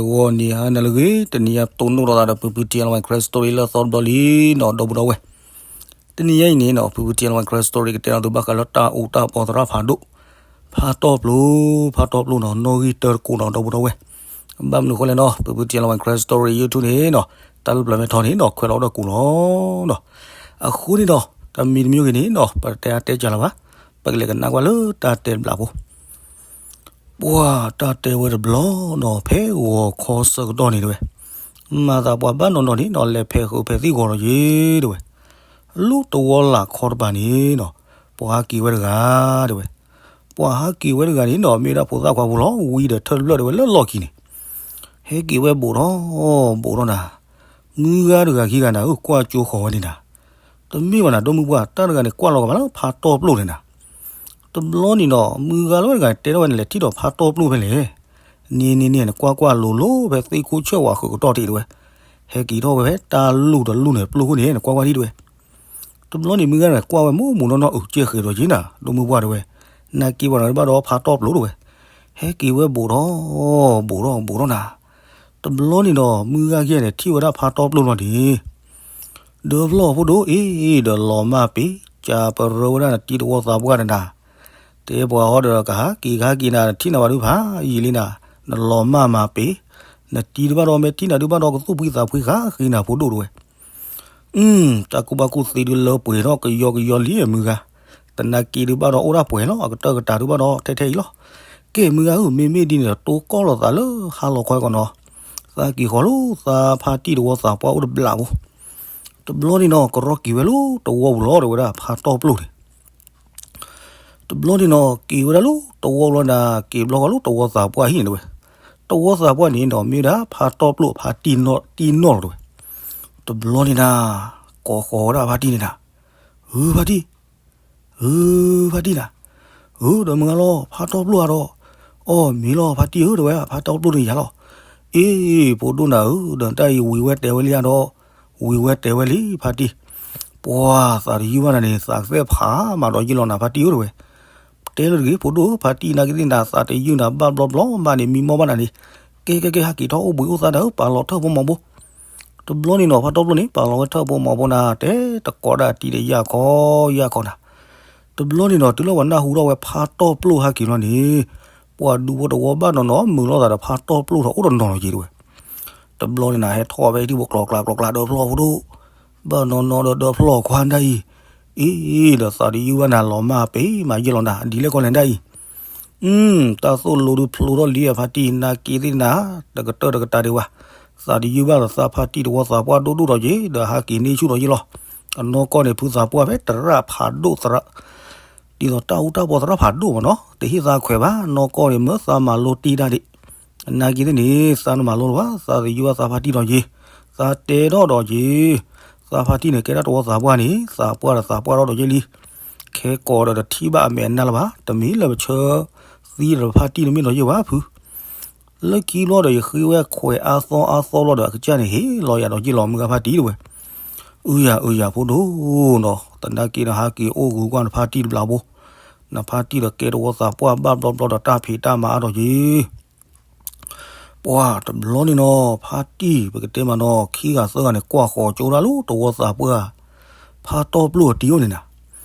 ဂီၤနံၤဟါနၤလၢအဂ့ၤ, တနံၤအံၤပတိၢ်နီၣ်ထီၣ်သးဒီး ဖုဖု ထံအလဝဲ Karen Story လၢအသီတဘျီလံနီၤ, ဒီပုၢ်ဒီဝဲၢ်. တနံၤအံၤန့ၣ်နီၤ ဖုဖု ထံအလဝဲ Karen Story ကတဲလီၤသုဘၣ်ဃးလၢတၢ်အူတၢ်ပီသရၣ်ဖးဒိၣ်, ဖးတီၢ်ပျိ, ဖးတီၢ်ပျိနီၤ, နီၣ်ဂံၢ်တၢတကိးနီၤ ဒီပုၢ်ဒီဝဲၢ်. ဘၣ်မနုၤအဃိလဲၣ်နီၤ, ဖုဖု ထံအလဝဲ Karen Story YouTube န့ၣ်နီၤ, တၢ်လၢပျၢၤမ့ၢ်ထီန့ၣ်နီၤ ခွဲးလီၤအိၣ်ဒီးကိးလီၤနီၤ. အဃိန့ၣ်ဒီး တမံၤတမံၤဂ့ၤန့ၣ်နီၤ ပတတဲအါတဲကၢ်လၢၤဘၣ်, ပကလဲၤကနၣ်ကွၢ်လၢတၢ်တဲတဘျီဖိ ပှၤတၢ်တဲဝဲတဘျီနီၤ ဖဲဂီၤခီဆၢကတီၢ်န့ၣ်တဲဝဲ, မၤသးပှၤဘၣ်နီၢ်နီၢ်န့ၣ်နီၤ လဲၤဖဲးဃုာ်ဖဲးသံၣ်ဂီၤဒီးယ့ၤတဲဝဲ, လၢတဝီလၢ်ခီတပၤန့ၣ်နီၤ, ပှၤဟးက့ၤဝဲတဂၤတဲဝဲ, ပှၤဟးက့ၤဝဲတဂၤန့ၣ်နီၤ မ့ၢ်ဒၣ်ဖိသၣ်ခွါဖိလီၤ, ဝံဒီးထၢၣ်တဖျၢၣ်တဲဝဲလၢလီၢ်ခံန့ၣ်, ဟဲက့ၤဝဲဘူးထီၣ်, ဘူးထီၣ်နၤ, မုၢ်ဂၤတဂၤခံဂၤနၤဧၢ ကွၢ်ကၠိဃီၤဝဲန့ၣ်နၤ, တမ့ၢ်ဘၣ်နၤ ဒီမုၢ်ပှၢ် တၢ်တဂၤန့ၣ် ကွၢ်လီၤကဘၣ်လၢဖးတီၢ်ပျိၢ်န့ၣ်နၤ. တဘျီန့ၣ်နီၤ မုၢ်ဂၤလၢဝဲတဂၤတဲထီၣ်ဝဲန့ၣ် လဲၤထံၣ်ဒီးဖးတီၢ်ပျိၢ်ဖဲလဲၣ်, န့ၣ်န့ၣ်န့ၣ် နကွၢ်ကွၢ်လိၤလိၤဖဲသ့ၣ်ခိၣ်ဆၢၣ်ဝါဃုာ်ကတီၢ်တ့ၢ်တဲဝဲ, ဟဲက့ၤထီၣ်ဝဲဖဲတၢ်လူၢ်တလူၢ်န့ၣ် ပျိၢ်ခိၣ်န့ၣ် နကွၢ်ကွၢ်ထံၣ်တဲဝဲ. တဘျီန့ၣ် မုၢ်ဂၤတဂၤကွၢ်ဝဲမိၢ်မိၢ်နီၢ်နီၢ် အုးကဲဃဲၤဒီးယ့ၤနၤ ဒီမုၢ်ပှၢ်တဲဝဲ, နက့ၤပှၤနၤတဘၣ်ဒီးဖးတီၢ်ပျိၢ်တဲဝဲ, ဟဲက့ၤဝဲဘူးထီၣ်, ဘူးထီၣ်ဘူးထီၣ်နၤ. တဘျီန့ၣ်ဒီး မုၢ်ဂၤခံဂၤန့ၣ် ထံၣ်ဝဲဒၣ်ဖးတီၢ်ပျိၢ်လီၤန့ၣ် ဒီးဖျီၣ်ဖိဒိၣ်အ့ၣ် ဒီးလီၤမၢ်ပ့ၤ, ကပရၢဝဲဒၣ်နတံၤသကိးသးပှၢ်န့ၣ်နၤ, တဲပှၤဟီဒီးကဟးက့ၤကဟးက့ၤနၤ နထံၣ်နၤဘၣ်ဒုဖးယံာ်လံနၤ, နလီၤမၢ်မၤပ့ၤ, နတံၤတဘၣ်ဒီး မ့ၢ်ထံၣ်နၤဒုဘၣ်ဒီး ကသူၣ်ဖှံသးဖှံဃာ်ဃ့နၤဖိဒိၣ်တဲဝဲ. အု တၢ်ကူၣ်ဘၣ်ကူၣ်သ့ဒုလၢပှဲၤထီၣ်ကယီကယီလံမုၢ်ဂၤ, သနာ်က့ဒုဘၣ်ဒီးအိၣ်ဒၣ်ပှဲၤလီၤ အကတၢၢ်ကတၢၢ်ဒုဘၣ်ဒီးထဲထဲအံၤလီၤ. ကဲမုၢ်ဂၤဧၢ မ့မ့ၢ်ဒ်န့ၣ်ဒီး တိၢ်ကီၢ်လိာ်သးလၢဟါလီၤခီကီးနီၤ, သးက့ၤဃီၤလၢသးဖါတံၢ်သကိးသးပှၢ်အိၣ်တဘျီဖိ တဘျီန့ၣ်နီၤ ကရီက့ၤဝဲလၢတဝီပူၤလီၤ တဲဝဲဒၣ်ဖါတီၢ်ပျိၢ်န့ၣ်. တဘျီန့ၣ်နီၤ က့ၤဝဲဒၣ်လၢတဝီပူၤလီၤနၤ, က့ၤဘျီဃီလၢတဝီသးပှၢ်ဟံၣ်န့ၣ်တဲဝဲ. တဝီသးပှၢ်န့ၣ်နီၤ မ့ၢ်ဝဲဒၣ်ဖါတီၢ်ပျိၢ်ဖါတံၢ်နီၢ်တံၢ်နီၢ်လီၤတဲဝဲ. တဘျီန့ၣ်နၤ ကိးဃီၤဝဲဒၣ်ဖါတံၢ်န့ၣ်နၤ, ဧၢဖါတံၢ် ဧၢဖါတံၢ်နၤ, ဧၢဒီးမုၢ်ဂၤလီၤ ဖါတီၢ်ပျိၢ်ဧါဒီး, အီၣ်မ့ၢ်လီၤဖါတံၢ်ဧၢ တဲဝဲ ဖါတီၢ်ပျိၢ်န့ၣ်ယၤလီၤ. အ့ ဖိဒိၣ်နၤဧၢ ဒီးတၢ်အံၤဝံၤဝဲတဲဝဲလံဧါဒီး, ဝံၤဝဲတဲဝဲလံဖါတံၢ်, ပှၤသးတယုၢ်ဘၣ်နၤန့ၣ် သးကသဲၣ်ဖးမးဒီးယ့ၢ်လီၤနၤဖါတံၢ်ဧၢ တဲဝဲ. တဲလၢတဂ့ၤ ဖိဒိၣ်ဧၢ ဖါတံၢ်နာ်က့သ့ၣ်နၤ သးတယုၢ်နၤဘၣ်ဘျီဘျီဘၣ်န့ၣ် မံမီၢ်ဘၣ်နၤန့ၣ်, ကဲကဲကဲ ဟဲက့ၤထီၣ်အိၣ်ဘှံးအိၣ်သါတၢ်ဧၢ ပာ်လီၤထၢၣ်ဖိမီၤဖိ တဘျီန့ၣ်နီၤ ဖါတီၢ်ပျိၢ်န့ၣ် ပာ်လီၤဝဲထၢၣ်ဖိမီၤဖိနၤ တဲတကိးဒၣ်တံၤဒီးယၢ်ခီယၢ်ခီနၤ. တဘျီန့ၣ်နီၤ တုၤလၢပှၤနၢ်ဟူထီၣ်ဝဲဖါတီၢ်ပျိၢ်ဟဲက့ၤလီၤန့ၣ်, ပှၤဒူဖိတဝီဘၣ်နီၢ်နီၢ်မုာ်လိာ်သးဒီးဖါတီၢ်ပျိၢ်ဒီးအိၣ်တနီၤလီၤက့ၤတဲဝဲ. တဘျီန့ၣ်နၤ ဟဲထီၣ်ဝဲထံဖိကျိၤကျါကျိၤကျါဒီးဖျီၣ်ဖိဒိၣ်, ဘၣ်နီၢ်နီၢ်ဒီးဒီးဖျီၣ်ခွါဒၣ်အံၤ, အ့ ဒီးသးတယုၢ်ဘၣ်နၤလီၤမၢ်ပ့ၤမးယ့ၢ်လီၤနၤ ဒ်လဲၣ်ကီလဲၣ်ဒၣ်အံၤ အု တၢ်သိၣ်လိဒုးဖျိထီၣ်လံအဖါတံၢ်နာ်က့သ့ၣ်နၤ, တကတၢၢ်တကတၢၢ်ဒံးဝဲ, သးတယုၢ်ဘၣ်ဒီးသးဖါတံၢ်သကိးသးပှၢ်ဒိၣ်ဒိၣ်ဒီးက့ၤ ဒီးဟးက့ၤန့ၢ်ဆူၣ်ဒီးယ့ၢ်လီၤ. အနီၢ်ကီၢ်န့ၣ် ဖုသးပှၢ်ဖဲသရၣ်ဖးဒိၣ်သရၣ်, ဒ်သိးတၢ်အူတၢ်ပီသရၣ်ဖးဒိၣ်မးနီၤ တဟ့ၣ်သးခွဲးဘၣ် နီၢ်ကီၢ်န့ၣ် မၢသးမၤလိတံၢ်တၢ်ဒံး နာ်က့သ့ၣ်န့ၣ် သးနမၤလိလၢၤဘၣ် သးတယုၢ်ဘၣ်သးဖါတံၢ်ဒီးက့ၤ, သးတဲထီၣ်ဒီးက့ၤ, သးဖါတံၢ်န့ၣ် ကဲဒၣ်သကိးသးပှၢ်န့ၣ် သးပှၢ်ဒီးသးပှၢ်ထီၣ်ဒီးက့ၤလံ. ခဲကိးဒီးတထံၣ်ဘၣ်အမဲာ်အနၢ်လၢၤဘၣ် တမ့ၢ်လၢပဆၢသံဒီးဖါတံၢ်တမ့ၢ်ဒီးယ့ၢ်ဘၣ်ဖု လၢခံဘျီဒီးယဃ့ဝဲခွဲးအါသီအါသီဘျီဒီးအကစၢ်န့ၣ် ဟ့ၣ်လီၤယၤဒီးယ့ၢ်လီၤမုၢ်ဂၤဖါတံၢ်တဲဝဲ. အုယၤအုယၤဖိဒိၣ်နီၤ သနာ်က့ဒီးဟးက့ၤအိၣ်ဂုၤကွၢ်နဖါတံၢ်တဘျီဖိ, နဖါတံၢ်ဒီးကဲသကိးသးပှၢ်ဘၣ်ဘျီဘျီဒီးတၢ်ဖံးတၢ်မၤအါဒီးက့ၤ ပှၤတဘျီန့ၣ်နီၤ ဖါတံၢ် ပကတဲမးနီၤ ခံဂၤသၢဂၤန့ၣ် ကွၢ်ဃီၤကၠိဒၣ်လၢတဝီသးပှၢ်, ဖါတီၢ်ပျိၢ်အတံၤအိၣ်န့ၣ်နၤ,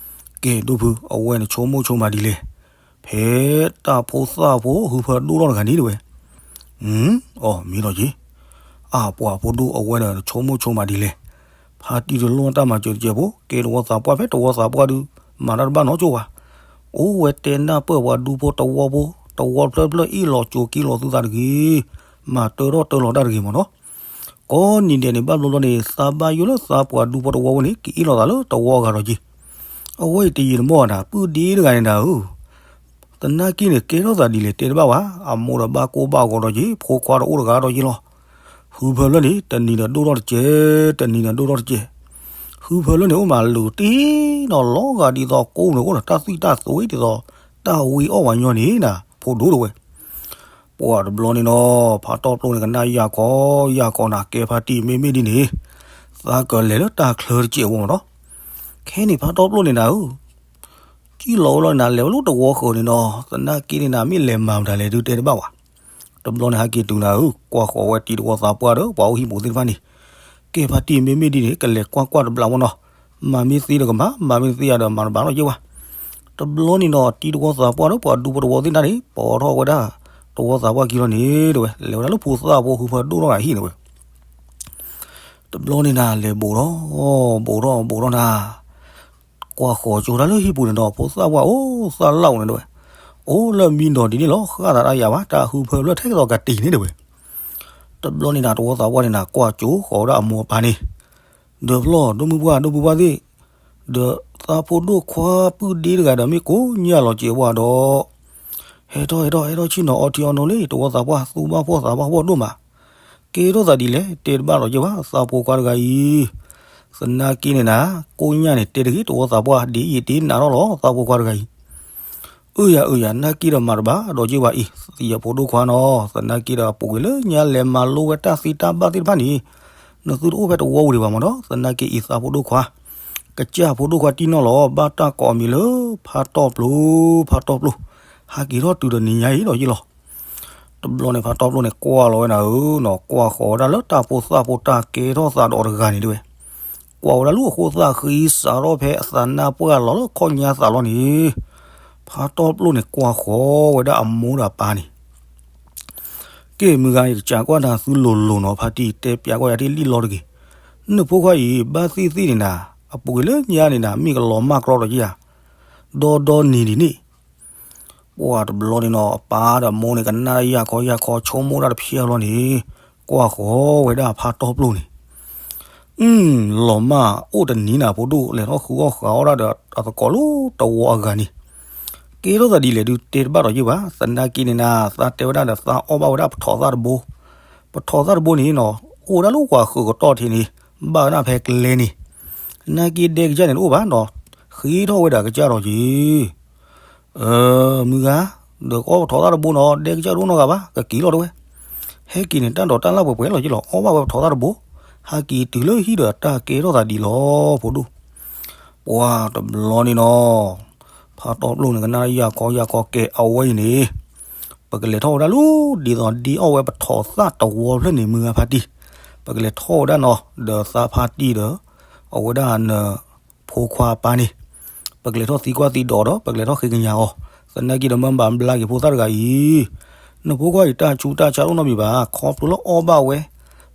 ကဲဒိၣ်ဖု အဝဲန့ၣ်ဆိကမိၣ်ဆိကမးဒ်လဲၣ်, ဖဲတၢ်ဖိသၣ်ဖိ ဟုဖၢဒိၣ်ထီၣ်တဂၤန့ၣ်တဲဝဲ, အီၤမ့ၢ်လီၤက့ၤ, အပှၤဖိဒိၣ်အဝဲဒီးဆိကမိၣ်ဆိကမးဒ်လဲၣ်, ဖါတံၢ်တလိၣ်တၢ်မၤစၢၤတစဲးဖိ ကဲတဝီသးပှၢ်ဖဲတဝီသးပှၢ်ဒုး မၤတၢ်တဘၣ်နီတစိၤဘၣ် အိၣ်ဝဲတဲနၢ်ပၢၢ်ပှၤဒူဖိတဝီဖိ, တဝီတဖျၢၣ်တဖျၢၣ်အ့ၣ်လိာ်ကၠိက့လိာ်သုသးတဂ့ၤ, မၤတၢထီၣ်တၢလီၤတၢ်တဂ့ၤမးနီၤ. ကိးနံၤဒဲးန့ၣ် ဘၣ်ဘျီဘျီန့ၣ် သးဘၣ်ယိၣ်လၢသးပှၤဒူဖိတဝီဖိန့ၣ် ကအ့ၣ်လိာ်သးလၢတဝီအဂၤဒီးက့ၤ, အဝဲအံၤတယံာ်တမီၢ်နၤ ပုၢ်ဒ့တဂၤန့ၣ်နၤဧၢ သနာ်က့န့ၣ် ကဲထီၣ်သးဒ်လဲၣ်တဲတဘၣ်ဘၣ်, အမိၢ်ဒီးဘၣ်ကိၢ်ဘၣ်ဂီၤဒီးက့ၤ, ဖိခွါဒီးအိၣ်တဂၤဒီးက့ၤလီၤ. ဟုဖၢလၢန့ၣ် တနံၤဒီးဒိၣ်ထီၣ်တစဲး, တနံၤဒီးဒိၣ်ထီၣ်တစဲး. ဟုဖၢလၢန့ၣ် အိၣ်မးလုာ်တ့ၢ်နီၤလီၤဂာ်ဒ်သိးကိးန့ၣ် အိၣ်ဒီးတၢ်သွံၣ်တၢ်သွဲဒ်သိး တၢ်ဝံအီၣ်ဝဲညီန့ၣ်နၤ ဖိဒိၣ်တဲဝဲ. ပှၤတဘျီန့ၣ်နီၤ ဖါတီၢ်ပျိၢ်န့ၣ် ကနၣ်ယၢ်ကီယၢ်ကီနၤ ကဲဖါတံၢ်မ့မ့ၢ်ဒ်န့ၣ် သးကလဲၤလၢတၢ်ချၢတစဲးဖိမးနီၤ. ခဲန့ၣ်ဖါတီၢ်ပျိၢ်န့ၣ်နၤဧၢ ကံၣ်လီၤဝဲလီၤနၤ လဲၤဝဲလၢတဝီဃၢၤန့ၣ်နီၤ သနာ်က့န့ၣ်နၤ မ့ၢ်လဲၤမၤမတၤလဲၣ်ဒုးတဲတဘၣ်ဝဲ. တဘျီန့ၣ်ဟဲက့ၤတုၤနၤဧၢ, ကွၢ်ဃီၤဝဲတံၤသကိးသးပှၢ်ဒီးပှၤအိၣ်ဟံၣ်ပူၤသ့ၣ်တဖၣ်န့ၣ်, ကဲဖါတံၢ်မ့မ့ၢ်ဒ်န့ၣ် ကလဲၤကွၢ်ကွၢ်တဘျီမ့ၢ်နီၤ, မၤမ့ၢ်သ့ဒီးကမၤ, မၤမ့ၢ်တသ့ယၤဒီးမၤတဘၣ်လီၤက့ၤဝဲ. တဘျီန့ၣ်နီၤ တံၤသကိးသးပှၢ်ဒီးပှၤဒူဖိသဝီသ့ၣ်တဖၣ်န့ၣ် ပိာ်ထီၣ်ဝဲဒၣ်သဝီသးပှၢ်ခံလီၤန့ၣ် တဲဝဲ, လဲၤဝဲဒၣ်လၢဖိသၣ်ဖိဟုဖၢဒိၣ်ထီၣ်ဂၤဟံၣ်န့ၣ်ဝဲ. တဘျီန့ၣ်နၤ လဲၤဘူးထီၣ်, ဘူးထီၣ်ဘူးထီၣ်နၤ, ကွၢ်ဃီၤကၠိတၢ်လၢဟံၣ်ပူၤန့ၣ်ဒီး ဖိသၣ်ပှၢ်အိၣ်သၣ်လၢ်အိၣ်န့ၣ်တဲဝဲ, အိၣ်လၢမံဒီးဒ်န့ၣ်လီၤ, ဃၣ်သးတၢ်ယၤဘၣ်, တၢ်ဟုဖၢဖျၢၣ်ထဲသိးကတံၤန့ၣ်တဲဝဲ. တဘျီန့ၣ်နၤ သဝီသးပှၢ်န့ၣ်နၤ ကွၢ်ကၠိဃီၤဝဲဒၣ်အမိၢ်အပၢ်န့ၣ်, ဒီးဖျီၣ် ဒိၣ်မုၢ်ပှၢ် ဒိၣ်မုၢ်ပှၢ်သ့ၣ်, ဒီးသးဖိဒိၣ်ခွါပုၢ်ဒ့တဂၤဒီးမ့ၢ်ကိးညၣ်လီၤက့ၤဝဲဒီး, ဟဲထီၣ်ဟဲထီၣ်ဟဲထီၣ်ဆ့ၣ်နီၤအီထံအီနိလံ သဝီသးပှၢ် သူၣ်ဘၣ်ဖှီၣ်သးဘၣ်ဖှီၣ်ဒိၣ်မး, ကဲထီၣ်သးဒ်လဲၣ် တဲတဘၣ်လီၤက့ၤဘၣ်, သးဖိခွါတဂၤအံၤ, သနာ်က့န့ၣ်နၤ ကိးညၣ်န့ၣ် တဲတဂ့ၤ သဝီသးပှၢ် ဒ်အံၤတ့နးထီၣ်လီၤ သးဖိခွါတဂၤအံၤ. အၢယၤအၢယၤ နာ်က့ဒီးမၤတဘၣ်ဒီးက့ၤဘၣ်အံၤ သံယဖိဒိၣ်ခွါနီၤ, သနာ်က့ဒီးအပူၤကွံာ်လၢညါလဲၤမၤလိဝဲတၢ်သ့တၢ်ဘၣ်သ့ၣ်တဖၣ်န့ၣ်, နသုတအိၣ်ဖဲသဝီပူၤဒံးဘၣ်မးဒီး သနာ်က့အံၤသးဖိဒိၣ်ခွါ, ကစၢ်ဖိဒိၣ်ခွါတံၢ်နီၢ်လီၤ ဘၣ်တၢ်ကိးအမံၤလၢ ဖါတီၢ်ပျိ, ဖါတီၢ်ပျိ, ဟဲက့ၤထီၣ်တုၤဒီးနံၤညါအံၤဒီးယ့ၢ်လီၤ. တဘျီန့ၣ် ဖါတီၢ်ပျိန့ၣ် ကွၢ်လီၤဝဲနၤဧၢနီၤ, ကွၢ်ဃီၤဝဲဒၣ်လၢတၢ်ဖိသၣ်ဖိတၢ်ကဲထီၣ်သးဒီးတဂၤန့ၣ်တဲဝဲ, ကွၢ်ဝဲဒၣ်လၢအဃိသးဃံစးထီၣ်ဖဲအသးနါပှၢ်လီၤလၢခီၣ်ညါသးလီၤန့ၣ်, ဖါတီၢ်ပျိန့ၣ် ကွၢ်ဃီၤဝဲဒၣ်အမိၢ်ဒီးအပၢ်န့ၣ် ကဲမုၢ်ဂၤ ယကစံးကွၢ်နၤသုလိၤလိၤနီၤ, ဖါတံၢ်တဲပျးကွၢ်ယၤတ့ၢ်လံလီၤတဂ့ၤ, နဖိခွါအံၤ ဘၣ်သ့ၣ်သ့ၣ်န့ၣ်နၤ, အပူၤကွံာ်လၢညါန့ၣ်နၤ မ့ၢ်ကလီၤမၢ်ကြီဒီးက့ၤဧါ, ဒီဒီနံၤဒ်န့ၣ် ပှၢ်တဘျီန့ၣ်နီၤ အပၢ်ဒီးမိၢ်န့ၣ် ကနၣ်ယၢ်ခီယၢ်ခီ ဆိကမိၣ်တၢ်တဖျၢၣ်လီၤန့ၣ်, ကွၢ်ဃီၤဝဲဒၣ်ဖါတီၢ်ပျိန့ၣ်, အု လီၤမၢ်အိၣ်တနံၤနၤ ဖိဒိၣ်လဲၤထီၣ်ဃုအီၣ်ဃုအီၣ်ဒၣ်ဒီးအသကိးလၢတဝီအဂၤန့ၣ်, ကဲထီၣ်သးဒ်လဲၣ်ဒုးတဲတဘၣ်ဒီးယ့ၢ်ဘၣ်, သနာ်က့န့ၣ်နၤ သးတဲဝဲဒၣ်ဒီး သးအီၣ်ဘၣ်ဝဲဒၣ်ပထီၣ်သၣ်တဘိ, ပထီၣ်သၣ်တဘိန့ၣ်နီၤ အိၣ်ဝဲဒၣ်လၢပှၤဃုာ်ကတီၢ်ထံးန့ၣ်, ဘၣ်ဝဲဒၣ်ဖဲကျဲန့ၣ်, သနာ်က့ဒဲကစၢ်န့ၣ်တအိၣ်ဘၣ်ဒီး ဃ့ထီၣ်ဝဲဒၣ်ကစၢ်ဒီးက့ၤ အၢ မုၢ်ဂၤ, ဒီးကအီၣ်ပထီၣ်သၣ်တဘိနီၤ ဒဲကစၢ်တအိၣ်နီတဂၤဘၣ် ကက့ၤလီၤတဲဝဲ, ဟဲက့ၤန့ၣ် တၢ်ဒိးတၢ်လၢ်ပှဲၤပှဲၤလီၤက့ၤလီၤ အီၣ်ဘၣ်ဝဲပထီၣ်သၣ်တဘိ, ဟဲက့ၤတုၤလၢဟံၣ်ဒီးတၢ်ကဲထီၣ်သးဒ်လီၤ ဖိဒိၣ်, ပှၢ်တဘျီန့ၣ်နီၤ, ဖါတီၢ်ပျိန့ၣ် ကနၣ်ယၢ်ခီယၢ်ခီ ကဲအဝဲအံၤန့ၣ်, ပကလဲၤထီၣ်ဝဲဒၣ်လၢ ဒ်သိးဒ်အီၣ်ဝဲပထီၣ်သၣ်တဝီဖျၢၣ်န့ၣ် မုၢ်ဂၤဖါတံၢ်, ပကလဲၤထီၣ်ဝဲဒၣ်နီၤ ဒီးသးဖါတံၢ်ဒီး အဝဲဒၣ်န ဖိခွါအပၢ်န့ၣ်, ပကလဲၤထီၣ်သံကွၢ်သံဒိးဒီး ပကလဲၤထီၣ်ဃ့ကညးအီၤ, သနာ်က့ဒီးမ့ၢ်ဘၣ်ဘျါက့ၤဖိသၣ်တဂၤအံၤ, နဖိခွါအံၤတၢ်ဆူးတၢ်ဆါတအိၣ်နီတမံၤဘၣ်, ခီဖျိလၢအီၣ်ဘၣ်ဝဲ,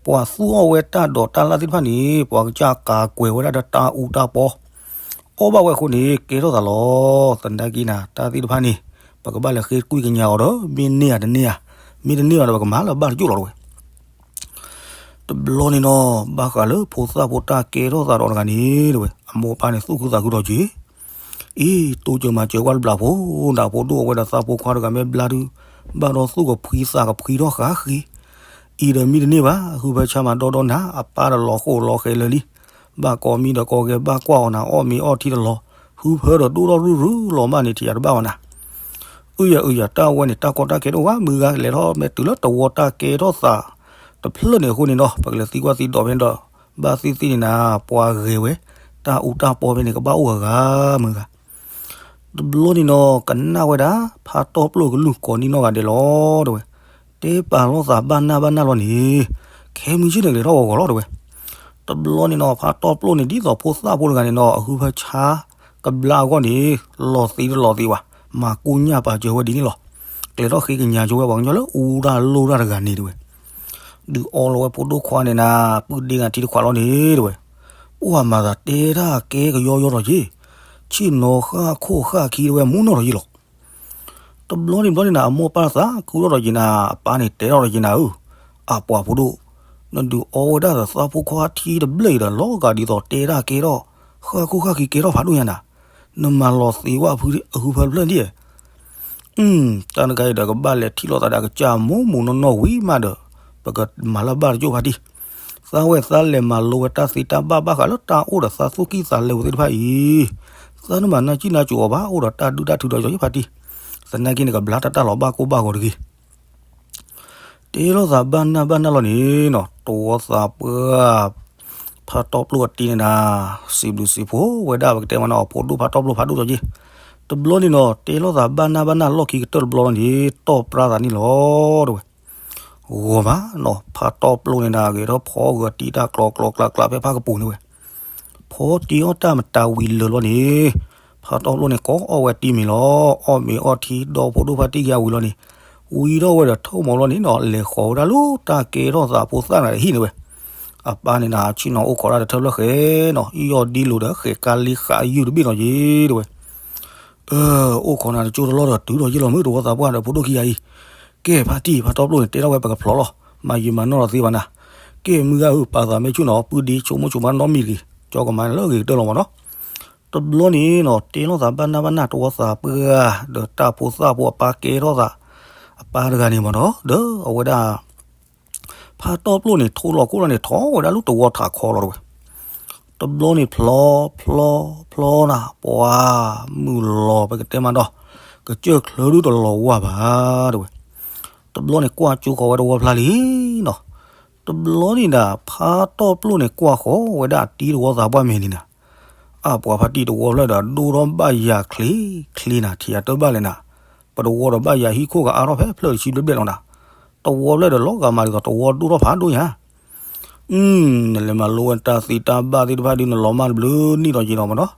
ပှၤသူၣ်အီၣ်ဝဲတၢ်ဒိးတၢ်လၢ်သ့ၣ်တဖၣ်န့ၣ် ပှၤကစၢ်ကၤကွဲးဝဲဒၣ်ဒီးတၢ်အူတၢ်ပီ, အီၣ်ဘၣ်ဝဲအဃိန့ၣ် ကဲထီၣ်သးလီၤ, သနာ်က့နၤ တၢ်သ့ၣ်တဖၣ်န့ၣ် ပကဘၣ်လဲၤဃ့ကွံာ်ကညးအီၤဒီး မ့ၢ်န့ၢ်ဧါတန့ၢ်ဧါ, မ့ၢ်တန့ၢ်ဘၣ်ဒီး ပကမၤလၢဘၣ်တကၠိၢ်လီၤတဲဝဲ တဘျီန့ၣ်နီၤ ဘၣ်ဃးလၢဖိသၣ်ဖိတၢ်ကဲထီၣ်သးဒီးတဂၤန့ၣ်တဲဝဲ အမိၢ်အပၢ်န့ၣ်သူၣ်ခုသးခုဒီးက့ၤ, အံၤ တိစၢၤမၤစၢၤကွၢ်တဘျီဖိ, နဖိဒိၣ်အဝဲဒီးသးဖိခွါတဂၤမ့ၢ်ဘျါဒုး, ဘၣ်ဒီးသူၣ်ကဖှံသးကဖှံထီၣ်ဃာ်ဃ့, အံၤဒီးမ့ၢ်တန့ၢ်ဘၣ် ဟုဖၢဆါမၤဒီဒီနၤ အပၢ်ဒီးလီၤဃိလီၤဃဲၤလၢာ်လံ, ဘၣ်ကိးမံဒီးကိးဂဲၤဘၣ်ကွၢ်အီၤနၤ အီၣ်မ့ၤအီထံတလီၤ, ဟုဖၢဒီးဒိၣ်ထီၣ်ရုၢ်ရုၢ်လီၤမၢ်န့ၣ် ထံၣ်ယၤတဘၣ်ဝဲနၤ အုယၤအုယၤ တၢ်ဝဲန့ၣ် တၢ်ကီတၢ်ခဲတအိၣ်ဘၣ် မုၢ်ဂၤလဲၤထီၣ်မ့ၢ်တုၤလၢတဝီတၢ်ကဲထီၣ်သးတဖျၢၣ်န့ၣ်အဃိန့ၣ်ဒီး ပကလဲၤသံကွၢ်သံဒိးဖဲန့ၣ်ဒီး ဘၣ်သ့ၣ်သ့ၣ်န့ၣ်နၤ ပှၤဂဲၤဝဲ တၢ်အူတၢ်ပီဖဲန့ၣ် ကဘၣ်အိၣ်ဂၤဂၤ မုၢ်ဂၤ တဘျီန့ၣ်နီၤ ကနၣ်ဝဲဒၣ် ဖါတီၢ်ပျိၢ်ကလုၢ်ကိးနံၣ်နီၢ်ဂၤဒဲးလီၤ တဲဝဲ, တဲပာ်လိာ်သးဘၣ်နၢ်ဘၣ်နၢ်လီၤန့ၣ်, ခဲမုၢ်ဆ့ၣ်န့ၣ်ကလဲၤထီၣ်ဂီၤဂီၤလီၤ တဲဝဲ. တဘျီန့ၣ်နီၤ ဖါတီၢ်ပျိၢ်န့ၣ် ဒ်သိးဖိသၣ်ဖိတဂၤန့ၣ်နီၤ အဟုဖၢဆါကဘျါအဂီၢ်န့ၣ် လီၤသံးတလီၤသံးဘၣ်, မၤကိညၢ်ပာ်စၢၤဝဲဒ်န့ၣ်လီၤ. ကလဲၤထီၣ်ဃ့ကညးကၠိဝဲပှၤကညီလၢအူတၢ်လိၣ်တၢ်တဂၤန့ၣ် တဲဝဲ. ဒုးအီလီၤဝဲဖိဒိၣ်ခွါန့ၣ်နၤ ပုၢ်ဒ့နၤထံတခွးလီၤန့ၣ် တဲဝဲ. ပှၤမၤသးတဲတၢ်ကဲကယီယီဒီးက့ၤ, ဆ့ၣ်နီၤဃၣ်ခိၣ်ဃၣ်ခံတဝဲမူနီၢ်ဒီးယ့ၢ်လီၤ. တဘျီန့ၣ်ဘျီန့ၣ်နၤ အမိၢ်ပၢ်သးခုထီၣ်ဒီးက့ၤနၤ အပၢ်န့ၣ်တဲထီၣ်ဒီးက့ၤနၤဧၢ, အပှၤဖိဒိၣ်, နဒုးအီဝဲဒၣ်သးဖိခွါထံတဘျၢၣ်အံၤဒီး လီၤဂာ်ဒ်သိးတဲတၢ်ကဲထီၣ်, ဃၣ်ခိၣ်ဃၣ်ခံကဲထီၣ်ဖးဒိၣ်ညါနၤ, နမၤလီၤသံးဝဲအဟုဖၢတဖျၢၣ်ဒ် အု တၢ်တခါအံၤဒီး ကဘၣ်လဲၤထံၣ်လိာ်သးဒီးအကစၢ်အမိၢ်မိၢ်နီၢ်နီၢ်ဝံၤမးဒီး ပကမၤလၢဘၣ်တကၠိၢ်ဖါတံၢ်, သးဝဲသးလဲၤမၤလိဝဲတၢ်သ့တၢ်ဘၣ်ဘၣ်ဃးလၢတၢ်အိၣ်ဒီးသးသူၣ်ကံၢ်သးလဲပူၤသ့ၣ်တဖၣ်အံၤ, သးနမၤနၢ်စံၣ်နၢ်စူၤအီၤဘၣ် အိၣ်ဒီးတၢ်ဒုၣ်တၢ်ထုးဒီးကၠီယဖါတံၢ်, သနာ်က့န့ၣ် ကဘျါတၢ်တၢ်လီၤဘၣ်ကိၢ်ဘၣ်ဂီၤတဂ့ၤ တဲလိာ်သးဘၣ်နၢ်ဘၣ်နၢ်လီၤန့ၣ်နီၤ တဝီသးပှၢ် ဖါတီၢ်ပျိၢ်အတံၤန့ၣ်နၤ, စံးဘျုးစံးဖှိၣ်ဝဲဒၣ်ပကတဲမနီၤ အဖိဒိၣ်ဖါတီၢ်ပျိၢ်ဖးဒိၣ်ဒီးက့ၤ, တဘျီန့ၣ်နီၤ တဲလိာ်သးဘၣ်နၢ်ဘၣ်နၢ်လီၢ်ခံကတၢၢ်တဘျီလီၤန့ၣ် တီၢ်ပြါသးန့ၣ်လီၤ တဲဝဲ. ဂီၤမးနီၤ ဖါတီပျိၣ်န့ၣ်ဒၣ် ဂဲၤထီၣ်ဖီဂၢၤတံၢ်တၢ်ကျီကျီကျါကျါဖဲဖါကပူၤန့ၣ်ဝဲ, ဖီတံၢ်အီၣ်တၢ်မတၤဝံၤလၢာ်လီၤန့ၣ်, ဖါတီပျိၣ်န့ၣ် ကိးအီၣ်ဝဲတံၢ်မံၤလီၤ. အီၣ်မ့ၤအီထံဒီဖိဒိၣ်ဖါတံၢ်က့ၤအဝံၤလီၤန့ၣ်, ဝံၤထီၣ်ဝဲဒီးထိၣ်မီၤလီၤန့ၣ်နီၤ လဲၤဃီၤဝဲဒၣ်လၢတၢ်ကဲထီၣ်သးဖိသၣ်နၤဒီးဟံၣ်န့ၣ်ဝဲ, အပၢ်န့ၣ်ဒၣ် ဆ့ၣ်နီၤအိၣ်ခိးဒၣ်တထၢၣ်ဖျၢၣ်ဃဲနီၤ အံၣ်အီၤဒ်လိၤဒီးဃဲးကါလံဃာ်အယုၢ်တဘ့ၣ်နီၤယ့ၤတဲဝဲ အိၣ်ခိးနၤတကၠိတလီၢ်ဒီးတုၤထီၣ်ယ့ၢ်လီၤမုၢ်တဝီသးပှၢ်ဒီးဖိဒိၣ်ခံဂၤအံၤ, ကဲဖါတံၢ် ဖါတီပျိၣ်န့ၣ်တဲထီၣ်ဝဲပကဖျိးလီၤ မၤယံာ်မၤနီၢ်လီၤသ့ဘၣ်နၤ, ကဲမုၢ်ဂၤဧၢ ပာ်သးမ့ၢ်ဆူၣ်နီၤ ပုၢ်ဒ့ဆိကမိၣ်ဆိကမးနီတမံၤတဂ့ၤ ကၠီကမၤလၢအဂ့ၤကတၢၢ်လီၤမးနီၤ, တဘျီန့ၣ်နီၤ တဲလိာ်သးဘၣ်နၢ်ဘၣ်နၢ်တဝီသးပှၢ်, ဒီးတၢ်ဖိသၣ်ဖိအပၢ်ကဲထီၣ်သး, အပၢ်တဂၤန့ၣ်မးနီၤ ဒီးအဝဲဒၣ် ဖါတီပျိၣ်န့ၣ် ထိလီၤခိၣ်လီၤန့ၣ် ထီၣ်ဝဲဒၣ်လၢတဝီထးခီလီၤတဲဝဲ, တဘျီန့ၣ်ဖျီ, ဖျီ, ဖျီနၤ ပှၤ, မုၢ်လီၤပကတဲမးဒီး, ကစၢၢ်ချၢဒုတလီၤဝၢ်ဘၣ်တဲဝဲ, တဘျီန့ၣ်ကွၢ်ကၠိဃီၤဝဲတဝီဖျါလံနီၤ, တဘျီန့ၣ်ဒၣ် ဖါတီပျိၣ်န့ၣ် ကွၢ်ဃီၤဝဲဒၣ်အတံၢ်တဝီသးပှၢ်မဲာ်န့ၣ်နၤ, အပှၤဖါတံၢ်တဝီဖျၢၣ်ဒီး ဒိၣ်ထီၣ်ဘၣ်ယၤချ့ချ့နၤ ထံၣ်ယၤတဘၣ်လဲၣ်နၤ, ပတဝီဒီးဘၣ်ယၤဟံၣ်ခိၣ်ကအါထီၣ်ဖဲဖျၢၣ်တဆံဘျဲၣ်ဘျဲၣ်လီၤနၤ, တဝီဖျၢၣ်ဒီးလီၤဂာ်မးဒ်သိးတဝီဒိၣ်ထီၣ်ဖးဒိၣ်ညါ နလဲၤမၤလိဝဲတၢ်သ့တၢ်ဘၣ်သ့ၣ်တဖၣ်ဒုး နလီၤမၢ်တဘျုးနံၣ်ဒီးယံာ်လီၤမးနီၤ,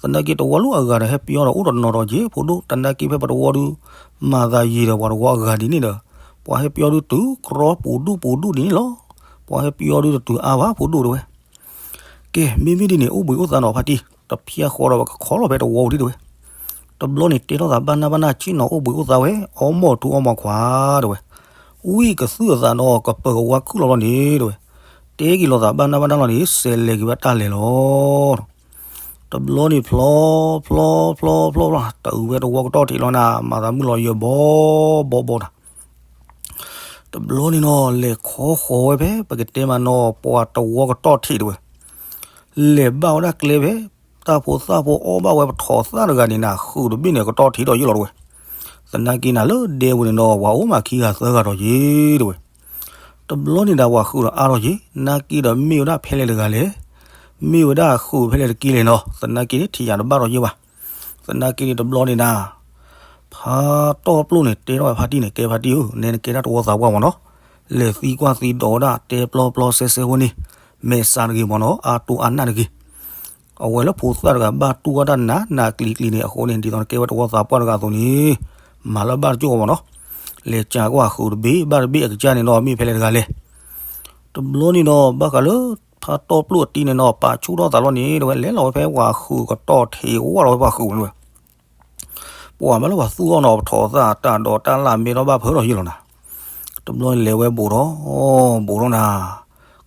သနာ်က့တဝီလၢအဂၤဒီးဟဲပျီဒီးအိၣ်တနီၤဒီးယ့ၤဖိဒိၣ် တနာ်က့ဖဲပတဝီဒုး မၤသးယံာ်ဒီးပှၤတဝီအဂၤဒ်န့ၣ်ဒီး, ပှၤဟဲပျီဒုးတုၤကြီပူၤဒူၣ်ပူၤဒူၣ်ဒ်န့ၣ်လီၤ, ပှၤဟဲပျီဒုးတတုၤအါဘၣ်ဖိဒိၣ်တဲဝဲ ကဲ မ့မ့ၢ်ဒ်န့ၣ် အိၣ်ဘှံးအိၣ်သါနီၤဖါတံၢ်, တဖျဲဃီဒီးပကခီလီၤဖဲတဝီပူၤဒံးတဲဝဲ, တဘျီန့ၣ်တဲထီၣ်သးဘၣ်နၢ်ဘၣ်နၢ် ဆ့ၣ်နီၤအိၣ်ဘှံးအိၣ်သါဝဲ အီမိာ်ထူအီမိာ်ခွါတဲဝဲ, ဝံကသုၣ်အသးဒီးကပၢၤကဝါခုၣ်လီၤလီၤန့ၣ်တဲဝဲ, တဲက့ၤလိာ်သးဘၣ်နၢ်ဘၣ်နၢ်လီၤန့ၣ် စဲးလဲၤက့ၤဘၣ်တၢ်လဲၤလီၤ တဘျီန့ၣ်ဖျီ, ဖျီ, ဖျီ, ဖျီ, ဖျီ, တအုးဝဲတဝီကတီၢ်ထံးလီၤနၤ မၤသးမုၢ်လီၤယၢၤဘီဘီဘီနၤ, တဘျီန့ၣ်နီၤ လဲၤခီဃီၤဝဲဖဲ ပကတဲမးနီၤ ပှၤတဝီကတီၢ်ထံးတဲဝဲ, လဲၤဘၣ်ဝဲဒၣ်ကျဲဖဲ တၢ်ဖိသၣ်ဖိအီၣ်ဘၣ်ဝဲပထိးသၣ်တဂၤန့ၣ်နၤ ဃုာ်တဘ့ၣ်န့ၣ်ကတီၢ်ထံးဒီးယ့ၢ်လီၤတဲဝဲ, သနာ်က့နၤလၢဒဲပူၤန့ၣ်ဒီး ပှၤအိၣ်မးခံဂၤသၢဂၤဒီးယ့ၢ်တဲဝဲ တဘျီန့ၣ်ဒၣ်ပှၤဃုာ်ဒီးအါထီၣ်ယ့ၢ် နာ်က့ဒီးမ့ၢ်ဝဲဒၣ်ဖဲလဲၣ်တဂၤလဲၣ်, မ့ၢ်ဝဲဒၣ်ဃုာ်ဖဲလဲၣ်တက့ၢ်လဲၣ်နီၤ သနာ်က့န့ၣ်ထံၣ်ယၤတဘၣ်ဒီးယ့ၢ်ဘၣ်, သနာ်က့န့ၣ်တဘျီန့ၣ်ဒၣ် ဖါတီပျိၣ်န့ၣ်တဲထီၣ်ဝဲဖါတံၢ်န့ၣ် ကဲဖါတံၢ်ဧၢ နဲနကဲဒၣ်တဝီသးပှၢ်မးနီၤ, လဲၤသံကွၢ်သံဒိးဝဲဒၣ်တဲပျီပျီစဲစဲဖိန့ၣ်, မဲာ်ဆှးတဂ့ၤမးနီၤ အါတိၢ်အါနၢ်တဂ့ၤ အဝဲလၢဖိသၣ်တဂၤဘၣ်တူၢ်ဝဲဒၣ်နးနးကျံၤကျံၤန့ၣ် အဃိန့ၣ် ဒ်သိးနကဲဝဲတဝီသးပှၢ်တဂၤအသိးန့ၣ်, မၤလၢဘၣ်တကၠိၢ်မးနီၤ, လဲၤကးကွၢ်ဃုာ်တဘ့ၣ်ဘၣ်တဘ့ၣ်အကစၢ်န့ၣ်ဒီး မ့ၢ်ဖဲလဲၣ်တဂၤလဲၣ်. တဘျီန့ၣ်ဒီး ဘၣ်ဃးလၢ ဖါတီပျိၣ်အတံၢ်န့ၣ်ဒီး ပာ်ဆူၣ်ထီၣ်သးလီၤန့ၣ် တဝဲလဲၤလီၤဝဲဖဲပှၤဃုာ်ကတီၢ်ထံးဝဲလီၤဝဲပှၤဃုာ်ဝဲ ပှၤဘၣ်လၢပှၤသူၣ်အီၣ်နီၤ ပထိးသၣ်တၢ်ဒီးတၢ်လၢ်မ့ၢ်ထီၣ်ဘၣ်ဖၢထီၣ်ယ့ၢ်လီၤနၤ, တဘျီန့ၣ်လဲၤဝဲဘူးထီၣ်, ဘူးထီၣ်နၤ,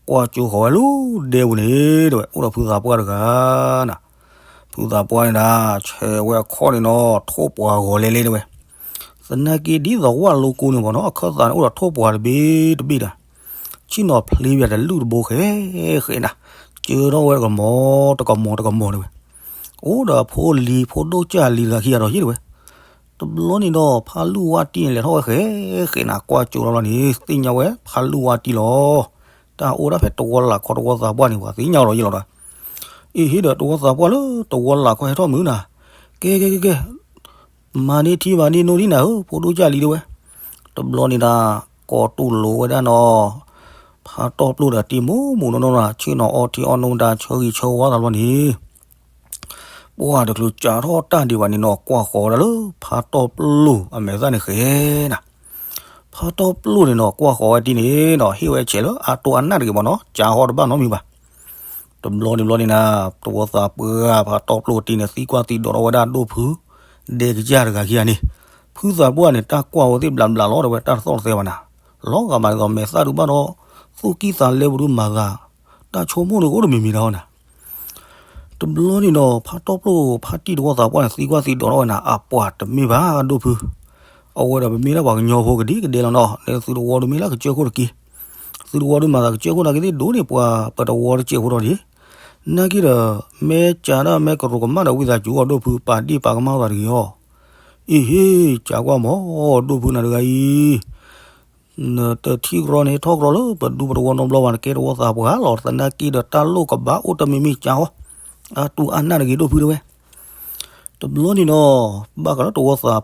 ကွၢ်ကၠိဃီၤဝဲလၢဒဲပူၤန့ၣ် တဝဲအိၣ်ဒီးဖုသးပှၢ်တဂၤနၤ, ဖုသးပှၢ်န့ၣ်နၤ ဆဲးဝဲအခီၣ်န့ၣ်နီၤ ထိၣ်ပှၤဂီၤလဲလဲတဝဲ, သနာ်က့ဒ်သိးဝၣ်လိကိန့ၣ်မးနီၤ အခၢၣ်သးန့ၣ်အိၣ်ဒီးထိၣ်ပှၤတဘ့ၣ်တဘ့ၣ်ဒၣ် ဆ့ၣ်နီၤဖျ့ဘၣ်တလုၢ်တဘိဃဲဃဲနၤ, ကၢထီၣ်ဝဲတကမီၤတကမီၤတကမီၤတဝဲ, အိၣ်ဒီးအဖိလံၤဖိဒိၣ်ကၢ်လံၤတဂၤခံဂၤဒီးယ့ၢ်တဝဲ, တဘျီန့ၣ်ဒီး ဖါလုၢ်ဝါတံၢ်န့ၣ် လဲၤထီၣ်ဝဲဃဲဃဲနၤ ကွၢ်ကၠိလီၤလီၤန့ၣ် သ့ၣ်ညါဝဲဖါလုၢ်ဝါတံၢ်လီၤ, တၢ်အိၣ်ဒၣ်ဖဲတဝီလၢ်ခီတဝီသးပှၢ်န့ၣ် ပှၤသ့ၣ်ညါလီၤယ့ၢ်လီၤဒီး, အ့ဟ့ဒီးတဝီသးပှၢ်လၢတဝီလၢ်ခီဟဲထီၣ်မုၢ်နၤ, ကဲကဲကဲကဲ မၤန့ၢ်ထံမၤန့ၢ်နိဒ်နၤဧၢ ဖိဒိၣ်ကၢ်လံၤတဝဲ, တဘျီန့ၣ်ဒၣ် ကိးတူၢ်လိာ်ဝဲဒၣ်နီၤ, ဖါတီပျိၣ်ဒီးတံၢ်မူးမူးနီၢ်နီၢ်နၤ ဆ့ၣ်နီၤအီထံအီနိဒၣ်ဆၢဂံၢ်ဆၢဝါသးလီၤန့ၣ် ပှၤတချုးကးထီၣ်တၢ်ဒံးဘၣ်န့ၣ်နီၤ ကွၢ်ဃီၤဝဲဒၣ်လၢ ဖါတီပျိၣ်အမဲာ်သၣ်န့ၣ်ဃဲနၤ, ဖါတီပျိၣ်န့ၣ်နီၤ ကွၢ်ဃီၤဝဲတံၢ်န့ၣ်နီၤ ဟ့ၣ်ဝဲဆဲးလၢအါတိၢ်အါနၢ်တဂ့ၤမးနီၤ ကးဟီတဘၣ်နီတမံၤဘၣ် တဘျီန့ၣ်ဘျီန့ၣ်နၤ, တဝီသးပှၢ်ဖါတီပျိၣ်တံၢ်န့ၣ် သံကွၢ်သံဒိးထီၣ်ဝဲဒၣ်ဒိၣ်ဖု ဒဲကစၢ်တဂၤခံဂၤန့ၣ်, ဖုသးပှၢ်န့ၣ် တၢ်ကွၢ်ဝဲသ့ၣ်ဘျးဘျးလီၤ တဝဲတၢ်တသီၣ်တသဲဘၣ်နၤ, လီၤဂာ်မးဒ်သိးမဲာ်သၣ်ဒုးဘၣ်ဒီး သူၣ်ကံၢ်သးလဲပူၤဒုးမၤသး, တၢ်ဆိကမိၣ်န့ၣ်ကအိၣ်တမံၤမံၤဒီးနၤ တဘျီန့ၣ်ဒီး ဖါတီပျိၣ်ဖါတံၢ်တဝီသးပှၢ်န့ၣ် သံကွၢ်သံဒိးထီၣ်ဝဲနၤ အပှၤတမ့ၢ်ဘၣ်ဒိၣ်ဖု, အဝဲဒီးပမ့ၢ်ဒၣ်ပှၤကညီဖိကဒံကဒဲလီၤနီၤ နသုတဝီဒုးမ့ၢ်လၢကစၢၢ်ခိၣ်တက့ၢ်, သုတဝီဒုးမၤသးကစၢၢ်ခိၣ်နာ်က့သ့ၣ်ဒိၣ်န့ၢ်ပှၤပတဝီတစဲးဖိထီၣ်ဒံး, နာ်က့ဒီး မ့ၢ်ကးဒၣ်မ့ၢ်ကရူၢ်ကမၣ်ဒီးဝံသးစူၤအီၤဒိၣ်ဖု ပာ်ဒ့ၣ်ပာ်ကမၣ်သးတဂ့ၤအီၤ, အ့ဟ့ ကးကွၢ်မး ဒိၣ်ဖုနၤတဂၤအံၤ နတထံၣ်ကရီန့ၣ် ထီၣ်ကရီလၢပဒူပတဝီနီတဘျီဘၣ် နကဲတဝီသးပှၢ်လီၤ သနာ်က့ဒီးတၢ်လိၣ်ကဘၣ်အိၣ်တမံၤမံၤကးအီၤ, အါတူၢ်အါနၢ်တဂ့ၤဒိၣ်ဖုတဲဝဲ, တဘျီန့ၣ်ဒီး ဘၣ်ဃးလၢတဝီသးပှၢ်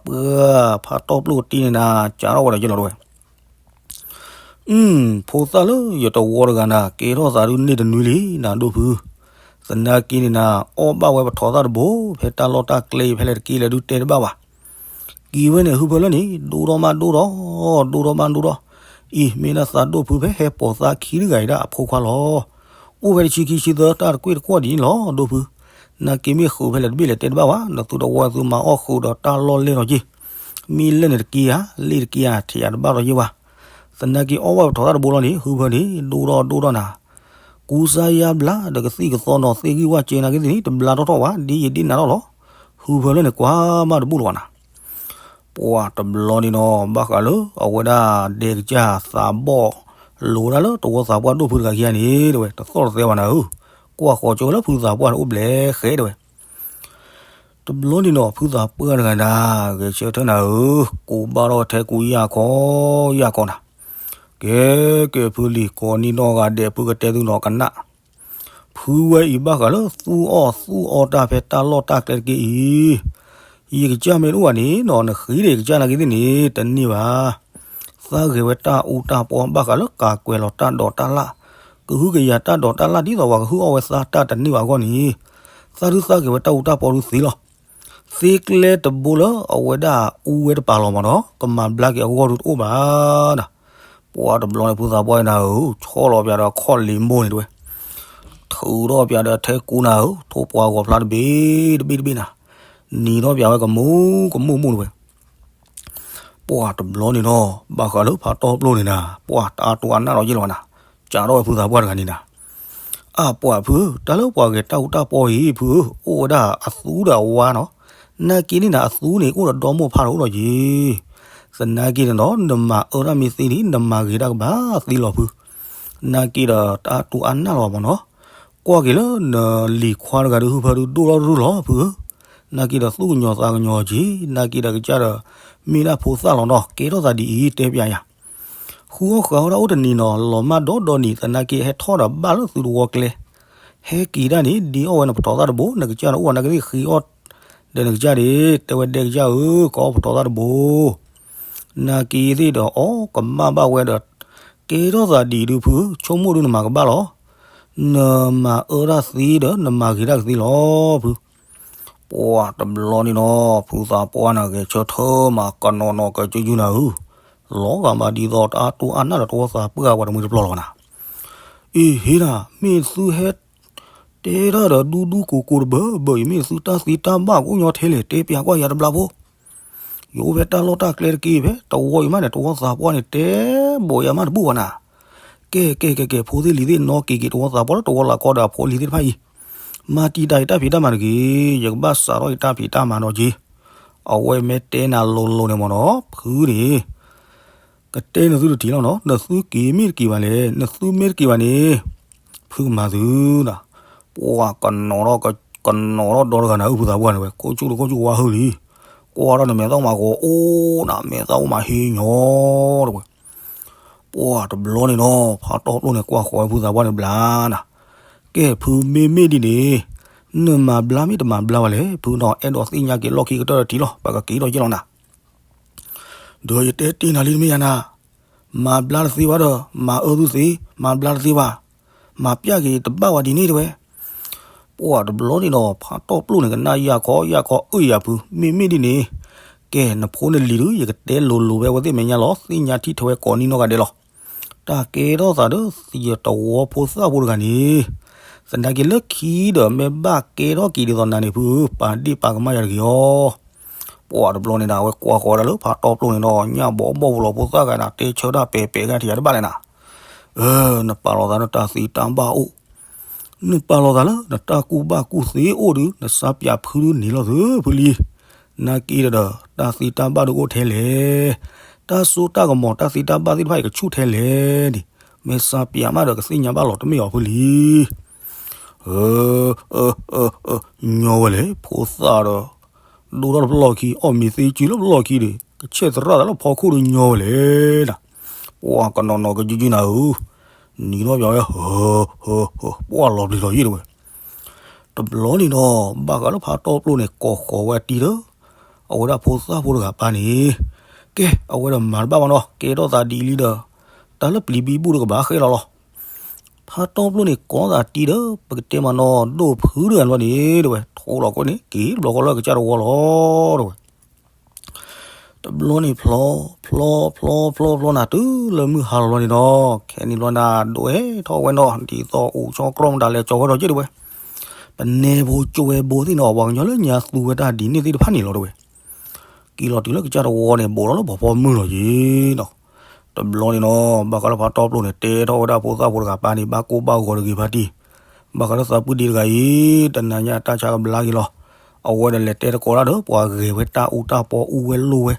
ဖါတီပျိၣ်တံၢ်န့ၣ်နၤ ကးထီၣ်ဝဲဒီးယ့ၢ်လီၤတဲဝဲ, အုမ်, ဖိသၣ်လၢယတဝီတဂၤနၤ ကဲထီၣ်သးဒုးန့ၢ်တနွံလံနၤဒိၣ်ဖု, သနာ်က့န့ၣ်နၤ အီၣ်ဘၣ်ဝဲပထီၣ်သၣ်တဘိ ဖဲတၢ်လီၢ်တၢ်ကျဲအံၤဖဲလဲၣ်တက့လဲၣ်ဒုးတဲတဘၣ်ဘၣ်. က့ၤဝဲန့ၣ် ဟုဖၢလၢန့ၣ် ဒိၣ်ထီၣ်မးဒိၣ်ထီၣ်, ဒိၣ်ထီၣ်မးဒိၣ်ထီၣ်, အံၤ မ့ၢ်ဒၣ်သးဒိၣ်ဖုဖဲဟဲပိာ်သးခံတဂၤအံၤဒၣ်အဖိခွါလီၤ. အိၣ်ဝဲတဆံခံဆံသၢတၢ်တကွ့ၢ်တကွီၢ်ဒ်န့ၣ်လီၤ ဒိၣ်ဖု. သနာ်က့မ့ၢ်ဃုာ်ဖဲလဲၣ်တဘ့ၣ်လဲၣ်တဲတဘၣ်ဘၣ်, နသုတဝီသုမၤအီၣ်ဃုာ်ဒီးတၢ်လီၢ်လဲၢ်လီၤက့ၤ, မ့ၢ်လဲၢ်န့ၣ်တက့ဧါ, လ့ၣ်တက့ဧါ ထံၣ်ယၤတဘၣ်လီၤယ့ၢ်ဘၣ်. သနာ်က့အီၣ်ဘၣ်ပထီၣ်သၣ်တဘိလီၤန့ၣ် ဟုဖၢန့ၣ် ဒိၣ်ထီၣ်ဒိၣ်ထီၣ်နၤ, ကူစါယါဘျါဒီးကသံၣ်ကသီနီၤ သ့ၣ်ဂံၢ်ဝၣ်ကဲနၤက့သ့ၣ်န့ၣ် တဘျါထီၣ်ထီၣ်ဘၣ် ဒ်ယဒ်နၤထီၣ်လီၤ. ဟုဖၢလၢန့ၣ်ကွၢ်မးတဘူၣ်လီၤဘၣ်နၤ. ပှၤတဘျီန့ၣ်နီၤ ဘၣ်ဃးလၢအဝဲဒၣ်ဒဲကစၢ်သးဘီၣ် လိၤဒၣ်လၢတဝီသးပှၢ်ဒိၣ်ဖုတဂၤခံဂၤန့ၣ် တဲဝဲ တသီၣ်တသဲဘၣ်နၤဧၢ, ကွၢ်ဃီၤကၠိလၢဖုသးပှၢ်န့ၣ်အိၣ်ဘျဲးဃဲတဲဝဲ. တဘျီန့ၣ်နီၤ ဖုသးပှၢ်တဂၤဒၣ် ဂဲၤဆၢထၢၣ်နၤဧၢ, ကိးဘၣ်ထီၣ်ထဲကူယၢ်ခီယၢ်ခီနၤ, ကဲ ကဲဖုလံၤ ကိးနံၣ်နီၢ်ဂၤဒဲး ဖုကတဲသုနီၤကနၣ် ဖုဝဲအံၤဘၣ်ဃးလၢသူၣ်အီၣ်သူၣ်အီတၢ်ဖဲတၢ်လီၢ်တၢ်ကျဲတက့ၢ်အံၤ, ယကစၢ်မ့ၢ်တအိၣ်ဘၣ်န့ၣ်နီၤ နဃ့ဒီးယကစၢ်နာ်က့သ့ၣ်န့ၣ် တန့ၢ်ဘၣ်. သးဂဲၤဝဲတၢ်အူတၢ်ပီဘၣ်ဃးလၢကးကွဲးလီၤတၢ်ဒိးတၢ်လၣ်, ကဟုကယာ်တၢ်ဒိးတၢ်လၣ်ဒ်သိးပှၤကဟုအီၣ်ဝဲသးတၢ်တန့ၢ်ဘၣ်အဂီၢ်န့ၣ်, သးဒုးသးဂဲၤဝဲတၢ်အူတၢ်ပီဒုးသ့လီၤ. သ့ကျဲတဘိလၢအဝဲဒၣ်အူဝဲတပၤလီၤမးနီၤ ကမၤဘျါက့ၤအဂီၢ်ဒုးတအိၣ်ဘၣ်နၤ. ပှၤတဘျီန့ၣ် ဖုသးပှၢ်နၤဧၢ, ဆီၣ်လီၤပၠးဒီးခီၣ်လံၤမိၢ်န့ၣ်တဲဝဲ, ထုးထီၣ်ပၠးဒီးထဲကူနၤဧၢ, ထိၣ်ပှၢ်ဂီၤဖျါတဘ့ၣ်တဘ့ၣ်တဘ့ၣ်နၤ, နံၤထီၣ်ပၠးဝဲကမူကမူမူန့ၣ်ဝဲ ပှၤတဘျီန့ၣ်နီၤ ဘၣ်ဃးလၢဖးတီၢ်ပျိန့ၣ်နၤ ပှၤတၢ်တိၢ်အနၢ်လီၤယ့ၢ်လီၤနၤ, ကးထီၣ်ဝဲဖုသးပှၢ်တဂၤန့ၣ်နၤ, အါပှၤဖု, တၢ်လၢပှၤဂဲၤတၢ်အူတၢ်ပီအံၤ ဖုဧၢ, အိၣ်ဝဲဒၣ်အသူဒီးအဝါနီၤ, နာ်က့န့ၣ်နၤ အသူန့ၣ်အိၣ်ဒီးဒီမိၢ်ဖးတအိၣ်လီၤယ့ၢ်, သနာ်က့န့ၣ်နီၤ နမၤအၢတၢ်မ့ၢ်သ့န့ၣ် နမၤဂ့ၤတၢ်ကဘၣ်သ့လီၤဖု, နာ်က့ဒီးတၢ်တိၢ်အနၢ်လီၤမးနီၤ ကွၢ်က့ၤလၢနလံၤခွါတဂၤဒုး ဟုဖၢဒုးဒိၣ်ထီၣ်တရုၢ်လီၤ ဖုဧၢ, နာ်က့ဒီးသူၣ်ကညီၤသးကညီၤက့ၤ, နာ်က့ဒီးကစၢ်ဒီး မ့ၢ်ဒၣ်ဖိသၣ်လီၤနီၤ ကဲထီၣ်သးဒ်အံၤ တဲပၠးယၤ, ဃုအီၣ်ဃုအီတၢ်အိၣ်တနံၤနီၤ လီၤမၢ်ဒီဒီနံၤ သနာ်က့ဟဲထီၣ်ဒီးဘၣ်လၢသုတဝီကျဲ, ဟဲက့ၤတၢ်န့ၣ် ဒ့အီၣ်ဝဲနပထီၣ်သၣ်တဘိ နကစၢ်န့ၣ်အိၣ်ဝဲနာ်က့သ့ၣ်ဃ့အီၣ်, ဒီးနကစၢ်န့ၣ် တဲဝဲဒဲကစၢ်ဧၢ ကအီၣ်ပထီၣ်သၣ်တဘိ နာ်က့သ့ၣ်ဒီးအီၣ်ကမၣ်ဘၣ်ဝဲဒီး ကဲထီၣ်သးဒ်အံၤဒုးဖု, ဆိကမိၣ်ဒုးနမၤကဘၣ်လီၤ, နမၤအၢတၢ်သ့ဒီး နမၤဂ့ၤတၢ်ကသ့လီၤဖု, ပှၤတဘျီန့ၣ်နီၤ ဖုသးပှၢ်နၤဂဲၤဆၢထၢၣ်မး ကနီၤနီၤကစုကနၤဧၢ, လီၤဂာ်မးဒ်သိးတၢ်တိၢ်အနၢ်ဒီးတဝီသးပှၢ်ပှၤတမှံၤတပျီၤလီၤနၤ, အ့ဟ့နၤ မ့ၢ်သုဟဲ တဲတၢ်ဒီးဒူဒူကိၤကိၤတဘၢဘၢအံၤ မ့ၢ်သုတၢ်သ့တၢ်ဘၣ်ကအိၣ်ညီထဲလဲၣ် တဲပၠးကွၢ်ယၤတဘျီဖိ, ယအိၣ်ဖဲတၢ်လီၢ်တၢ်ကျဲတက့ၢ် ဖဲတဝီအံၤမးန့ၣ် တဝီသးပှၢ်န့ၣ် တဲဘိးယၤမးတဘူၣ်ဘၣ်နၤ, ကဲကဲကဲကဲ ဖိသ့ၣ်လံၤသ့ၣ်နီၣ်က့ၤက့ၤတဝီသးပှၢ်လၢတဝီလၢ်ကီဒီးအဖိအလံၤသ့ၣ်တဖၣ်အံၤ, မၤတံာ်တာ်ယတၢ်ဖံးတၢ်မၤတဂ့ၤ, ယကဘၣ်စးထီၣ်ယတၢ်ဖံးတၢ်မၤနီၢ်က့ၤ, အဝဲမ့ၢ်တဲနၤလိၤလိၤန့ၣ်မ့ၢ်နီၤ ဖုန့ၣ် ကတဲနသုတထံၣ်လီၤနီၤ, နသုက့ၤမ့ၢ်တက့ၤဘၣ်လဲၣ်, နသုမ့ၢ်တက့ၤဘၣ်န့ၣ် ဖုကမၤသုနၤ, ပှၤကနီၤထီၣ်ကနီၤထီၣ်ဒီတဂၤနၤ အုၣ်ဖုသးပှၢ်န့ၣ်ဝဲ ခိၣ်ဆူၣ်တခိၣ်ဆူၣ်ဝါဟုလံ, ကွၢ်ထီၣ်န့ၣ် မဲာ်သၣ်မၤဂီၤအိၣ်နၤ မဲာ်သၣ်အိၣ်မးဟ့ညီတဝဲ, ပှၤတဘျီန့ၣ်နီၤ ဖးတီၢ်ပျိၢ်န့ၣ် ကွၢ်ဃီၤဝဲဖုသးပှၢ်န့ၣ်ဘျါနၤ, ကဲဖုမ့မ့ၢ်ဒ်န့ၣ် နမၤဘျါမ့ၢ်တမၤဘျါဘၣ်လဲၣ်, ဖုနီၤ အဲၣ်ဒိးသ့ၣ်ညါက့ၤလီၢ်ခံကတၢၢ်တထံၣ်လီၤ ပကက့ၤထီၣ်ယ့ၢ်လီၤနၤ ဒီးယတဲတ့ၢ်နၤလံတမ့ၢ်ယၤနၤ, မၤဘျါတသ့ဘၣ်ဒီး မၤအၢသုသ့, မၤဘျါတသ့ဘၣ်, မၤပျၢ်က့ၤတဘၣ်ဝဲဒ်န့ၣ်တဲဝဲ, ပှၤတဘျီန့ၣ်ဒီး ဖးတီၢ်ပျိၢ်န့ၣ် ကနၣ်ယၢ်ခီယၢ်ခီအုၣ်ယၤဖု မ့မ့ၢ်ဒ်န့ၣ်, ကဲနဖိနလံၤဒုး ယကတဲလိၤလိၤဝဲအဝဲသ့ၣ်မဲာ်ညါလီၤ သ့ၣ်ညါထံၣ်ထဲဝဲကိးနံၣ်နီၢ်ဂၤဒဲးလီၤ. တၢ်ကဲထီၣ်သးဒီး ယတဝီဖိသၣ်ဖိတဂၤန့ၣ်, သနာ်က့လၢခံဒီး မ့ၢ်ဘၣ်ကဲထီၣ်က့ၤဒ်သိးနၤန့ၣ် ဖုဧၢ, ပာ်ဒ့ၣ်ပာ်ကမၣ်ယၤတဂ့ၤအီၤ. ပှၤတဘျီန့ၣ်ဒၣ် အဝဲကွၢ်ဃီၤဒၣ်လၢဖးတီၢ်ပျိၢ်န့ၣ်ဒီး ညၣ်ဘီဘီၣ်ဖိလီၤဖိသၣ်ဂၤန့ၣ် တဲဆၢတၢ်ပဲာ်ပဲာ်ဂၤထံၣ်ယၤတဘၣ်လဲၣ်နၤ. အၢ နပာ်လီၤသးလၢတၢ်သ့တၢ်ဘၣ်အိၣ်, နပာ်လီၤသးလၢနတၢ်ကူၣ်ဘၣ်ကူၣ်သ့အိၣ်ဒုး နစၢ်ပၠးဖုဒုးန့ၣ်လီၤသုဖုလံ. နာ်က့ဒီး တၢ်သ့တၢ်ဘၣ်ဒုးအိၣ်ထဲလဲၣ်, တၢ်စိတၢ်ကမီၤ တၢ်သ့တၢ်ဘၣ်သ့ၣ်တဖၣ်အံၤကဆူၣ်ထဲလဲၣ်န့ၣ်, မ့ၢ်စၢ်ပၠးမးဒီးကသ့ၣ်ညါဘၣ်လီၤတမ့ၢ်အီၤဖုလံ. အၢ အၢ အၢ အၢ ညီဝဲလဲၣ် ဖိသၣ်ဒီး ဒိၣ်ထီၣ်တပျီၢ်ခံ အီၣ်မ့ၤသ့စုလၢပျီၢ်ခံဒီး ကဆဲးသရၣ်သးလၢဖီခိၣ်ဒုးညီဝဲလဲၣ်နၤ. ပှၤကနီၤနီၤကယုၢ်ယုၢ်နၤဧၢ, နံၤထီၣ်ပၠးဝဲ ဟၢ ဟၢ ဟၢ ပှၢ်လီၤပျံၤလီၤယံာ်တဝဲ. တဘျီန့ၣ်ဒီး ဘၣ်ဃးလၢဖးတီၢ်ပျိၢ်န့ၣ် ကိးဃီၤဝဲတံၤဒီး အဝဲဒၣ်ဖိသၣ်ဖိတဂၤပၢ်န့ၣ်, ကဲ အဝဲဒီးမၤတဘၣ်ဘၣ်နီၤ ကဲထီၣ်သးဒ်အံၤလံဒီး, တ တၢ်လၢပျံၤဘံဘူၣ်ဒီးကဘၣ်ဃဲလီၤလီၤ. ဖါတီပျိၢ်န့ၣ် ကိးသးတံၢ်ဒီး ပကတဲမးနီၤ ဒိၣ်ဖုတဂၤန့ၣ်ဘျီန့ၣ် တဲဝဲ ထိးလီၤကွဲန့ၣ် က့ၤတဘျီဃီလၢကစၢ်တဝီလီၤ တဲဝဲ. တဘျီန့ၣ်ဖျီ ဖျီ ဖျီ ဖျီ ဖျီနၤ တုၤလၢမုၢ်ဟါလီၤဘျီန့ၣ်နီၤ ခဲန့ၣ်ဘျီနၤ ဒိၣ်ဟဲထီၣ်ဝဲနီၤ ဒ်သိးအိၣ်ဆီကြီမတၤလဲၤကၠီၤဝဲဒီး ယဲၢ်တဲဝဲ ပနဲဖိကၠိဝဲဘိသ့ၣ်နီၤ ပှၤကညီလၢညါသူဝဲတၢ်ဒ်န့ၣ်သ့ၣ်တဖၣ်န့ၣ်လီၤ တဲဝဲ. က့ၤလီၤတုၤလၢကစၢ်တဝီန့ၣ် ဘူးထီၣ်လၢပှၤဖီမုၢ်လီၤယ့ၤနီၤ. တဘျီန့ၣ်နီၤ ဘၣ်ဃးလၢဖါတီပျိၢ်န့ၣ် တဲထီၣ်ဝဲဒၣ်ဖိသၣ်ဖိတဂၤ ပၢ်န့ၣ် ဘၣ်ကိၢ်ဘၣ်ဂီၤတဂ့ၤဖါတံၢ်, ဘၣ်ဃးလၢသးပုၢ်ဒ့တဂၤအံၤ တနၤညါတၢ်ဆါကဘျါက့ၤလီၤ. အဝဲဒီးလဲၤတဲတကိးတၢ်ဒီး ပှၤဂဲၤဝဲတၢ်အူတၢ်ပီ အူဝဲလိာ်ဝဲ,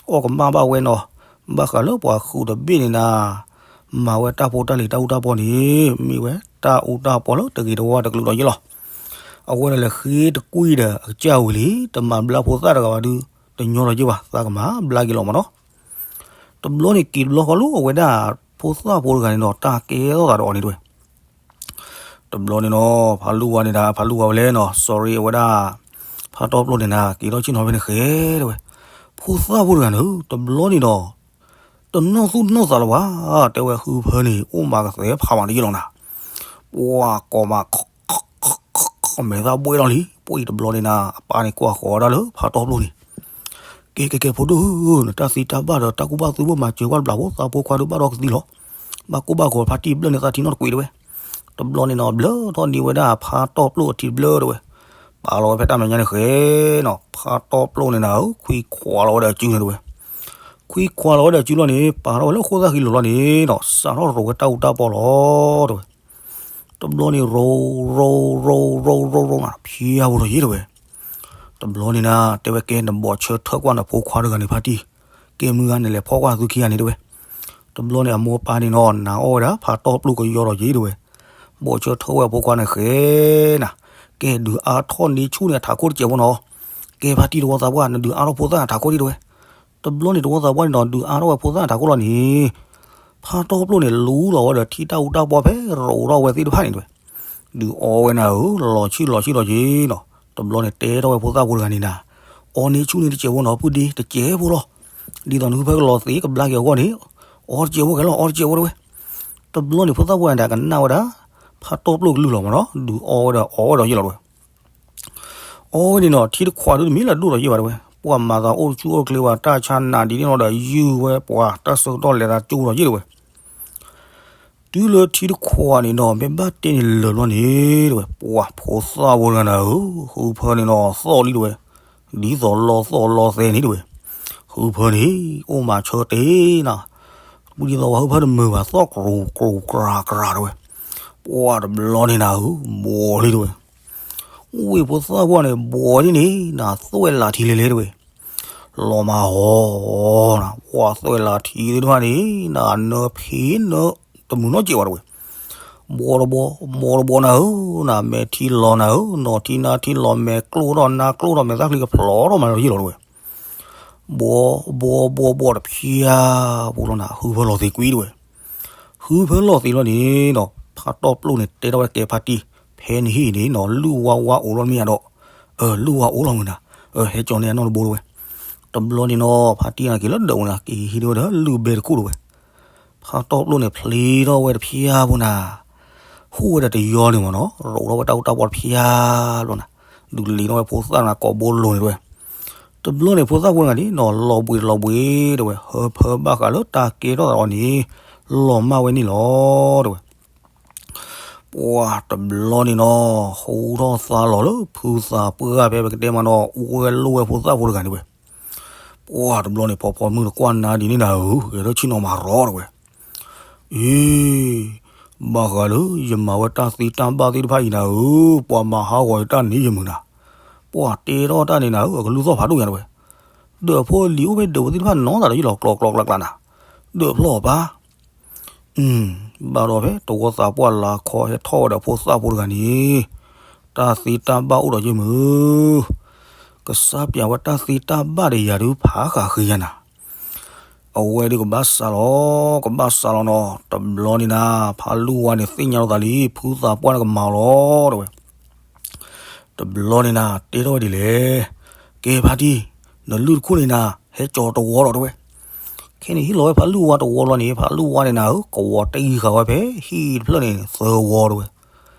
အီၣ်ကမၣ်ဘၣ်ဝဲနီၤ. ဘၣ်ဃးလၢပှၤဃုာ်တဘ့ၣ်န့ၣ်နၤ မၤဝဲတၢ်ဖိတၢ်လံၤတၢ်အူတၢ်ပီန့ၣ် မ့ၢ်ဝဲတၢ်အူတၢ်ပီလၢတဂ့ၤတဝါတကလုာ်ဒီးယ့ၢ်လီၤ. အဝဲဒီးလဲၤဃ့တကွံၢ်ဒီးအကစၢ်ဝံၤလံ, တမၤဘျါဖိသၣ်တဂၤဘၣ်ဒုး တညီလီၤယ့ၢ်ဘၣ်, သးကမၤဘျါက့ၤလီၤမးနီၤ. တဘျီန့ၣ်က့ၤတဘျီဃီလၢ အဝဲဒၣ်ဖိသၣ်ဖိတဂၤန့ၣ်ဒီး တၢ်ကဲထီၣ်သးဒီးအီၤန့ၣ်တဲဝဲ. တဘျီန့ၣ်နီၤ ဖးလူဝါန့ၣ်ဒၣ် ဖးလူဝါဝဲလဲၣ်နီၤ sorry အဝဲဒၣ် ဖးတီပျိၢ်န့ၣ်နၤ က့ၤထီၣ်ဆ့ၣ်နီၤဖဲန့ၣ်ဃဲ တဲဝဲ. ဖိသၣ်ဖိတဂၤန့ၣ် တဘျီန့ၣ်ဒီး တနီၣ်သူၣ်နီၣ်သးလၢၤဘၣ်, တဲဝဲ ဟုဖၢန့ၣ် အိၣ်မးကသဲးဖးမးတယ့ၢ်လီၤနၤ. ပှၤကိးမး မဲာ်သၣ်ဘှဲလီၤလံ, ပှၤအံၤတဘျီန့ၣ်နၤ အပၢ်န့ၣ်ကွၢ်ဃီၤဝဲဒၣ်လၢဖးတီပျိၢ်န့ၣ် ကဲ ကဲ ကဲ ဖိဒိၣ်ဧၢ, နတၢ်သံတၢ်ဘၣ်ဒီးတၢ်ကူၣ်ဘၣ်သုဘၣ်မၤစၢၤကွၢ်တဘျီဖိ သးဖိခွါဒုးဘၣ်ဒီးကသံလီၤ. ဘၣ်ကိၢ်ဘၣ်ဂီၤဖါတံၢ်ဘျၢၣ်န့ၣ်သးထံနီၣ်တကွံာ်တဲဝဲ. တဘျီန့ၣ်နီၤ ဘျၢထီၣ်န့ၢ်ဝဲဒၣ်ဖါတီပျိၢ်အထံတဘျၢၣ်တဲဝဲ. ပာ်လီၤဝဲဖဲတၢ်မဲာ်ညါန့ၣ်ဃဲနီၤ ဖါတီပျိၢ်န့ၣ်နၤဧၢ ခွံခွါလီၤဝဲဒီးအစုန့ၣ်တဲဝဲ. ခွံခွါလီၤဝဲဒီးအစုလီၤန့ၣ် ပာ်ထီၣ်ဝဲလၢဃိၣ်သၣ်ဃံလိၤလီၤန့ၣ်နီၤ စးထီၣ်ရိးဝဲတၢ်အူတၢ်ပီလီၤတဲဝဲ. တဘျီန့ၣ် ရိး ရိး ရိး ရိး ရိး ရိး နၤ ဖျါဝဲဒီးယ့ၢ်တဲဝဲ. တဘျီန့ၣ်နၤ တဲဝဲ ကဲ နဘိးဆၢထၢၣ်ကွၢ်နဖိခွါတဂၤန့ၣ်ဖါတံၢ်, ကဲ မုၢ်ဂၤနလဲၤဖီၣ်ကွၢ်သုခံဂၤန့ၣ်တဲဝဲ. တဘျီန့ၣ် အမိၢ်ပၢ်န့ၣ်နီၤ နာ်အီၣ်ဝဲဒၣ် ဖါတီပျိၢ်ကယီဒီးယ့ၢ်တဲဝဲ. ဘိးဆၢထၢၣ်ဝဲအဖိခွါန့ၣ်ဃဲနၤ, ကဲ ဒုးအါထီၣ်န့ၢ်ဆူၣ်န့ၣ်အထးခိၣ်တစဲးဖိနီၤ. ကဲ ဖါတံၢ်တဝီသးပှၢ် နဒုးအါထီၣ်ဖိသၣ်အထးခိၣ်ဒ်တဲဝဲ. တဘျီန့ၣ်တဝီသးပှၢ်န့ၣ်ဒီး ဒုးအါထီၣ်ဝဲဖိသၣ်အထးခိၣ်လီၤန့ၣ် ဖါတီပျိၢ်န့ၣ် လူလီၤဝဲဒီးထံတၢ်အူတၢ်ပီဖဲရိးထီၣ်ဝဲသ့ၣ်တဖၣ်န့ၣ်တဲဝဲ. ဒုးအီဝဲနၤဧၢ လီၤဆံၣ်လီၤဆံၣ်လီၤက့ၤနီၤ. တဘျီန့ၣ်တဲထီၣ်ဝဲဖိသၣ်ဖိတဂၤန့ၣ်နၤ, အီန့ၢ်ဆူၣ်န့ၢ်တစဲးဖိနီၤ ပုၢ်ဒ့ တစဲးဖိလီၤ. ဒ်သိးနဟုဖၢကလီၤသ့ကဘျါက့ၤအဂီၢ်န့ၣ် အီတစဲးဖိကဲလီၤ အီတစဲးဖိတဲဝဲ. တဘျီန့ၣ်ဖိသၣ်ဖိတဂၤန့ၣ် ကနၣ်ဝဲဒၣ် ဖါတီပျိၢ်ကလုၢ်လီၤမးနီၤ ဒုးအီဝဲဒီးအီဝဲဒီးယ့ၢ်လီၤတဲဝဲ. အီဝဲန့ၣ်နီၤ ထံတခွးဒုးတမ့ၢ်လၢဒိၣ်ဒီးယ့ၢ်ဘၣ်တဲဝဲ, ပှၤမၤသးအိၣ်ဆူၣ်အိၣ်ချ့ဝဲ တၢ်ဆါနးဒ်န့ၣ်နီၤဒီးယုၢ်ဝဲ ပှၤတၢ်ဆၢကတီၢ်လဲၤသးကၠိဒီးယ့ၢ်တဲဝဲ. တုၤလၢထံတခွးန့ၣ်နီၤ မ့ၢ်ဘၣ်တဲန့ၣ်လၢာ်ဘျီန့ၣ်တဲဝဲ ပှၤဖိသၣ်ဖိတဂၤနၤဧၢ ဟုဖၢန့ၣ်နီၤ သီၣ်လံတဲဝဲ, ဒ်သိးလီသီၣ်လီသဲန့ၣ်တဲဝဲ. ဟုဖၢန့ၣ် အိၣ်မးဆၢတဲာ်နၤ, ဝံၤဒ်သိးပှၤဟုဖၢတမုာ်ဘၣ် သီၣ်ကြူးကြူးကြူးကြူးတဲဝဲ. ပှၤတဘျီန့ၣ်နၤဧၢ ဘှီလံတဲဝဲ. ဝံၤဖိသၣ်ပှၢ်န့ၣ် ဘှီဒ်န့ၣ်နၤ သွဲၣ်လးထံလဲၤလဲၤတဲဝဲ. လီၤမးဟီနၤ ပှၤသွဲၣ်လးထံသ့ၣ်တဖၣ်န့ၣ် နနၢဖံးနၢတမုာ်နီတစဲးဘၣ်တဲဝဲ. ဘှီတဘှီ ဘှီတဘှီနၤဧၢ နၤ မဲာ်ထံလီၤနၤဧၢ နီၢ်ထံနါထံလီၤ မဲာ်ကျိၣ်ထီၣ်နါကျိၣ်ထီၣ် မဲာ်သၣ်ချံကဖျိးထီၣ်မးလီၤယ့ၢ်လီၤတဲဝဲ. ဘှီ ဘှီ ဘှီ ဘှီတဖျါဖိလီၤနၤ ဟုဖၢလီၤသ့ကွံာ်တဲဝဲ. ဟုဖၢလီၤသ့လီၤန့ၣ်နီၤ ဖါတီပျိၢ်န့ၣ် တဲထီၣ်ဝဲကဲဖါတံၢ် ဖဲနဟံၣ်န့ၣ်နီၤ လုၢ်ဝါဝါအိၣ်လီၤမ့ၢ်ဧါဒီး, အၢ လုၢ်ဝါအိၣ်လီၤမ့ၢ်နၤ, အၢ ဟဲကၠီၤန့ၢ်အနီၢ်တဘိတဲဝဲ. တဘျီန့ၣ်နီၤ ဖါတံၢ်န့ၣ်က့ၤလၢဒၢးဝဲနၤ က့ၤဟံးန့ၢ်ဝဲဒီးလုၢ်ဘဲတခိၣ်တဲဝဲ. ဖါတီပျိၢ်န့ၣ် ဖျ့ထီၣ်ဝဲတဖျါဖိနၤ ဟူးဝဲဒီးတယီန့ၣ်မ့ၢ်နီၤ ရိးထီၣ်ဝဲတၢ်အူတၢ်ပီတဖျါဘျီနၤ, ဒုးလ့ၤထီၣ်ဝဲဖိသၣ်နၤကိးဘိလိၤန့ၣ်တဲဝဲ. တဘျီန့ၣ် ဖိသၣ်ဖိတဂၤန့ၣ်နီၤ လီၤဘှံးတလီၤဘှံးတဲဝဲ ဟၢဖၢဘၣ်ဃးလၢတၢ်ကဲထီၣ်သးအီၤန့ၣ် လီၤမၢ်ဝဲန့ၣ်လီၤတဲဝဲ. ပှၤတဘျီန့ၣ်နီၤ ဟူထီၣ်သါလီၤလၢဖုသးပှၢ်ဖဲပကတဲမးနီၤ အူဝဲလိာ်ဝဲဖိသၣ်ဖိတဂၤန့ၣ်ဝဲ. ပှၤတဘျီန့ၣ် ဖီဖီမုၢ်တကွၢ်နါဒ်န့ၣ်နၤဧၢ ဂဲၤထၢၣ်ဆ့ၣ်နီၤမးရီတဲဝဲ. အ့ ဘၣ်ဃးလၢယမၤဝဲတၢ်သ့တၢ်ဘၣ်သ့ၣ်တဖၣ်အံၤနၤဧၢ ပှၤမၤဟးဂီၤယတၢ်န့ၣ်ယမုာ်နၤ. ပှၤတဲထီၣ်တၢ်န့ၣ်နၤဧၢ အကလုၢ်သီၣ်ဖးဒိၣ်ညါတဲဝဲ. ဒၢးဖိလံၤအိၣ်ဖဲဒၢးဖိသ့ၣ်တဖၣ်နီၤသးဒီးယလီၤကျီကျီကျါကျါနၤ. ဒၢးဖျီၣ်အီၤပၢ် ဘၣ်ဒီးဖဲတဝီသးပှၢ်လၤခီဟဲထီၣ်ဝဲဒီးဖိသၣ်ဖိတဂၤန့ၣ် တၢ်သ့တၢ်ဘၣ်အိၣ်ဒီးယမုာ် ကစၢ်ပျးဝဲတၢ်သ့တၢ်ဘၣ်ဒီးယၤဒုးဖးဃာ်ဃ့ယၤနၤ. အဝဲဒုးကဘၣ်စးလီၤ ကဘၣ်စးလီၤနီၤ တဘျီန့ၣ်နၤ ဖးလူဝါန့ၣ်သ့ၣ်ညါလီၤသးလံ ဖုသးပှၢ်န့ၣ်ကမၤလီၤတဲဝဲ. တဘျီန့ၣ်နၤ တဲထီၣ်ဝဲဒ်လဲၣ်, ကဲဖါတံၢ် နလုၢ်တခိၣ်န့ၣ်နၤ ဟဲကၠီၤတဝီလီၤတဲဝဲ. ခဲန့ၣ်ဟံးလီၤဝဲဖးလူၢ်ဝါတဝီလီၤန့ၣ် ဖးလူၢ်ဝါန့ၣ်နၤဧၢ ကဝီၤတံၢ်ဃာ်ဝဲဖဲဟံၣ်တဖျၢၣ်န့ၣ်သၢဝီတဝဲ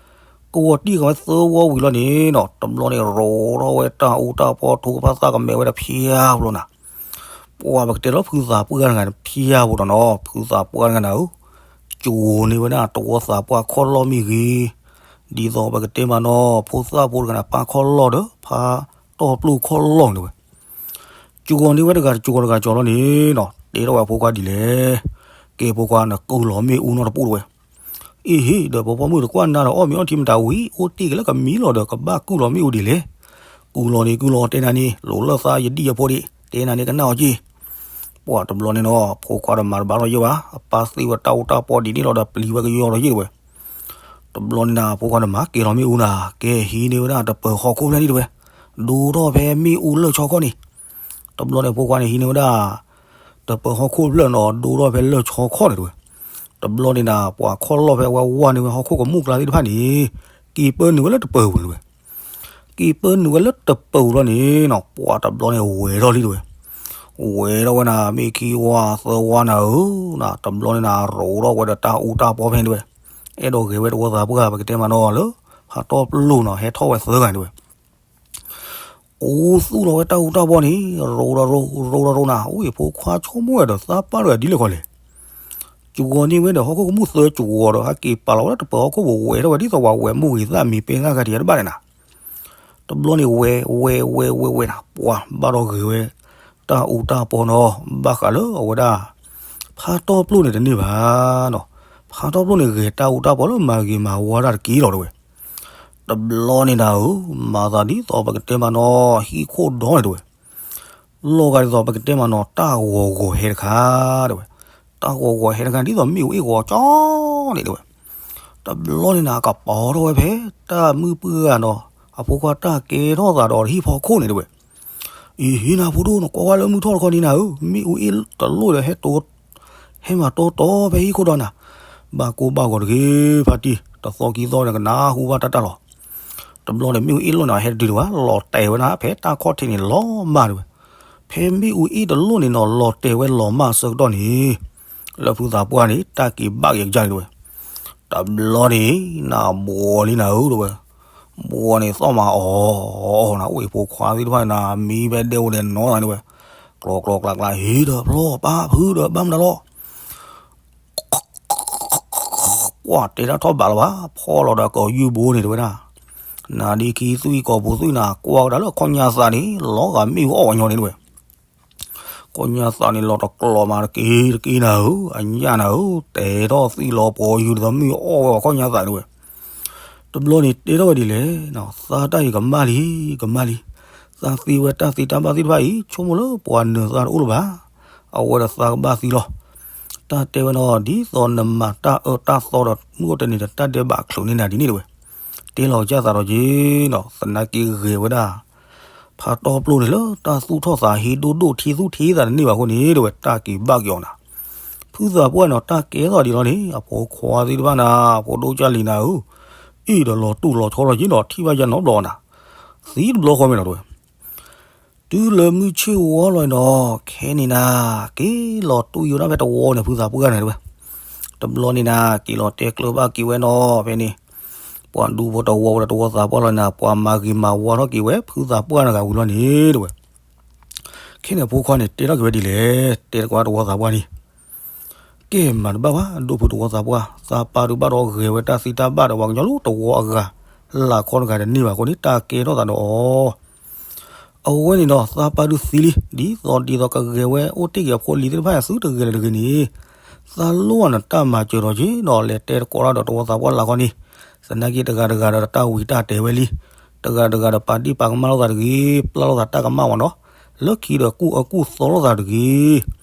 ကဝီၤတံၢ်ဃာ်ဝဲသၢဝီဝံၤလီၤန့ၣ်နီၤ တဘျီန့ၣ်ရိးထီၣ်ဝဲတၢ်အူတၢ်ပီထိကဖၣ်သၣ်ကမဲာ်ဝဲတဖျါဖိလီၤနၤ ပှၤပကတဲလီၤဖုသးပှၢ်တဂၤတဖျါဖိဒီးနီၤ ဖုသးပှၢ်တဂၤနၤဧၢ ကၠိၤန့ၢ်ဝဲဒၣ်တဝီသးပှၢ်ခီၣ်လီၢ်မ့ၢ်ဂ့ၤ ဒ်သိးပကတဲမးနီၤ ဖိသၣ်ဖိတဂၤန့ၣ် ပၢ်ခီၣ်လီၢ်ဒီး ဖါတီၢ်ပျိၢ်ခီၣ်လီၢ်န့ၣ်တဝဲ ကၠိၤန့ၢ်ဝဲတဂၤတကၠိၤတဂၤကၠီလီၤန့ၣ်နီၤ တဲထီၣ်ဝဲအဖိခွါဒ်လဲၣ်. ကဲဖိခွါနကုၢ်လီၤမ့ၣ်အူနီတပူၤတဝဲ အ့ဟ့ၣ် ဒီးပှၤပိာ်မုၣ်တကွၢ်နၤဒီးအီၣ်မ့ၤအီထံမတၤဝံၤ အိၣ်တ့ၢ်က့ၤလၢကမံလီၤဒီးကဘၣ်ကုၢ်လီၤမ့ၣ်အူဒ်လဲၣ်. ကုၢ်လီၤန့ၣ်ကုၢ်လီၤတဲနၤန့ၣ် လိၤလၢသးယဒံၣ်ယဖိဒံး တဲနၤန့ၣ်ကနၣ်အီၤက့ၢ်. ပှၤတဘျီန့ၣ်နီၤ ဖိခွါဒီးမၤတဘၣ်ထီၣ်ယဲၢ်ဘၣ် အပၢ်သ့ၣ်ဝဲတၢ်အူတၢ်ပီဒ်န့ၣ်လီၤဒီးပျံၤဝဲကယီလီၤယဲၢ်တဝဲ တဘျီန့ၣ်နၤ ဖိခွါန့ၣ်မၤကဲလီၤမ့ၣ်အူနၤ ကဲဟံးန့ၢ်ဝဲဒၣ်တပၢၤဟီၣ်ခိၣ်ဖျၢၣ်န့ၣ်တဝဲ ဒိထီၣ်ဖဲမ့ၣ်အူလၢၢ်ဆီခီၣ်န့ၣ် တဘျီန့ၣ်ဖိခွါန့ၣ်ဟံးန့ၢ်ဝဲဒၣ် တပၢၤဟီၣ်ခိၣ်ဖျၢၣ်နီၤ ဒိထီၣ်ဖဲလၢၢ်ဆီခီၣ်န့ၣ်တဝဲ တဘျီန့ၣ်နၤ ပှၤခီၣ်လီၢ်ဖဲအဝဲဝါန့ၢ်ဝဲဟီၣ်ခိၣ်ကမူၣ်ကျါသ့ၣ်တဖၣ်န့ၣ် က့ၤပၢနုာ်ဝဲလၢတပၢၤပူၤန့ၣ်တဝဲ က့ၤပၢနုာ်ဝဲလၢတပၢၤပူၤလီၤန့ၣ်နီၤ ပှၤတဘျီန့ၣ်ဝဲၤထီၣ်လံတဝဲ ဝဲၤထီၣ်ဝဲနၤ မ့ၢ်ခံဝါသၢဝါနၤဧၢ နၤ တဘျီန့ၣ်နၤ ရိးထီၣ်ဝဲဒီးတၢ်အူတၢ်ပီဖဲန့ၣ်တဝဲ အဲၣ်ဒိးဂဲၤဝဲတဝီသးပှၢ် ပကတဲမးနီၤလၢ ဖါတီၢ်ပျိၢ်နီၤ ဟဲထီၣ်ဝဲသၢဂၤန့ၣ်တဝဲ အိၣ်သူၣ်လီၤဝဲတၢ်အူတၢ်ပီန့ၣ် ရိးဒီးရိး ရိးဒီးရိးနၤ အိၣ်အံၤဖိခွါဆိကမိၣ်ဝဲဒီးသးပၢ်တဂၤဒ်လဲၣ်ခီလဲၣ် ကၠိၤန့ၢ်ဝဲဒီးဟီၣ်ခိၣ်ကမူၣ်သၢကၠိၤဒီး ဟဲက့ၤပာ်လီၤဝဲလၢတပၢၤဟီၣ်ခိၣ်ပူၤ ဝဲၤထီၣ်ဝဲဒ်သိးပှၤဝဲၤမုၢ်ဂ့ၤသၣ်မံၤပဲသၣ်ဂၤတယၤတဘၣ်န့ၣ်နၤ တဘျီန့ၣ်ဝဲ ဝဲ ဝဲ ဝဲ ဝဲနၤ ပှၤဘၣ်ဒီးဂဲၤဝဲ တၢ်အူတၢ်ပီနီၤ ဘၣ်ဃးလၢအဝဲဒၣ် ဖါတီၢ်ပျိၢ်န့ၣ်တန့ၢ်ဘၣ်နီၤ ဖါတီၢ်ပျိၢ်န့ၣ်ဂဲၤတၢ်အူတၢ်ပီလၢမၤဂ့ၤမၤဝါတၢ်တက့ၢ်လီၤတဝဲ တဘျီန့ၣ်နၤဧၢ မၤသးဒ်သိးပကတဲမးနီၤ ဟံၣ်ခိၣ်ဒီန့ၣ်တဝဲ လီၤဂာ်ဒ်သိးပကတဲမးနီၤ တၢ်ဂီၤဂီၤဟဲတခါတဝဲ တၢ်ဂီၤဂီၤဟဲတခါဒ်သိးမ့ၣ်အူအ့ၣ်ဂီၤကၠီန့ၣ်တဝဲ တဘျီန့ၣ်နၤ ကပီၤထီၣ်ဝဲဖဲ တၢ်မုၢ်ပှၢ်ဂၤနီၤ အဖိခွါတၢ်ကဲထီၣ်သးဒီးဟံၣ်ဖီခိၣ်န့ၣ်တဝဲ အံၤဟံးနၤဖိဒိၣ် နကွၢ်ကွၢ်လၢမုၢ်ထီၣ်တခီန့ၣ်နၤဧၢ မ့ၣ်အူအ့ၣ်တလိၣ်ဒီးဟဲတိ ဟဲမၤတီတီဖဲဟံၣ်ခိၣ်ဒီနၤ ဘၣ်ကိၢ်ဘၣ်ဂီၤတဂ့ၤ ဖါတံၢ် တသီခံသီန့ၣ် ကနၢ်ဟူဘၣ်တၢ်တၢ်လီၤ တဘျီန့ၣ် မ့ၣ်အူအ့ၣ်လိၣ်န့ၣ် ဟဲတတုၤတဝဲ လီၤတဲာ်ဝဲဒၣ် ဖဲတၢ်ခီၣ်ထံးန့ၣ်လီၤမၢ်တဝဲ ဖဲမ့ၣ်အူအ့ၣ်တလိၣ်န့ၣ်နီၤ လီၤတဲာ်ဝဲလီၤမၢ်အဆၢကတီၢ်န့ၣ် လၢဖုသးပှၢ်န့ၣ် တၢ်က့ၤဘၣ်က့ၤကစၢ်န့ၣ်တဝဲ တဘျီန့ၣ် နဘှီလံနၤဧၢတဝဲ ဘှီန့ၣ်သီၣ်မၤအီၤအီၤနၤ အိၣ်အံၤဖိခွါသ့ၣ်တဖၣ်န့ၣ်နၤ မံဖဲဒဲအိၣ်ဒဲးနီၤနၤတဝဲ ကျီကျီကျါကျါ ဟံးဒီးဖျီ ပၢ်ဖုဒီးဘၣ်မတၤလီၤ ကွၢ်တဲဒၣ်ထီၣ်ဘးလီၤဘၣ် ဖီၣ်လီၤဒီးကီးယူၢ်ဘိန့ၣ်တဝဲဒၣ် နၤဒ်ခံသွံၣ်ကီးပူၤသွံၣ်နၤ ကွၢ်ဝဲဒၣ်လၢခီၣ်ညါသးန့ၣ် လီၤဂာ်မ့ၣ်အူအီၣ်ဝဲညီန့ၣ်တဝဲ ခီၣ်ညါသးန့ၣ်လီၤတကျီးမးတက့ၢ်တက့ၢ်နၤဧၢ အညၣ်နၤဧၢ တဲထီၣ်သွံၣ်လီၤပီယူၢ်ဒ်သိးမ့ၣ်အူအီၣ်ဝဲခီၣ်ညါသးန့ၣ်တဝဲ တဘျီန့ၣ်တဲထီၣ်ဝဲဒ်လဲၣ် သးတၢ်အံၤကမၣ်လံ ကမၣ်လံ သးသ့ဝဲတၢ်သ့တၢ်ဘၣ်သ့ၣ်တဖၣ်အံၤ ဆိကမိၣ်လၢပှၤနၢၤသးတအိၣ်လၢၤဘၣ် အဝဲဒီးသးကဘၣ်သံလီၤ တၢ်တဲဝဲနီၤ ဒ်သိးနမၤတၢ်အၢတၢ်သီဒီးမုၢ်အိၣ်တနံၤဒီး တၢ်ဒဲးဘးချုးန့ၢ်နၤဒ်န့ၣ်တဝဲ တဲလီၤကစၢ်သးဒီးက့ၤနီၤ သနာ်က့ဂဲၤဝဲဒၣ် ဖါတီပျိၢ်န့ၣ်လၢတၢ်သူၣ်ထီၣ်သးဟ့ဒိၣ်ဒိၣ်ထံသူၣ်ထံသးတန့ၢ်ဘၣ်အဃိန့ၣ် တဝဲ တၢ်က့ၤဘၣ်က့ၤအီၤနၤ ဖုသးပှၢ်နီၤ တၢ်ကဲထီၣ်ဒ်လီၤန့ၣ် အဖိခွါသ့ၣ်တဖၣ်နၤ ဖိဒိၣ်ကၢ်လံၤနၤဧၢ အ့ၣ်ဒီးလီၤတူၢ်လီၤဆီလီၤက့ၤဒီး ထံၣ်ဘၣ်ယၤနီတဘျီနၤ သံတဘျီဃီမ့ၢ်နီၤတဝဲ တုၤလၢမုၢ်ဆ့ၣ်ဝါလီၤန့ၣ်ဒီး ခဲန့ၣ်နၤ က့ၤလီၤတူၢ်ယိၤဒၣ်ဖဲတဝီန့ၣ် ဖုသးပှၢ်န့ၣ်တဝဲ တဘျီန့ၣ်နၤ က့ၤလီၤတဲကျၢၤဘၣ်က့ၤဝဲနီၤ ဖဲန့ၣ် ပှၤဒူဖိတဝီဝဲဒီးတဝီသးပှၢ်လီၤန့ၣ် ပှၤမၤဂ့ၤမၤဝါထီၣ်က့ၤဝဲ ဖုသးပှၢ်တဂၤဝံၤလီၤန့ၣ်တဝဲ ခဲန့ၣ်အဖိခွါန့ၣ် တဲထီၣ်က့ၤဝဲဒ်လဲၣ် တဲတကွၢ်တဝီသးပှၢ်န့ၣ် ကဲမၤတဘၣ်ဘၣ် ဒိၣ်ဖုတဝီသးပှၢ် သးပၢ်ဒုးဘၣ်ဒီးဂဲၤဝဲတၢ်သံတၢ်ဘၣ်ဒီး ပှၤကညီလၢတဝီအဂၤ လၢခီတဂၤတန့ၢ်ဘၣ်အဃိန့ၣ် တၢ်ကဲထီၣ်သးဒီးအီၤ အဝဲန့ၣ်ဒီး သးပၢ်ဒုးသံလံ ဒ်သိးဒ်သိးကဂဲၤဝဲအိၣ်တ့ၢ်က့ၤအဖိအလံၤသ့ၣ်တဖၣ် သုတဂဲၤလၢၤတဂ့ၤန့ၣ် သးလိၣ်အီၤနတၢ်မၤစၢၤဒီးက့ၤဒီး လဲၤတဲတကိးတၢ်ဒီးတဝီသးပှၢ်လၢခီန့ၣ် သနာ်က့တဂၤတဂၤဒီးတၢ်ဝံတၢ်တဲာ်ဝဲလံ တဂၤတဂၤဒီးပာ်ဒံၣ်ပာ်ကမၣ်လိာ်သးတဂ့ၤ ပျၢ်လိာ်သးတၢ်ကမၣ်ဝဲနီၤ လၢခံဒီးကူၣ်အၢကူၣ်သီလိာ်သးတဂ့ၤ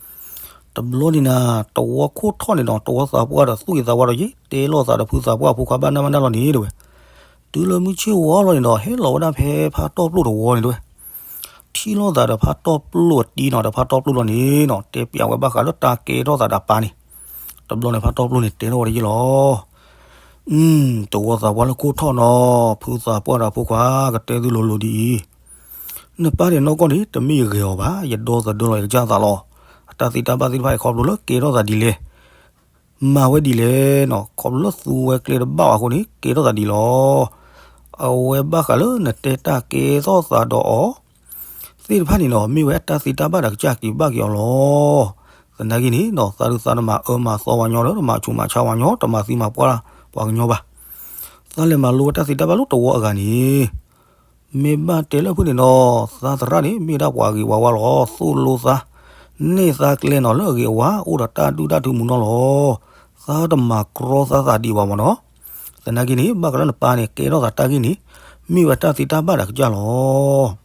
တဘျီန့ၣ်နၤ တဝီခိၣ်ထီၣ်န့ၣ်ဒီး တဝီသးပှၢ်ဒီးသူၣ်က့ၤသးဝါဒီးက့ၤ တဲလိာ်သးဒီးဖုသးပှၢ်အဖိခွါဘၣ်နၢ်ဘၣ်နၢ်လီၤန့ၣ်တဝဲ တုၤလၢမုၢ်ဆ့ၣ်ဝါလီၤန့ၣ်ဒီး ဟဲလီၤဝဲဒၣ်ဖဲဖါတီပျိၢ်တဝီန့ၣ်တဝဲ ထံၣ်လိာ်သးဒီးဖါတီပျိၢ်အတံၤနီၤ ဒီးဖါတီပျိၢ်လီၤန့ၣ်နီၤ တဲပျးဝဲဘၣ်ဃးလၢတၢ်ကဲထီၣ်သးဒီးပၢ်န့ၣ် တဘျီန့ၣ်ဖါတီပျိၢ်န့ၣ်တဲထီၣ်ဝဲဒၣ်ယ့ၢ်လီၤ တဝီသးပှၢ်လၢခိၣ်ထီၣ်နီၤ ဖုသးပှၢ်ဒီးဖိခွါ ကတဲသုလိၤလိၤဒ်အံၤ နပၢ်န့ၣ်နီၢ်ကီၢ်န့ၣ် တမ့ၢ်ယဂဲၤအီၤဘၣ် ယဒီသဒၢလီၤယကစၢ်သးလီၤ အ တၢ်သ့တၢ်ဘၣ်သ့ၣ်တဖၣ်အံၤ ခီဖျိလၢကဲထီၣ်သးဒ်လဲၣ် မၤဝဲဒ်လဲၣ်နီၤ, ခီဖျိလၢသူဝဲကျဲတဘၣ်ဘၣ်အဃိန့ၣ် ကဲထီၣ်သးဒ်လဲၣ်. အဝဲဘၣ်ဃးလၢနတဲတၢ်ကဲထီၣ်သးဒီးအီၤသ့ၣ်တဖၣ်န့ၣ်နီၤ မ့ၢ်ဝဲအတၢ်သ့တၢ်ဘၣ်ဒီးကစၢ်က့ၤဘၣ်က့ၤအီၤလီၤ. သနာ်က့န့ၣ်နီၤ သးဒုးသးတမၤအၢမၤသီပှၤညီဒီး တမၤဆူးမၤဆါပှၤညီ တမၤသံမၤပှၢ်ပှၤကညီဘၣ်. သးလဲၤမၤလိဝဲတၢ်သ့တၢ်ဘၣ်လၢတဝီအဂၤန့ၣ် မ့ၢ်ဘၣ်တဲလၢဖုၣ်န့ၣ်နီၤ သးသရၣ်န့ၣ် မ့ၢ်ဒၣ်ပှၤဂ့ၤပှၤဝါလီၤ. သိၣ်လိသး န့ၢ်သးကျဲနီၤ လၢအဂ့ၤအဝါ အိၣ်ဒီးတၢ်ဒုၣ်တၢ်ထူမုၢ်နီၢ်လီၤ. သးတမၤကြီသးသးဒံးဘၣ်မ့ၢ်နီၤ. သနာ်က့န့ၣ် ဘၣ်ဃးလၢနပၢ်န့ၣ် ကဲထီၣ်သးတၢ်ဂ့ၢ်န့ၣ် မ့ၢ်ဝဲတၢ်သ့တၢ်ဘၣ်ဒီးကစၢ်လီၤ.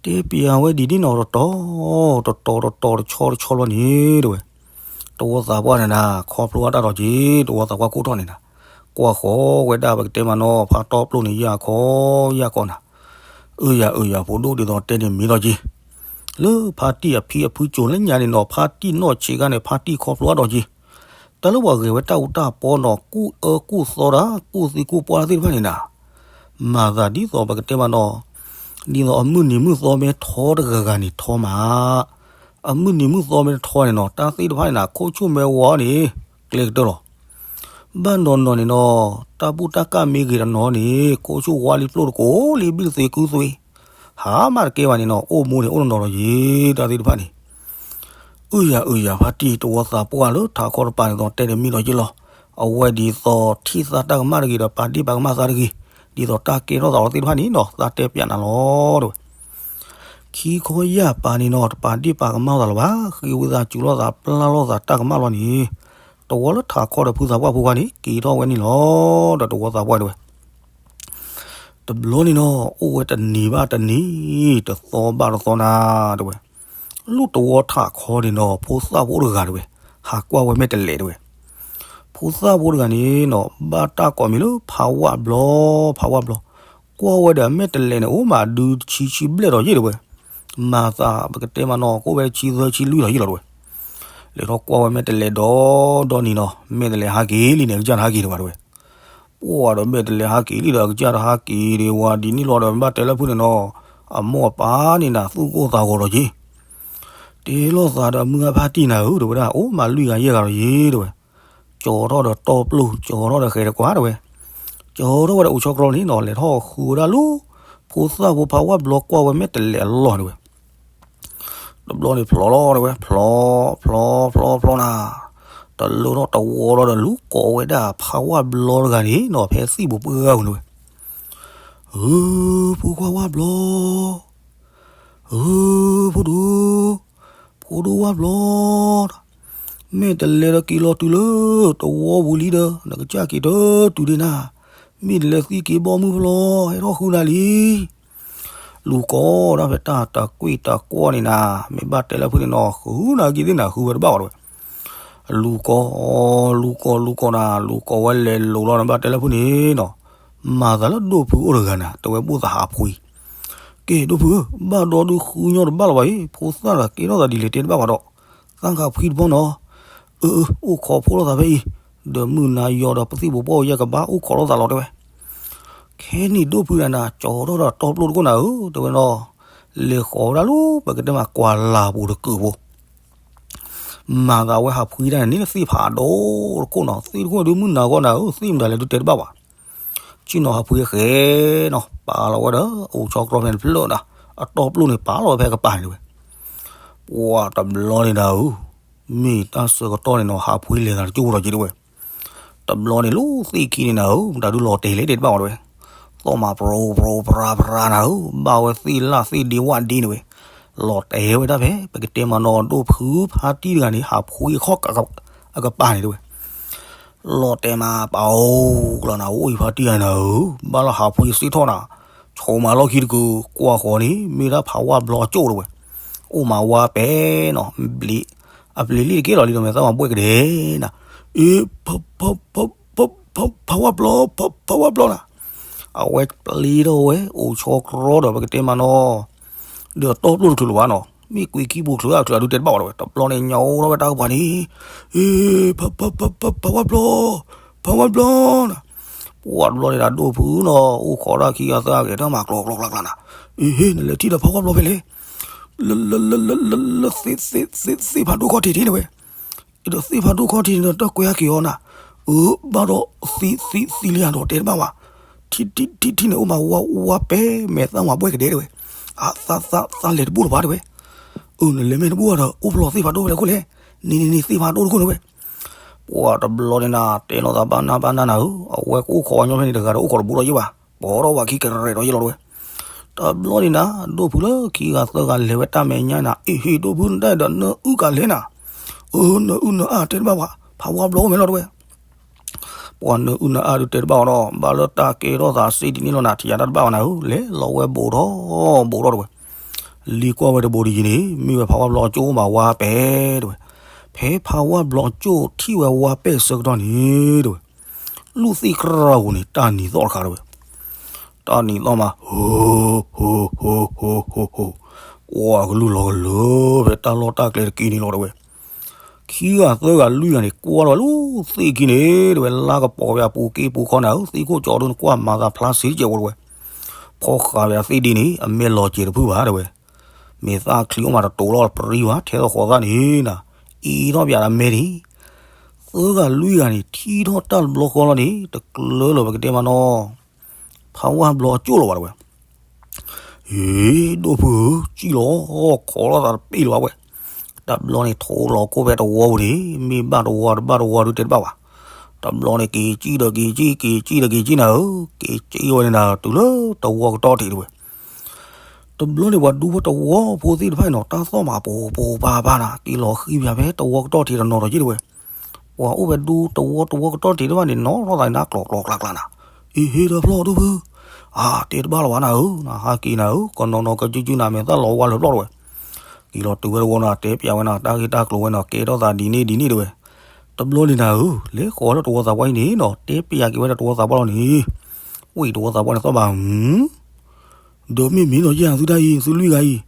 တဲပျးဝဲဒ်န့ၣ်နီၤ တတီၤတတီၤတတီၤ တဆီတဆီလီၤန့ၣ် တဲဝဲ, တဝီသးပှၢ်န့ၣ်နၤ ခီဖျိအတၢ်ဒီးက့ၤ တဝီသးပှၢ်ကိးထီၣ်န့ၣ်နၤ, ကွၢ်ဃီၤဝဲဒၣ်ပကတဲမးနီၤ ဖါတီပျိၢ်န့ၣ် ယၢ်ခီယၢ်ခီနၤ, အၢယၤအၢယၤ ဖိဒိၣ်ဒ်သိးတဲန့ၣ်မ့ၢ်လီၤက့ၤ, လၢဖါတံၢ်အဖံအဖုစိၤလၢညါန့ၣ်နီၤ ဖါတံၢ်နီၢ်ဆံးခါန့ၣ် ဖါတံၢ်ခီဖျိအါဒီးက့ၤ, တၢ်လၢပှၤဂဲၤဝဲတၢ်အူတၢ်ပီနီၤ ကူၣ်အၢကူၣ်သီတၢ် ကူၣ်သံကူၣ်ပှၢ်သ့ၣ်တဖၣ်န့ၣ်နၤ မၤသးဒ်သိးပကတဲမးနီၤ, ဒ်သိးအမုၢ်နံၤမုၢ်သီမ့ၢ်ထီတဂၤဂၤန့ၣ်ထီမး, အမုၢ်နံၤမုၢ်သီမ့ၢ်တထီန့ၣ်နီၤ တၢ်သ့ၣ်တဖၣ်န့ၣ်နၤ ခိၣ်ဆူၣ်မဲဝါန့ၣ် ကျဲကတၢၢ်လီၤ. ဘၣ်နီၤနီၤန့ၣ်နီၤ တၢ်ဘူၣ်တၢ်ကၢ်မ့ၢ်ဂ့ၤတနီၤန့ၣ် ခိၣ်ဆူၣ်ဝါလံပျိၢ်တကိးလံ ဘံၣ်သွံကုသွံ, ဟးမးတကဲဘၣ်န့ၣ်နီၤ အိၣ်မူန့ၣ်အိၣ်နီၤနီၤဒီးယ့ၤ တၢ်သ့ၣ်တဖၣ်န့ၣ် အုၣ်ယၤအုၣ်ယၤ ဖါတံၢ်တဝီသးပှၢ်လၢထးခီတပၤန့ၣ်သိးတဲတမံၤဒီးယ့ၤလီၤ. အဝဲဒ်သိးထံၣ်သးတၢ်ကမၣ်တဂ့ၤဒီး ပာ်ဒ့ၣ်ပာ်ကမၣ်သးတဂ့ၤ, ဒ်သိးတၢ်ကဲထီၣ်သးလီၤသ့ၣ်တဖၣ်န့ၣ်နီၤ သးတဲပျးနၤလီၤ တဲဝဲ. ခံခီယၢ်ပၤန့ၣ်နီၤ တပာ်ဒ့ၣ်ပာ်ကမၣ်သးလၢၤဘၣ်, ဃ့ဝံသးစူၤလိာ်သး ပျၢ်လိာ်သးတၢ်ကမၣ်လီၤန့ၣ်, တဝီလၢထးခီဒီးဖုသးပှၢ်ဖိခွါန့ၣ် က့ၤထီၣ်ဝဲန့ၣ်လီၤ ဒီးတဝီသးပှၢ်တဲဝဲ တဘျီန့ၣ်နီၤ အိၣ်ဝဲတနံၤဘၣ်တနံၤ, တသီဘၣ်တသီနၤ တဲဝဲ, လၢတဝီထးခီန့ၣ်နီၤ ဖိသၣ်ဖိတဂၤတဲဝဲ, ဟးကွၢ်ဝဲမဲာ်တလဲးတဲဝဲ. ဖိသၣ်ဖိတဂၤန့ၣ်နီၤ ဘၣ်တၢ်ကိးမံၤလၢဖးဝၣ်ဘျီ, ဖးဝၣ်ဘျီ, ကွၢ်ဝဲဒီးအမဲာ်တလဲးန့ၣ် အိၣ်မးဒုဆံဆံဘျဲၣ်ဒီးယ့ၢ်တဲဝဲ, မၤသးပကတဲမးနီၤ ကအိၣ်ဝဲဆံသၢဆံလွံၢ်ဒီးယ့ၢ်လီၤတဲဝဲ. လဲၤထီၣ်ကွၢ်ဝဲမဲာ်တလဲးဒီဒီနံၤနီၤ မဲာ်တလဲးဟးက့ၤလံန့ၣ် အကစၢ်တဟးက့ၤဒံးဘၣ်တဲဝဲ. ပှၢ်ဒီးမဲာ်တလဲးဟးက့ၤလံဒီး အကစၢ်တဟးက့ၤဒံးဝဲဒ်န့ၣ်လီၤဒီး ဘၣ်တဲလၢဖုၣ်န့ၣ်နီၤ အမိၢ်အပၢ်န့ၣ်နၤ သူၣ်ကိၢ်သးဂီၤဒီးက့ၤ, တဲလိာ်သးဒီးမုၢ်ဂၢ်ဖါတံၢ်နၤဧၢ တဲဝဲဒၣ် အိၣ်မးလွံၢ်ဂၤယဲၢ်ဂၤဒီးယ့ၢ်တဲဝဲ, ကၠီၤထီၣ်ဒီးတီပျိၢ် ကၠီၤထီၣ်ဒီးဃဲၤတကွၢ်တဲဝဲ, ကၠီၤထီၣ်ဝဲဒီးအိၣ်ဆီတြီန့ၣ်နီၤ လဲၤထီၣ်ဃုဝဲဒၣ်လၢ ဖိသၣ်ဖိဖးဝၣ်ဘျီကွၢ်ဝဲမဲာ်တလဲးအလီၢ်တဲဝဲ တဘျီန့ၣ်ဖျိးလီၤတဲဝဲ ဖျိး ဖျိး ဖျိး ဖျိးနၤ, တလၢထီၣ်တဝီလီၤဒီးလူၤကိးဝဲဒၣ်ဖးဝၣ်ဘျီတဂၤန့ၣ်နီၤ ဖဲသံၣ်ပူၤပှၢ်ပူၤတဲဝဲ, ဧၢ ဖိခွါဝၣ်ဘျီ, ဧၢ ဖိဒိၣ်, ဖိဒိၣ်ဝၣ်ဘျီ, မ့ၢ်တလဲၤဒီးက့ၤလီၤတုၤလၢတဝီပူၤလံဒီး နကစၢ်က့ၤတတုၤဒံးနၤ, မ့ၢ်တလဲၤသံက့ၤဘီမုၢ်ဖျိ ဟဲထီၣ်ဃုနၤလံ လူၤကိးဒၣ်ဖဲတၢ်တကွံၣ်တကွီၢ်န့ၣ်နၤ, မ့ၢ်ဘၣ်တဲလၢဖုၣ်န့ၣ်နီၤ ဃုနၤက့ၤသ့ၣ်နၤ ဃုဝဲတဘၣ်ဘၣ်တဲဝဲ, လူၤကိး လူၤကိး လူၤကိးနၤ လူၤကိးဝဲလဲၤလိၤလီၤနၤ ဘၣ်တဲလၢဖုၣ်န့ၣ်နီၤ, မၤသးလၢဒိၣ်ဖုအိၣ်တဂၤနၤ တဲဝဲဘိၣ်သးဟးဖှံ, ကဲဒိၣ်ဖုဧၢ ဘၣ်ဒီဒုးဃုညီတဘၣ်လၢၤဘၣ်အံၤ ဖိသၣ်ဒီးကဲထီၣ်သးဒ်လဲၣ်တဲတဘၣ်ဘၣ်ဒီး, သးဟးဖှံတဘီနီၤ, အၢ အၢ အိၣ်ခိးဖိလိာ်သးဖဲအံၤ, ဒီးမုၢ်နၤယီၤဒီးပသံၣ်ပူၤပှၢ်ယဲၢ်ကဘၣ်အိၣ်ခိးလိာ်သးလီၤတဲဝဲ ခဲနံၣ်ဒိၣ်ဖုနၤနၤ ကၠီၤထီၣ်ဒီးတီပျိၢ်တခိၣ်နၤဧၢ တဲဝဲနီၤ, လဲၤဃီၤဝဲဒၣ်လၢပကတဲမးကွၢ်လၢ်ပူၤတကုးဖိ, မၤသးဝဲဟးဖှံတၢ်န့ၣ်န့ၣ် သ့ၣ်ဖးဒိၣ်တခိၣ်နီၤ သ့ၣ်တခိၣ်န့ၣ်ဒုးမုၢ်နၤဂီၢ်နၤဧၢ သ့ၣ်မတၤလဲၣ်ဒုးတဲတဘၣ်ဘၣ်, ဆ့ၣ်နီၤဟးဖှံဃဲနီၤ ပာ်လီၤဝဲဒီးအိၣ်ဆီတြီဖဲန့ၣ်တဖျၢၣ်နၤ, အတီပျိၢ်န့ၣ်ပာ်လီၤဝဲဖဲကပၤန့ၣ်တဲဝဲ ပှၢ်တဘျီန့ၣ်နၤဧၢ, မ့ၢ်တၢ်ဆၢကတီၢ်န့ၣ်နီၤ ဟးဖှံလဲၤသးတကၠိၢ်ဒီးက့ၤတဲဝဲ, တဘျီန့ၣ်လီၤသ့ၣ်ခံန့ၣ်နၤဧၢ မတၤဒုးလီၤတဲာ်လဲၣ်တဲတဘၣ်ဝဲတဲဝဲ, သီၣ်မးပြီပြီပြါပြါနၤဧၢ ဘၣ်ဝဲသ့ၣ်လၣ်သ့ၣ်ဒ့ဝၣ်ဒ့တဲဝဲ, လီၤတဲာ်ဝဲဒၣ်ဖဲ ပကတဲမးနီၤဒိၣ်ဖုဖါတံၢ်တဂၤန့ၣ် ဟးဖှံခီၣ်အကပၤန့ၣ်တဲဝဲ လီၤတဲာ်မးပာ်အိၣ်ကျီနၤ အိၣ်အံၤဖါတံၢ်ဂၤနၤဧၢ, ဘၣ်လီၤဟးဖှံစ့ၢ်ထီၣ်နၤ, ဆိးမးလီၢ်ခံတကုး ကွၢ်ဃီၤန့ၣ် မ့ၢ်ဒၣ်ဖးဝၣ်ဘျီကၠိၣ်တဲဝဲ, အိၣ်မးဝါပဲနီၤ, အပျ့ၤလံတက့ၢ်လီၤလံဒီးမဲာ်သၣ်မၤဘှဲၣ်ကဒဲနၤ, အ့ ဖးဝၣ်ဘျီ ဖးဝၣ်ဘျီနၤ, အဝဲပျံၤထီၣ်ဝဲအိၣ်ဆီတြီဒီးပကတဲမးနီၤ ဒီးတီပျိၢ်တချုးလၢၤဘၣ်နီၤ, မ့ၢ်ကွံာ်ခံပူၤချုးအချုးအဒုးတဲတဘၣ်ဝဲတဲဝဲ, တဘျီန့ၣ်ညါအိၣ်ထီၣ်ဝဲတၢ်ကပၤန့ၣ်, အ့ ဖးဝၣ်ဘျီ, ဖးဝၣ်ဘျီနၤ, ပှၢ်တဘျီန့ၣ်ဒၣ်ဒိၣ်ဖုနီၤ အိၣ်ခိးတၢ်ခံဂၤသၢဂၤဂဲၤတၢ်မၤကျီကျီကျါကျါနၤ, အ့ နလဲၤထံၣ်ဒီးဖးဝၣ်ဘျီဖဲလဲၣ်, လၢ လၢ လၢ လၢ လၢ သ့ၣ် သ့ၣ် သ့ၣ် သ့ၣ်ဖးဒိၣ်ခီၣ်ထံးန့ၣ်ဝဲ, ဒီးသ့ၣ်ဖးဒိၣ်ခီၣ်ထံးန့ၣ်ဒီး တၢ်ကွဲဟဲက့ၤအီၤနၤ, အၢ ဘၣ်ဒီးသံ သံ သံလံဧါဒီးတဲတဘၣ်ဘၣ်, ထံ ထံ ထံ ထံန့ၣ်အိၣ်မးဝါ ဝါပဲမဲာ်သၣ်ဝါဘှဲၣ်ကဒဲတဲဝဲ, အသး သး သးလဲၤတဘူၣ်လၢၤဘၣ်တဲဝဲ, အၢ နလဲၤမ့ၢ်တဘူၣ်ဘၣ်ဒီး အိၣ်ဖျီသ့ၣ်ဖးဒိၣ်ဝဲလဲၣ်ခိၣ်လဲၣ်, န့ၣ် န့ၣ် န့ၣ် သ့ၣ်ဖးဒိၣ်တခိၣ်န့ၣ်ဝဲ ပှၤတဘျီန့ၣ်နၤ တဲလိာ်သးဘၣ်နၢ်ဘၣ်နၢ်နၤဧၢ, အဝဲကအိၣ်ခိးဝဲညီဖဲန့ၣ်တဂၤဒီးအိၣ်ခိးတဘူးဒီးယ့ၢ်ဘၣ်, ပိာ်ထီၣ်ဝဲခံကရဲးဒီးယ့ၢ်လီၤတဲဝဲ, တဘျီန့ၣ်နၤ ဒိၣ်ဖုလၢခံဂၤသၢဂၤလဲၤဝဲတၢ်မဲာ်ညါနၤ, အ့ၣ်ဟ့ၣ် ဒိၣ်ဖုနတၢ်ဒီးနၢအုၣ်ကလဲၣ်နၤ, အၢ နၢအုၣ်နၢအါတဲတဘၣ်ဘၣ်, ဖးဝါဘျီအိၣ်မဲာ်လီၤတဲဝဲ ပှၤနၢအုၣ်နၢအါဒုးတဲတဘၣ်အီၤဒီး ဘၣ်လၢတၢ်ကဲထီၣ်သးစ့ဒ်န့ၣ်လီၤနၤ ထံၣ်ယၤတၢ်တဘၣ်အီၤနၤဧၢ, လဲၤလီၤဝဲဘူးဒီး ဘူးဒီးတဲဝဲ, လံကွၢ်ဝဲတဘူးတယံၤန့ၣ် မ့ၢ်ဝဲဖးဝါဘျီအကၠိၣ်အိၣ်မးဝါပဲတဲဝဲ, ဖဲဖးဝါဘျီအကၠိၣ်ထံၣ်ဝဲဝါပဲဆၢကတီၢ်န့ၣ်တဲဝဲ, လူၢ်သ့ၣ်ကြၢးပူၤန့ၣ် တၢ်နံၤသီၣ်တခါတဲဝဲ, တၢ်နံၤသီၣ်မး ဟိ ဟိ ဟိ ဟိ ဟိ ဟိ ဟိ ကွၢ်ကလုၢ်လီၤကလၢာ် ဖဲတၢ်လီၢ်တၢ်ကျဲတက့ၢ်န့ၣ်လီၤတဲဝဲ, ခံဂၤသၢဂၤလွံၢ်ဂၤန့ၣ် ကွၢ်လီၤဝဲလၢသ့ၣ်ခံန့ၣ်တဲဝဲ, လါကပီၤဝဲအပူၤက့ပူၤခီနၤဧၢ, သ့ၣ်ခိၣ်ကၠီဒုနကွၢ်မၤသးဖျါစ့ၢ်ကီးဝဲတဲဝဲ, ဖီဃာ်ဝဲအသ့ၣ်ဒ်န့ၣ် အမဲာ်လီၤစဲၤတဖုဘၣ်တဲဝဲ, မ့ၢ်သၣ်ချံအိၣ်မးတတိၤလီၤတပရံဘၣ် ထဲသိးဃီးသၣ်န့ၣ်နၤ, အံၤထီၣ်ပၠးဒီးမဲာ်န့ၣ် သၢဂၤလွံၢ်ဂၤန့ၣ် ထံၣ်ထီၣ်တၢ်တဘျီဃီလီၤန့ၣ် တကျၢလၢၤပကတဲမးနီၤ, ဖးဝါဘျီအကၠိၣ်လီၤဘၣ်တဲဝဲ, အ့ ဒိၣ်ဖုဧၢ စံၣ်လီၤ, ခိးလိာ်သးတပ့ၢ်လၢၤဘၣ်ဝဲ, တဘျီန့ၣ်ထိးလီၤခိၣ်ဖဲတဝီပူၤန့ၣ် မ့ၢ်ဘၣ်တဝီတဘၣ်တဝီဒုးတဲတဘၣ်ဘၣ်, တဘျီန့ၣ်က့ၤစံၣ်ဒီးက့ၤစံၣ် က့ၤစံၣ်ဒီးက့ၤစံၣ်နၤဧၢ, က့ၤစံၣ်ဝဲန့ၣ်နၤ တုၤလၢတဝီကတီၢ်ထံးတဲဝဲ တဘျီန့ၣ်ပှၤဒူဖိတဝီဖိသ့ၣ်တဖၣ်န့ၣ်နီၤ တၢ်သီၣ်မးပိာ်ပိာ်ပၤပၤနၤ က့ၤလီၤဃံၤပၠးဖဲတဝီကတီၢ်ထံးတနီၤဒီးယ့ၢ်တဲဝဲ, ပှၤအိၣ်ဖဲဒူတဝီတဝီကတီၢ်ထံးတဖၣ်န့ၣ် နီၣ်ထီၣ်သးနၤကျီၤကျီၤကျးကျးနၤ, အ့ဟ့ၣ်ဒီးဖျီၣ်ဒိၣ်ဖု, အါ တဲတဘၣ်လီၤဘၣ်နၤဧၢ, နဟးက့ၤနၤဧၢ, ကနီၤနီၤကစုကစုနၤမဲာ်သၣ်လီၤဝါလၢၤဖျီၣ်တဲဝဲ, က့ၤလီၤတုၤဝဲတဝီနၤ တဲပၠးဝဲနၤ တၢ်ဂ့ၢ်တၢ်ကျိၤဝဲနီၤ ကဲထီၣ်သးဒ်န့ၣ်ဒ်န့ၣ်တဲဝဲ, တဘျီန့ၣ်နၤဧၢ, လဲၤဃီၤလၢတဝီသးပှၢ်အံၤန့ၣ်နီၤ တဲပၠးက့ၤဝဲဒီးတဝီသးပှၢ်လီၤန့ၣ် ဝံၣ်တဝီသးပှၢ်န့ၣ်သီၣ်ဘၣ် ဒီးမ့ၢ်မ့ၢ်နီၤယဲၢ်သုတၢ်အံၤ သုလွံၢ်ဂၤအံၤ,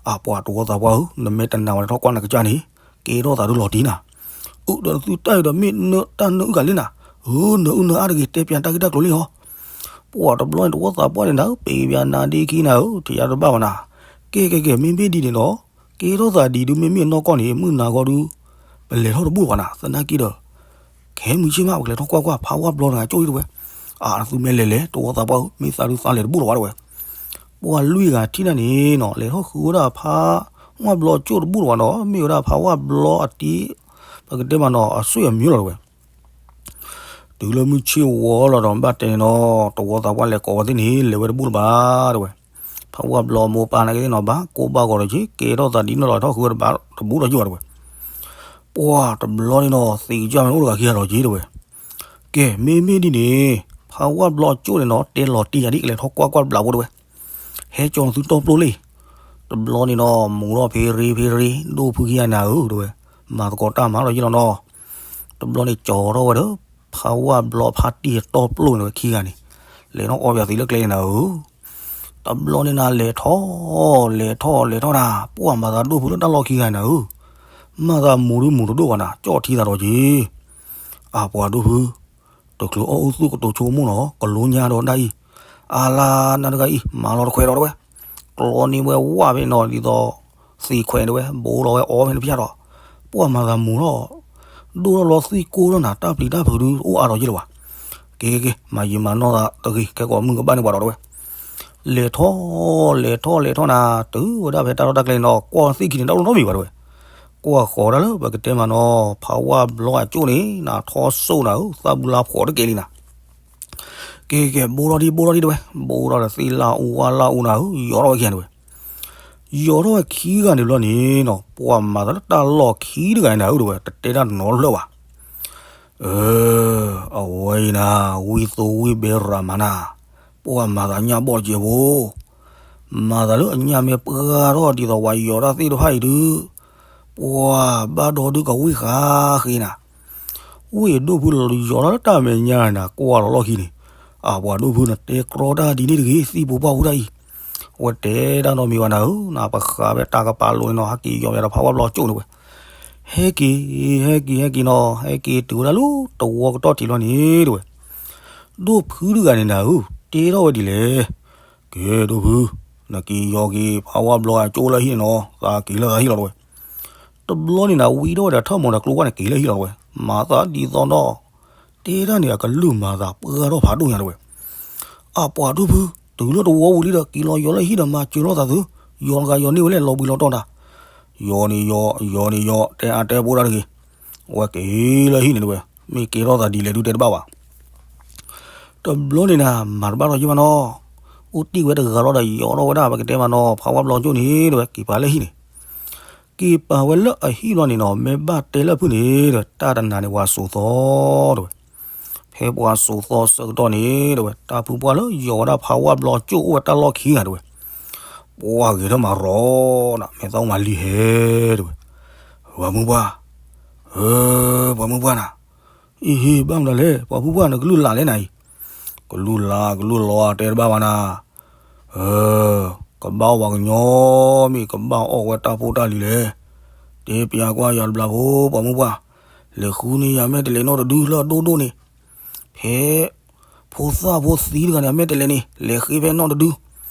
အပှၤတဝီသးပှၢ်ဧၢ, နမ့ၢ်တနာ်ဝဲတထီၣ်ကွၢ်နကစၢ်န့ၣ်, ကဲထီၣ်သးဒုးလီၤတံၢ်နၤ, အိၣ်ဒီးသုတၢ်အံၤဒီးမ့ၢ်နတၢ်နၢအုၣ်ကလဲၣ်နၤ, ဧၢ နအုၣ်နအါတဂ့ၤ တဲပၠးတၢ်ဂ့ၢ်တၢ်ကျိၤလံဟီ, ပှၤတဘျီန့ၣ်တဝီသးပှၢ်န့ၣ်နၤဧၢ ပ့ၤပၠးနၤဒ့ခံနၤဧၢ ထံၣ်ယၤတဘၣ်ဘၣ်နၤ, ကဲကဲကဲ မ့မ့ၢ်ဒ်န့ၣ်ဒီး ကဲထီၣ်သးဒ်ဒုးမ့မ့ၢ်နီၢ်ကီၢ်န့ၣ် မုၢ်နၤဂီၤဒုး ပလဲၤထီၣ်တဘူၣ်ဘၣ်နၤ, သနာ်က့ဒီး ခဲမုၢ်ဆ့ၣ်မး ပကလဲၤထီၣ်ကွၢ်ကွၢ် ဖးဝါဘျီတဂၤကၠိၣ်အံၤတဲဝဲ, အါ နသုမ့ၢ်လဲၤလဲၤ တဝီသးပှၢ်ဧၢ မ့ၢ်သးဒုးသးလဲၤတဘူၣ်လီၤဘၣ်တဲဝဲ, ပှၤလွံၢ်ဂၤထံၣ်နၤန့ၣ်နီၤ လဲၤထီၣ်ဃုဝဲဒၣ်ဖးဝါဘျီကၠိၣ်တဘူၣ်လီၤဘၣ်ဒီး မ့ၢ်ဝဲဒၣ်ဖးဝါဘျီအတံၤ ပကတဲမးနီၤ အဆွေအမျိုးလီၤတဲဝဲ တုၤလၢမုၢ်ဆ့ၣ်ဝီလီၤဒီး ဘၣ်တဲန့ၣ်နီၤ တဝီသးပှၢ်လဲၤကိးဝဲသ့ၣ်န့ၣ် လဲၤဝဲတဘူၣ်လၢၤဘၣ်တဲဝဲ, ဖးဝါဘျီမိၢ်ပၢ်နာ်က့သ့ၣ်နီၤ ဘၣ်ကိၢ်ဘၣ်ဂီၤဒီးက့ၤ ကဲထီၣ်သးဒ်န့ၣ်လီၤ ထီၣ်ဃုဝဲတဘူၣ်ဒီးယိၣ်ဘၣ်တဲဝဲ, ပှၤတဘျီန့ၣ်နီၤ သံကစၢ်မ့ၢ်အိၣ်တဂၤခံဂၤလီၤက့ၤတဲဝဲ, ကဲ မ့မ့ၢ်ဒ်န့ၣ် ဖးဝါဘျီအကၠိၣ်န့ၣ်နီၤ တဲလီၤတံၢ်ယၤဒ်ကလဲၤထီၣ်ကွၢ်ကွၢ်တဘျီဖိတဲဝဲ, ဟဲကၠီၤသုတီၢ်ပျိၢ်လံ, တဘျီန့ၣ်နီၤ မူၤထီၣ်ဖ့ရ့ဖ့ရ့ ဒိၣ်ဖုခံဂၤနၤဧၢတဲဝဲ, မၤသကိးတၢ်မၤလီၤယ့ၢ်လီၤနီၤ တဘျီန့ၣ်ကၠီၤထီၣ်ဝဲဒီး ဖးဝါဘျီဖါတံၢ်တီၢ်ပျိၢ်န့ၣ်ဝဲခံဂၤန့ၣ်, လဲၤနီၣ်အီပၠးသံလၢကျဲန့ၣ်နၤဧၢ, တဘျီန့ၣ်နၤလဲၤထီၣ် လဲၤထီၣ် လဲၤထီၣ်နၤ ပှၤမၤသးဒိၣ်ဖုလၢတၢ်လီၢ်ခံဂၤနၤဧၢ, မၤသးမူၤဒုးမူၤတဒိၣ်ဘၣ်နၤ ကၠီၣ်ထံသးဒီးက့ၤ, အါ ပှၤဒိၣ်ဖု တချုးအီၣ်အုသူၣ်ကတိၤဆိကမိၣ်နီၤ ကလိညါဒီးဒၣ်အံၤ, အါလါနၤတဂၤအံၤ မၤလီၤတခွဲးဒီးတဲဝဲ, ကျီန့ၢ်ဝဲဝၣ်ဖဲနီၤ ဒ်သိး သံခွဲးတဲဝဲ ဘိလီၤဝဲအီဖဲနဖျါဒီး, ပှၤမၤသးမူၤထီၣ် ဒိၣ်ထီၣ်လီၤသွံၣ်ကိၢ်ထီၣ်နၤ တၢ်ပျံၤတၢ်ဖုးဒုးအိၣ်အါဒီးယ့ၢ်လီၤဘၣ်, ကဲကဲကဲ မၤယံာ်မၤနီၢ်သးတဂ့ၤ ကဲကိးမုၢ်ကဘၣ်န့ၢ်ပှၤဒီးတဲဝဲ, လဲၤထီၣ် လဲၤထီၣ် လဲၤထီၣ်နၤ တုၤဝဲဒၣ်ဖဲတၢ်လီၢ်တၢ်ကျဲန့ၣ်နီၤ ကွၢ်သ့ၣ်ခံန့ၣ် တၢ်အိၣ်နီတမံၤဘၣ်တဲဝဲ, ကွၢ်ဃီၤဒၣ်လၢပကတဲမးနီၤ ဖးဝါဘျီအကၠိၣ်န့ၣ် နထီၣ်စိၣ်နၤဧၢ သၣ်ဘုလါဖှီးတကဲလံနၤ ကဲကဲ ဘိထီၣ်ဒံး ဘိထီၣ်ဒံးတဲဝဲ, ဘိထီၣ်ဒီးသ့ၣ်လၢအူဝါလၢအူနၤဧၢ ယီၤထီၣ်ဝဲခံဂၤန့ၣ်တဲဝဲ, ယီၤထီၣ်ဝဲခံဂၤန့ၣ်ဘျီန့ၣ်နီၤ ပှၤမၤသးလၢတၢ်လီၢ်ခံတဂၤန့ၣ်နၤဧၢတဲဝဲ တတဲတၢ်နီတဖျၢၣ်ဘၣ် အဝဲအံၤနၤ ဝံသိဝံဘဲရၤမၤနၤ, ပှၤမၤသးညၣ်ဘီၣ်တကဲးဖိ, မၤသးလၢအညၣ်မ့ၢ်ပှၢ်ထီၣ်ဒ်သိးပှၤယီၤတၢ်သ့ၣ်တဖၣ်အံၤဒုး, ပှၤဘၣ်ဒီဒုးကဝံၣ်ဃာ်ဃ့နၤ, ဝံၣ်ဒိၣ်ဖုလီၤယီၤထီၣ်လၢတၢ်မဲာ်ညါနၤ ကွၢ်လီၤလီၢ်ခံန့ၣ်, အပှၤဒိၣ်ဖုနတဲကြီတၢ်ဒ်န့ၣ်တဂ့ၤ သံၣ်ဖိပှၢ်ဖိတၢ်အံၤ, အဝဲတဲတၢ်နီတမံၤဘၣ်နၤဧၢ, နပဃးဖဲတၢ်ကပၤလိၤန့ၣ်နီၤ ဟဲက့ၤယီၤယၤဒီးဖးဝါဘျီကၠိၣ်န့ၣ်ဝဲ ဟဲက့ၤ ဟဲက့ၤ ဟဲက့ၤနီၤ ဟဲက့ၤတုၤဝဲဒၣ်လၢတဝီကတီၢ်ထံးလီၤန့ၣ်တဲဝဲ, ဒိၣ်ဖုတဂၤန့ၣ်နၤဧၢ, တဲထီၣ်ဝဲဒ်လဲၣ်, ကဲဒိၣ်ဖု, နက့ၤယီၤက့ၤ ဖးဝါဘျီကၠိလၢဟံၣ်န့ၣ်နီၤ, သးက့ၤလၢသးဟံၣ်လီၤတဲဝဲ. တဘျီန့ၣ်နၤ ဝံထီၣ်ဝဲဒီးထၢၣ်မီၤဒီးကျိဝဲန့ၣ် က့ၤလၢဟံၣ်လီၤတဲဝဲ. မၤသးဒ်သိးဒီး တဲတၢ်န့ၣ် အကလုၢ်မၤသးပှၢ်ထီၣ်ဖးဒိၣ်ညါတဲဝဲ. အပှၤဒိၣ်ဖု, တုၤလၢတဝီဝံၤလံဒီး က့ၤလီၤယီၤလၢဟံၣ်ဒီးမၤစၢၤလိာ်သးသု, ယီၤတဂၤယီၤန့ၢ်ဝဲလဲၣ် လီၤဘှံးလီၤတီၤတၢ်. ယီၤန့ၣ်ယီၤ, ယီၤန့ၣ်ယီၤ, တဲအါတဲပိၢ်တၢ်တဂ့ၤ. အဝဲက့ၤလၢဟံၣ်န့ၣ်တဲဝဲ, မ့ၢ်ကဲထီၣ်သးဒ်လဲၣ်ဒုးတဲတဘၣ်ဘၣ်. တဘျီန့ၣ်နၤ မၤတဘၣ်ထီၣ်ယံၣ်ဘၣ်နီၤ, အိၣ်တ့ၢ်ဝဲတဂၤလီၤဒီးယီၤထီၣ်ဝဲဒၣ် ပကတဲမးနီၤ ဖးဝါဘျီကၠိန့ၣ်တဲဝဲ က့ၤပာ်လၢဟံၣ်န့ၣ် က့ၤပာ်ဝဲလၢအဟံၣ်လီၤန့ၣ်နီၤ, မ့ၢ်ဘၣ်တဲလၢဖုၣ်န့ၣ်ဒီး တၢ်တနၤန့ၣ် ပှၤစိာ်သီတဲဝဲ. ဖဲပှၤစိာ်သီဆၢကတီၢ်န့ၣ်တဲဝဲ တၢ်ဖုပှၢ်လၢယီၤဝဲဒၣ်ဖးဝါဘျီကၠိအိၣ်ဝဲတၢ်လီၢ်ခံဂၤတဲဝဲ. ပှၤဂဲၤထီၣ်မၤရီနၤ မဲာ်သၣ်မၤလံဟဲတဲဝဲ. ပှၤမုၢ်ပှၢ်, ပှၤမုၢ်ပှၢ်နၤ, အံၤ ဘၣ်မနုၤလဲၣ် ပှၤဖုပှၢ်နကလုၢ်လၢ်လဲၣ်နၤအံၤ, ကလုၢ်လၢ်ကလုၢ်လီၤတဲတဘၣ်ဘၣ်နၤ ကဘၣ်အီၣ်ပှၤကညီမ့ၢ်ကဘၣ်အီၣ်ဝဲတၢ်ဖိတၢ်လံၤလဲၣ်. တဲပျးကွၢ်ယၤတဘျီဖိ ပှၤမုၢ်ပှၢ်, လဲၤဃုန့ၢ်ယၤမဲာ်တလဲးနီၢ်တဒုလၢအဒိၣ်ဒိၣ်န့ၣ်, ဖဲ ဖိသၣ်ဖိသံတဂၤန့ၣ် အမဲာ်တလဲးန့ၣ် လဲၤဃ့ဖဲနီၢ်တဒု.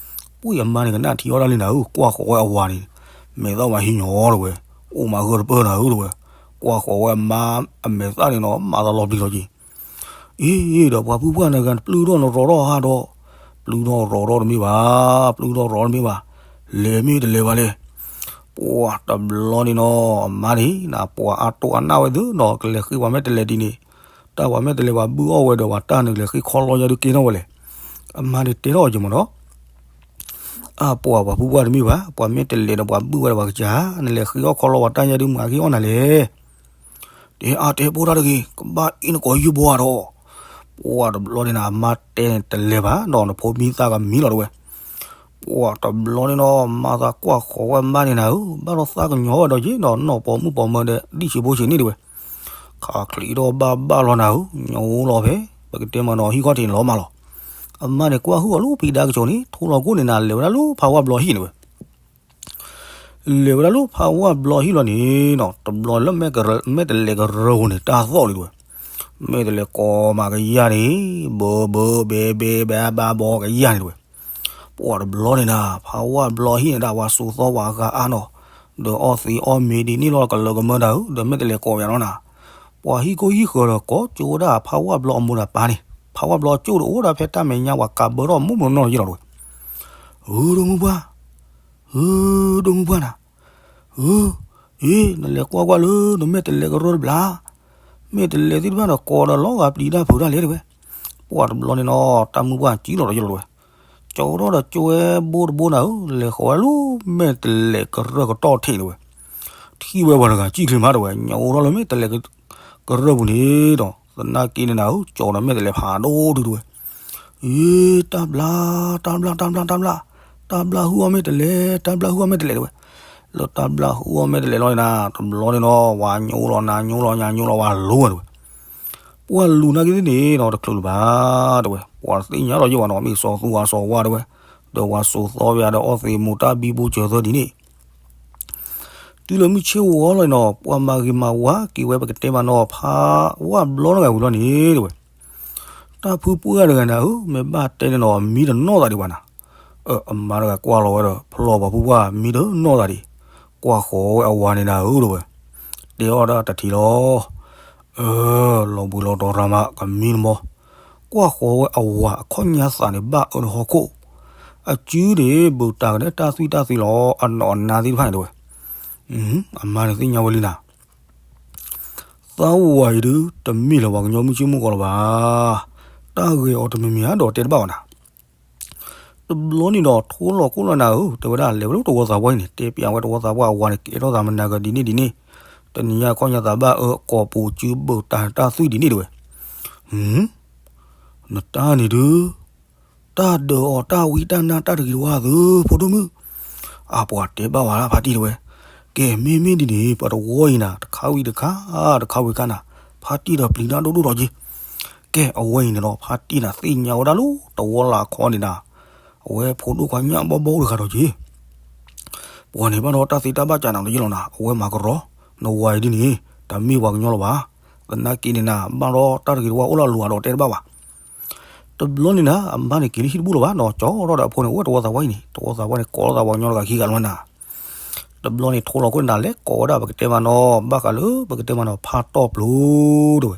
ပှၤအမါန့ၣ်ကနၣ်ထံအီၣ်ဒၣ်လံနၤဧၢ, ကွၢ်ဃီၤဝဲအဝၤန့ၣ် မဲာ်သၣ်ဝဲဟံးညီတဲဝဲ, အိၣ်မးဂၢၢ်တပၢၢ်နၤဧၢတဲဝဲ, ကွၢ်ဃီၤဝဲအမါအမဲာ်သၣ်န့ၣ်နီၤ မၤသးလီၤပျံၤလီၤက့ၤ အ့ ဒီးပှၤဖုပှၢ်နဂၤ ပျုၢ်ထီၣ်နရီထီၣ်ဟးဒီး, ပျုၢ်ထီၣ်ရီထီၣ်တမ့ၢ်ဘၣ်, ပျုၢ်ထီၣ်ရီထီၣ်တမ့ၢ်ဘၣ်, လဲၤမ့ၢ်တလဲၤဘၣ်လဲၣ်. ပှၤတဘျီန့ၣ်နီၤ အမါန့ၣ် နပှၤအါတိၢ်အနၢ်ဝဲသုနီၤ ကလဲၤဃ့ပှၤမဲာ်တလဲးဒ်န့ၣ်, တၢ်ပှၤမဲာ်တလဲးပှၤဘုၣ်အီၣ်ဝဲဒီးပှၤတၢ်န့ၣ် ကလဲၤဃ့ခီလီယါဒုးကဲထီၣ်ဝဲလဲၣ်. အမါန့ၣ်တဲထီၣ်အီၤက့ၤမးနီၤ အပှၤပှၤဖုပှၢ်တမ့ၢ်ဘၣ်, ပှၤမဲာ်တလဲးဒီးပှၤဘုၣ်ဝဲဒီးပှၤကစၢ်, နလဲၤဃ့အီၣ်ခီလီပှၤတၢ်ညါဒုး မၤက့ၤအီၣ်နၤလဲၣ်. တဲအါတဲပိၢ်တၢ်တဂ့ၤ, ကဘၣ်အ့ၣ်နကိးယုၢ်ဘီဧါဒီး, ပှၤတဘျီန့ၣ်နၤ အမါတဲန့ၣ်တလဲၤဘၣ်ဒီး နဖိမံသးကမံလီၤတဲဝဲ. ပှၤတဘျီန့ၣ်နီၤ မၤသးကွၢ်ဃီၤဝဲအမါန့ၣ်နၤဧၢ, ဘၣ်ဒီးသးကညီၤဝဲဒီးက့ၤဒီး နီၢ်ပိာ်မုၣ်ပိာ်မၢၤဒီး ဒံၣ်ဆံးဘိဆံးန့ၣ်တဲဝဲ. ခးချံးထီၣ်ဘၣ်ဘၣ်လီၤနၤဧၢ, ညိလီၤဖဲ ပကတဲမးနီၤ ဟံၣ်ခီၣ်ထံးန့ၣ်လီၤမးလီၤ. အမါန့ၣ်ကွၢ်ဟုၣ်အီၤလၢဖံးဒါကစီၤန့ၣ် ထိလီၤကိၣ်န့ၣ်နၤ လဲၤဝဲဒၣ်လၢဖးဝါဘျီဟံၣ်န့ၣ်ဝဲ လဲၤဝဲဒၣ်လၢဖးဝါဘျီဟံၣ်လီၤန့ၣ်နီၤ တဘျီလၢမဲာ်တလဲးကရၢပူၤန့ၣ် တၢ်သီၣ်လံတဲဝဲ. မဲာ်တလဲးကိးမးကယၢ်န့ၣ် ဘၢဘၢဘဲဘဲဘဲဘါဘီကယၢ်န့ၣ်တဲဝဲ. ပှၤတဘျီန့ၣ်နၤ ဖးဝါဘျီဟံၣ်န့ၣ်ဒၣ် ပှၤစိာ်သီပှၤအဂၤအါနီၤ, ဒီးအီၣ်သံးအီၣ်မ့ၤဒ်န့ၣ်လီၤ ကလၢကမၢဒၣ်ဧၢ, ဒီးမဲာ်တလဲးကိးယၤနီၤနၤ. ပှၤဟံၣ်ကိၢ်ဟံၣ်ဃၢၤဒီး ကိးကၠိဝဲဒၣ်ဖးဝါဘျီအမိၢ်ဒီးပၢ်န့ၣ်, ဖးဝါဘျီကၠိဒီးအိၣ်ဒၣ်ဖဲတၢ်မဲာ်ညါ ပှၤကးဘၢထီၣ်မိၢ်မိၢ်နီၢ်နီၢ်ယ့ၢ်လီၤတဲဝဲ. ဧၢ ဒိၣ်မုၢ်ပှၢ်, ဧၢ ဒိၣ်မုၢ်ပှၢ်နၤ, ဧၢ အ့ နလဲၤကွၢ်ကွၢ်လၢနမဲာ်တလဲးကရၢတဘျီ, မဲာ်တလဲးသ့ၣ်တဖၣ်ဒီးကိးဒီးလီၤဂာ်ပျံၤတၢ်ဖုးတၢ်လဲၣ်တဲဝဲ. ပှၤတဘျီန့ၣ်နီၤ တၢ်မုၢ်ပှၢ်စံၣ်လီၤဒီးယ့ၢ်လီၤတဲဝဲ. ကၠီထီၣ်ဒီးကၠိဝဲဘိတဘိနၤဧၢ, လဲၤဃီၤဝဲလၢမဲာ်တလဲးကရၢကတီၢ်ထံးတဲဝဲ. ထံၣ်ဝဲပှၤတဂၤစံၣ်ချ့မးတဲဝဲ, ညိထီၣ်လၢမဲာ်တလဲးကရၢပူၤန့ၣ်ဒီး သနာ်က့န့ၣ်နၤဧၢ ကၠီဒီးမဲာ်တလဲးဖးဒိၣ်ဒုးတဲဝဲ. အ့ တၢ်ဘျါ တၢ်ဘျါ တၢ်ဘျါ တၢ်ဘျါ, တၢ်ဘျါဟုၣ်အီၣ်မဲာ်တလဲး တၢ်ဘျါဟုၣ်အီၣ်မဲာ်တလဲးတဲဝဲ. လၢတၢ်ဘျါဟုၣ်အီၣ်မဲာ်တလဲးလီၤန့ၣ်နၤ တဘျီန့ၣ်နီၤ ဝၤညိလီၤနၤညိလီၤညါညိလီၤဝၤလိၤဝဲတဲဝဲ. ပှၤလူၤနာ်က့သ့ၣ်န့ၣ်နီၤ တချုးလၢၤဘၣ်တဲဝဲ, ပှၤသ့ၣ်ညါလီၤယ့ၢ်ဝဲနီၤ မ့ၢ်စီၤသူအၤစီၤဝါတဲဝဲ, ဒီးဝၤစိာ်သီဝဲဒီးအီၣ်သံးမိၢ်တၢ်ဘံဘူစၢၤသၢဒ်န့ၣ် တုၤလၢမုၢ်ဆ့ၣ်ဝီလီၤနီၤ ပှၤမၤဂ့ၤမၤဝါက့ၤဝဲ ပကတဲမးနီၤ ဖးဝါဘျီနီတဂၤဝံၤလီၤန့ၣ်တဲဝဲ. တၢ်ဖုပှၢ်တဂၤနၤဧၢ မ့ၢ်ဘၣ်တဲန့ၣ်နီၤ မံတနီၣ်သးဒံးဘၣ်နၤ. အမါတဂၤကွၢ်လီၤဝဲဒီး ဖျီပှၤဖုပှၢ်မံတနီၣ်သးဒံး, ကွၢ်ဃီၤဝဲအဝၤန့ၣ်နၤဧၢတဲဝဲ. တဲအီၤဒၣ်တထံၣ်လီၤ အၢ လီၤဘှံးလီၤတီၤရၤမး ကမံတမီၤ, ကွၢ်ဃီၤဝဲအဝၤအခီၣ်ညါသးန့ၣ် ဘၣ်အၢတဟီၣ်ခိၣ်, အစုန့ၣ် ဘူးတၢ်ကဒဲတၢ်သွံၣ်တၢ်သွံၣ်လီၤ အနီၢ်အနါသ့ၣ်တဖၣ်န့ၣ်တဲဝဲ. အမါန့ၣ်သ့ၣ်ညါဝဲလံနၤ, သးဝၤအံၤဒုး တမ့ၢ်လၢၤပှၤကညီမုၢ်ဆ့ၣ်မုၢ်ဂီၤလၢၤဘၣ်. တၢ်ဂ့ၢ်အီၤတမံၤမံၤဧါဒီးတဲတဘၣ်ဘၣ်နၤ. တဘျီန့ၣ်ဒီး ထိလီၤကိၣ်လီၤနၤဧၢ, တဲဝဲဒၣ်လဲၤဝဲလၢတဝီသးပှၢ်အံၤန့ၣ် တဲပျးဝဲတဝီသးပှၢ်အဝၤန့ၣ် ကဲထီၣ်သးမနၤဂၤဒ်န့ၣ်ဒ်န့ၣ်, တနံၤညါခီညါသးဘၣ်အၢ ကိာ်ပူၤစုဘူးတၢ်တၢ်သွံၣ်ဒ်န့ၣ်တဲဝဲ. နတၢ်န့ၣ်ဒုး တၢ်ဒၢးအီၤတၢ်ဝံတၢ်နါတၢ်တဂ့ၤတဝါသု ဖိဒိၣ်မုၣ်. အပှၤတဲဘၣ်ဝဲဒၣ်ဖါတံၢ်တဲဝဲ. ကဲ မ့မ့ၢ်ဒ်န့ၣ် ပှၤတဝီအံၤနၤ တခါဝံၤတခါ တခါဝံၤတခါနၤ ဖါတံၢ်ဒီးပျံၤတၢ်ဒိၣ်ဒိၣ်ထီၣ်က့ၤ. ကဲအဝဲအံၤန့ၣ်ဒီး ဖါတံၢ်နၤသ့ၣ်ညါဝဲဒၣ်လၢတဝီလၢအခီန့ၣ်နၤ အဝဲဖိဒိၣ်ခွါညၣ်ဘီဘီအိၣ်တဂၤဒီးက့ၤ ပှၤန့ၣ်ဘၣ်ဒီးတၢ်သ့တၢ်ဘၣ်ကးနၤဒီးယ့ၢ်လီၤနၤ အဝဲမၤကရီ နဝၤအံၤဒ်န့ၣ် တမ့ၢ်ပှၤကညီလၢၤဘၣ်. သနာ်က့န့ၣ်နၤ ဘၣ်ဒီးတၢ်တဂ့ၤတဝါအိၣ်လၢအလိၤဒီးတဲတဘၣ်ဘၣ်. တဘျီန့ၣ်နၤ အမါန့ၣ်က့ၤလၢဟံၣ်တဘူၣ်လၢၤဘၣ်နီၤ, ကၠီထီၣ်ဒီးအဖိန့ၣ် အိၣ်ဝဲတဝီသးပှၢ်အံၤန့ၣ်, တဝီသးပှၢ်န့ၣ် ကိးလိာ်သးပှၤကညီတဂၤခံဂၤလီၤနၤ. တဘျီန့ၣ် ထိလီၤခိၣ်န့ၣ်နၤ လဲၤကိးဝဲဒၣ်ပကတဲမးနီၤ, ဘၣ်ဃးလၢပကတဲမးနီၤ ဖါတီၢ်ပျိ တဲဝဲ.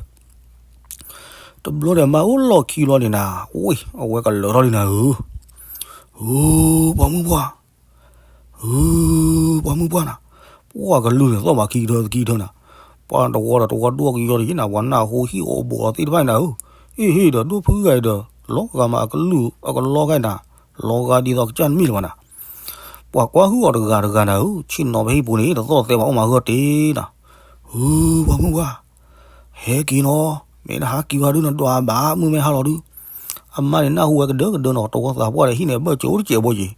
တဘျီန့ၣ် အမါအိၣ်လီၢ်ခံဘျီန့ၣ်နၤ, ဝ့ၢ် အဝဲကလၢာ်ထီၣ်လံနၤဧၢ, ဧၢ, ပှၤမုၣ်ပှၢ် ဧၢ, ပှၤမုၣ်ပှၢ်နၤ, ပှၤကလုၢ်န့ၣ် သီၣ်မးခံကထၢခံကထၢနၤ, ပှၤတဝီဒီးတဝီဒိၣ်ကယီတယံၤနၤ, ပှၤနၢ်ဟူဟံၣ်အိၣ်ဘူးအီၤသ့ၣ်တဖၣ်န့ၣ်နၤဧၢ, အ့ၣ်ဟ့ၣ်ဒီး ဒိၣ်ဖုဂၤအံၤဒီး လီၤဂာ်မးအကလုၢ်အကလီဂာ်နၤ, လီၤဂာ်ဒ်သိးကစၢ်တမ့ၢ်လၢၤဘၣ်နၤ, ပှၤကွၢ်ဟုၣ်အီၤတဂၤတဂၤနၤဧၢ, ဆ့ၣ်နီၤဖဲဟံၣ်ပူၤန့ၣ် တသီၣ်သဲဘၣ်အိၣ်မးဂီၢ်တ့ၢ်နၤ, ဧၢ, ပှၤမုၣ်ပှၢ် ဟဲက့ၤနီၤ, မ့ၢ်နဟးက့ၤဘၣ်ဒုး နဒွးဘၣ်မုၢ်မ့ၢ်ဟါလီၤဒုး. အမါန့ၣ်နၢ်ဟူဝဲကဒၢကဒၢနီၤ, တဝီသးပှၢ်ဒီးဟံၣ်န့ၣ် အဘၢၣ်စၢၤအိၣ်တစဲးဖိက့ၤ,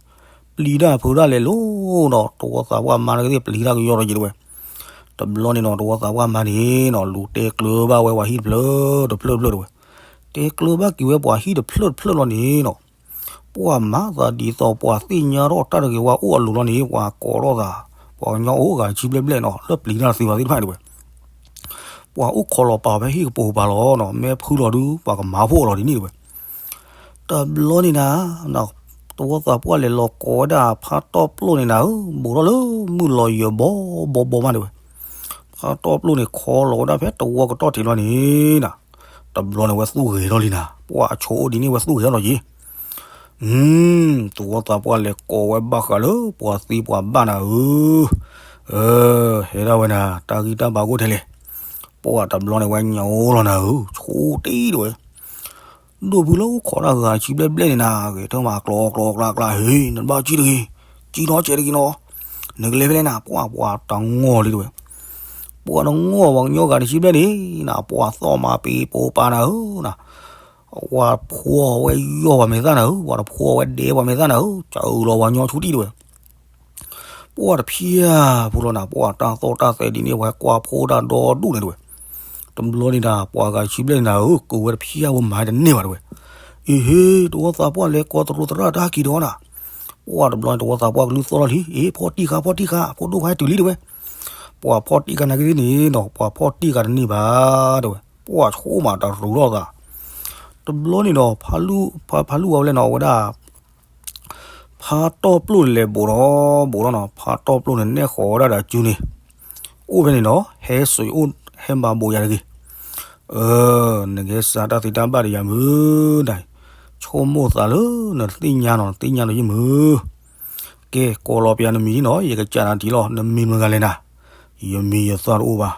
ပျံၤတၢ်ဖုးတၢ်လဲၤလိၤနီၤ, တဝီသးပှၢ်မါန့ၣ်ကသ့ၣ်ပျံၤတၢ်ကယီဒီးက့ၤတဲဝဲ. တဘျီန့ၣ်နီၤ တဝီသးပှၢ်မါန့ၣ်နီၤ လူၤတဲကျၢၤဘၣ်ဝဲပှၤဟံၣ်တဖျၢၣ်တဖျၢၣ်တဖျၢၣ်တဲဝဲ, တဲကျၢၤဘၣ်က့ၤဝဲပှၤဟံၣ်တဖျၢၣ်တဖျၢၣ်လီၤန့ၣ်နီၤ ပှၤမၤသးဒ်သိးပှၤသ့ၣ်ညါထီၣ်တၢ်တဂ့ၤဝဲအိၣ်အလိၤလီၤန့ၣ် ပှၤကိးထီၣ်သး, ပှၤကညီအိၣ်ဂၤဆံဘျဲၣ်ဘျဲၣ်နီၤ လၢပျံၤတၢ်သ့ဘၣ်သ့ၣ်တဖၣ်တဲဝဲ. ပှၤအိၣ်ခိးလီၤပာ်ဖဲဟံၣ်ကပိာ်ကပၤလီၤနီၤ, မ့ၢ်ဖုလီၤဒုး ပှၤကမၤဖှိၣ်အီၤလီၤဒ်န့ၣ်တဲဝဲ. တဘျီန့ၣ်နၤ, တဝီသးပှၢ်လဲၤလီၤကိးဝဲဒၣ်ဖါတီၢ်ပျိၣ်န့ၣ်နၤဧၢ, ဘူးထီၣ်လၢမုၢ်လီၤယၢၤဘီဘီဘီမးတဲဝဲ. ဖါတီၢ်ပျိၣ်န့ၣ် ခိးလီၤဝဲဒၣ်ဖဲတဝီကတီၢ်ထံးလီၤန့ၣ်နၤ, တဘျီန့ၣ်ဝဲသူၣ်ဂဲၤထီၣ်လံနၤ, ပှၤအဆိအိၣ်ဒ်န့ၣ်ဝဲသူၣ်ဂဲၤထီၣ်လီၤက့ၤ တဝီသးပှၢ်လဲၤကိးဝဲဘၣ်ဃးလၢပှၤသံပှၤဘၣ်နၤဧၢ, အၢ, ဟဲဒၣ်ဝဲနၤ တၢ်ဂံၢ်တၢ်ဘါအိၣ်ထဲလဲၣ်, ပှၤတဘျီန့ၣ်ဝဲညိလီၤနၤဧၢ, ဆိတ့ၢ်တဲဝဲ. ဒိၣ်ဖုလၢအိၣ်ခိးတၢ်ဂၤဆံဘျဲၣ်ဘျဲၣ်န့ၣ်နၤ, ဂဲၤထၢၣ်မးကျီကျီကျါကျါ ဟ့ၣ် နတဘၣ်ကံၣ်တဂ့ၤ, ကံၣ်နီၣ်ကဲးတဂ့ၤနီၤ, နကလဲၤဖဲလဲၣ်နၤ, ပှၤပှၤတၢ်ငီၢ်လံတဲဝဲ. ပှၤတငီၢ်ပှၤကညီဂၤတဆံဘျဲၣ်န့ၣ်နၤ, ပှၤသီၣ်မးပ့ၤပိာ်ပာ်နၤဧၢနၤ, ပှၤဖိအီၤဝဲယီၢ်ပှၤမဲာ်သၣ်နၤဧၢ, ပှၤတဖိအီၤဝဲဒဲပှၤမဲာ်သၣ်နၤဧၢ, စၢအုးလီၤပှၤကညီဆူတံၢ်တဲဝဲ. ပှၤတဖျၢၣ်ဖိလီၤနၤ, ပှၤတၢ်သီၣ်တၢ်သဲဒ်န့ၣ် ပှၤကွၢ်ဖိတၢ်ဒီဒူၣ်န့ၣ်တဲဝဲ. တဘျီန့ၣ်နၤ ပှၤဂၤဆံဘျဲၣ်န့ၣ်နၤဧၢ, ကုးဝဲတဖျၢၣ်ဖိမၤတန့ၢ်ဘၣ်တဲဝဲ. အ့ဟ့ၣ် တဝီသးပှၢ်လဲၤကိးသရူးသရၣ်တၢ်က့ၤဒီးနၤ, ပှၤတဘျီန့ၣ် တဝီသးပှၢ်ကလုၢ်သီၣ်ထီၣ်လံ, အ့ ဖီၣ်တံၢ်ဃာ် ဖီၣ်တံၢ်ဃာ် ဖိဒိၣ်ခွါဟဲတုၤလံတဲဝဲ. ပှၤဖီၣ်တံၢ်ဃာ်နာ်က့သ့ၣ်န့ၣ်နီၤ, ပှၤဖီၣ်တံၢ်ဃာ်တန့ၢ်ဘၣ်တဲဝဲ, ပှၤဆိကမိၣ်တရူးထီၣ်သး. တဘျီန့ၣ်ဒီး ဖါလူၢ်ဝါဝဲလဲၣ်နီၤ, အဝဲဒၣ် ဖါတီၢ်ပျိၣ်န့ၣ်လဲၤဘူးထီၣ်ဘူးထီၣ်နီၤ, ဖါတီၢ်ပျိၣ်န့ၣ်နဲၣ်ဃီၤဝဲဒၣ်ဒီးအစုန့ၣ်, အိၣ်ဖဲန့ၣ်နီၤ, ဟဲစူးအိၣ် ဟဲမၤဘူးယၤတဂ့ၤ. အၢ, နကဟဲစးတၢ်သ့တၢ်ဘၣ်ဒီးယၤမုၢ်နၤ, ဆိကမိၣ်သးလၢနသ့ၣ်ညါနီၤ, နသ့ၣ်ညါဒီးယမုၢ်. ကဲ ကိးလီၤပယၤနမံၤနီၤ, ယကစံးနၤဒ်လီၤ, နမံၤမတၤလဲၣ်နၤ. ယမံၤယသၣ်တအိၣ်ဘၣ်,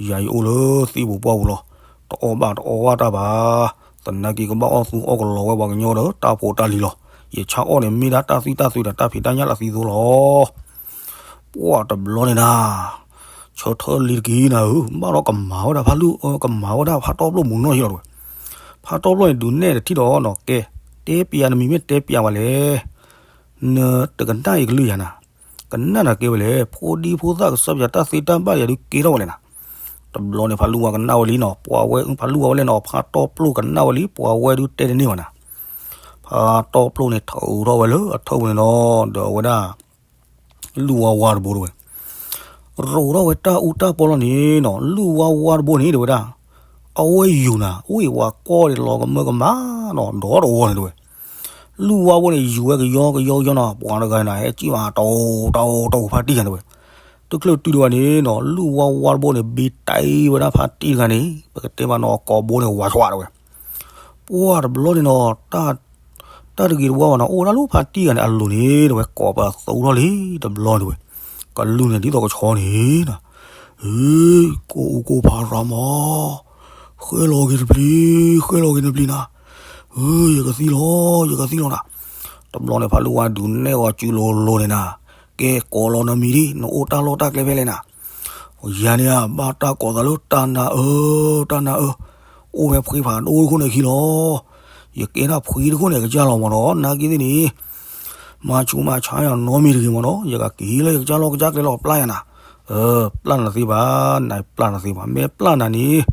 ယၤယအိၣ်လၢသ့ၣ်ပူၤပှၢ်ပူၤလီၤ. တအီၣ်ဘၣ်တအီဝဲတၢ်ဘၣ်, သနာ်က့ကဘၣ်အီၣ်သူအီၣ်ကလီၤဝဲပှၤကညီဒီးတၢ်ဖိတၢ်လံၤလီၤ. ယဆါအီၣ်န့ၣ်မ့ၢ်ဒၣ်တၢ်သွံၣ်တၢ်သွံၣ်ဒီးတၢ်ဖံးတၢ်ညၣ်လၢသံသိလီၤ. ပှၤတဘျီန့ၣ်နၤ, ဆၢထၢၣ်လံတက့ၢ်နၤဧၢ, ဘၣ်ဒီးကမၤဝဲဒၣ်ဖါလူၢ်, ကမၤဝဲဒၣ်ဖါတီၢ်ပျိၣ်မုၢ်နီၢ်ယံၤလီၤတဲဝဲ. ဖါတီၢ်ပျိၣ်န့ၣ် ဒုးနဲၣ်တထံၣ်ဒီးနီၤ, ကဲ, တဲပယၤနမံၤမ့ၢ်တဲပယၤဝဲလဲၣ်. နတကနၣ်အံၤကလုၢ်ယၤနၤ, ကနၣ်နၤကဲဝဲလဲၣ်, ဖိဒံဖိသၣ်ကစၢ်ပယၤတၢ်သ့တၢ်ဘၣ်ယၤဒုးကဲထီၣ်ဝဲလဲၣ်နၤ. တဘျီန့ၣ် ဖါလူၢ်ဝါကနၣ်ဝဲလံနီၤ, ပှၤဝဲဖါလူၢ်ဝါဝဲလဲၣ်နီၤ, ဖါတီၢ်ပျိၣ်ကနၣ်ဝဲလံ, ပှၤဝဲဒုးတဲတန့ၢ်ဘၣ်နၤ. ဖါတီၢ်ပျိၣ်န့ၣ် ထုးထီၣ်ဝဲလၢအထၢၣ်ပူၤန့ၣ်နီၤ, ဒီးအဝဲဒၣ် လူၢ်ဝါဝါတဘိတဲဝဲ ရိးထီၣ်ဝဲတၢ်အူတၢ်ပီလီၤန့ၣ်နီၤ, လူၢ်ဝါဝါတဘိန့ၣ်တဲဝဲဒၣ်, အဝဲယူၤနၤ, အိၣ်အံၤဝဲကီၢ်ဒံးလီၤကမၢကမၣ်နီၤ, ဒီးတဝီန့ၣ်တဲဝဲ. လူၢ်ဝါဘိန့ၣ် ယူၤဝဲကယီကယီကယီနီၤ, ပှၤတဂၤန့ၣ် ဟဲစံၣ်မးတအိၣ်တအိၣ်တအိၣ်ဖါတံၢ်တဂၤန့ၣ်တဲဝဲ. တချုးတုၤဒံးဘၣ်န့ၣ်နီၤ, လူၢ်ဝါဝါတဘိန့ၣ် ဘ့တၢ်အံၤဝဲဒၣ်ဖါတံၢ်တဂၤန့ၣ်, ပကတဲမးနီၤ ကိာ်ဘိန့ၣ်ဝးဆှးတဲဝဲ. ပှၤတဘျီန့ၣ်နီၤ, တၢ်တဂ့ၤတဝါဘၣ်နီၤ, အိၣ်ဝဲဒၣ်လၢဖါတံၢ်တဂၤန့ၣ်အလိၤန့ၣ်တဲဝဲ, ကိာ်ပသူထီၣ်လံတဘျီန့ၣ်တဲဝဲ. ကလုၢ်န့ၣ်ဒ်သိးကဆီန့ၣ်နၤ, အ့, ကိာ်အူကိာ်ဖးရၤမး, ဃဲလီၤက့ၤတပျံၤ, ဃဲလီၤက့ၤတပျံၤနၤ, အ့, ယကသံလီၤ, ယကသံလီၤနၤ. တဘျီန့ၣ် ဖါလူၢ်ဝါဒုးနဲၣ်ဝဲစုလိၤလိၤန့ၣ်နၤ, ကဲကိးလီၤနမံၤဒံး, နအိၣ်တၢ်လီၢ်တၢ်ကျဲဖဲလဲၣ်နၤ. ယၤန့ၣ်ဧါ, ဘၣ်တၢ်ကိးသးလၢတၢ်နါအၢ, တၢ်နါအၢ, အိၣ်ဖဲဖှ့ဖးဒိၣ်တခိၣ်န့ၣ်အခံလီၤ. ယကဲဒၣ်ဖှ့တခိၣ်န့ၣ် ကစၢ်လီၤမးနီၤ, နာ်က့သ့ၣ်န့ၣ် မၤဆူးမၤဆါယၤနီတမံၤတဂ့ၤမးနီၤ, ယကက့ၤလၢယကစၢ်လီၢ်ကစၢ်ကျဲလီၤပျၢ်ယၤနၤ. အၢ, ပျၢ်နၤသ့ဘၣ်, နပျၢ်နၤသ့ဘၣ်, မ့ၢ်ပျၢ်နၤန့ၣ်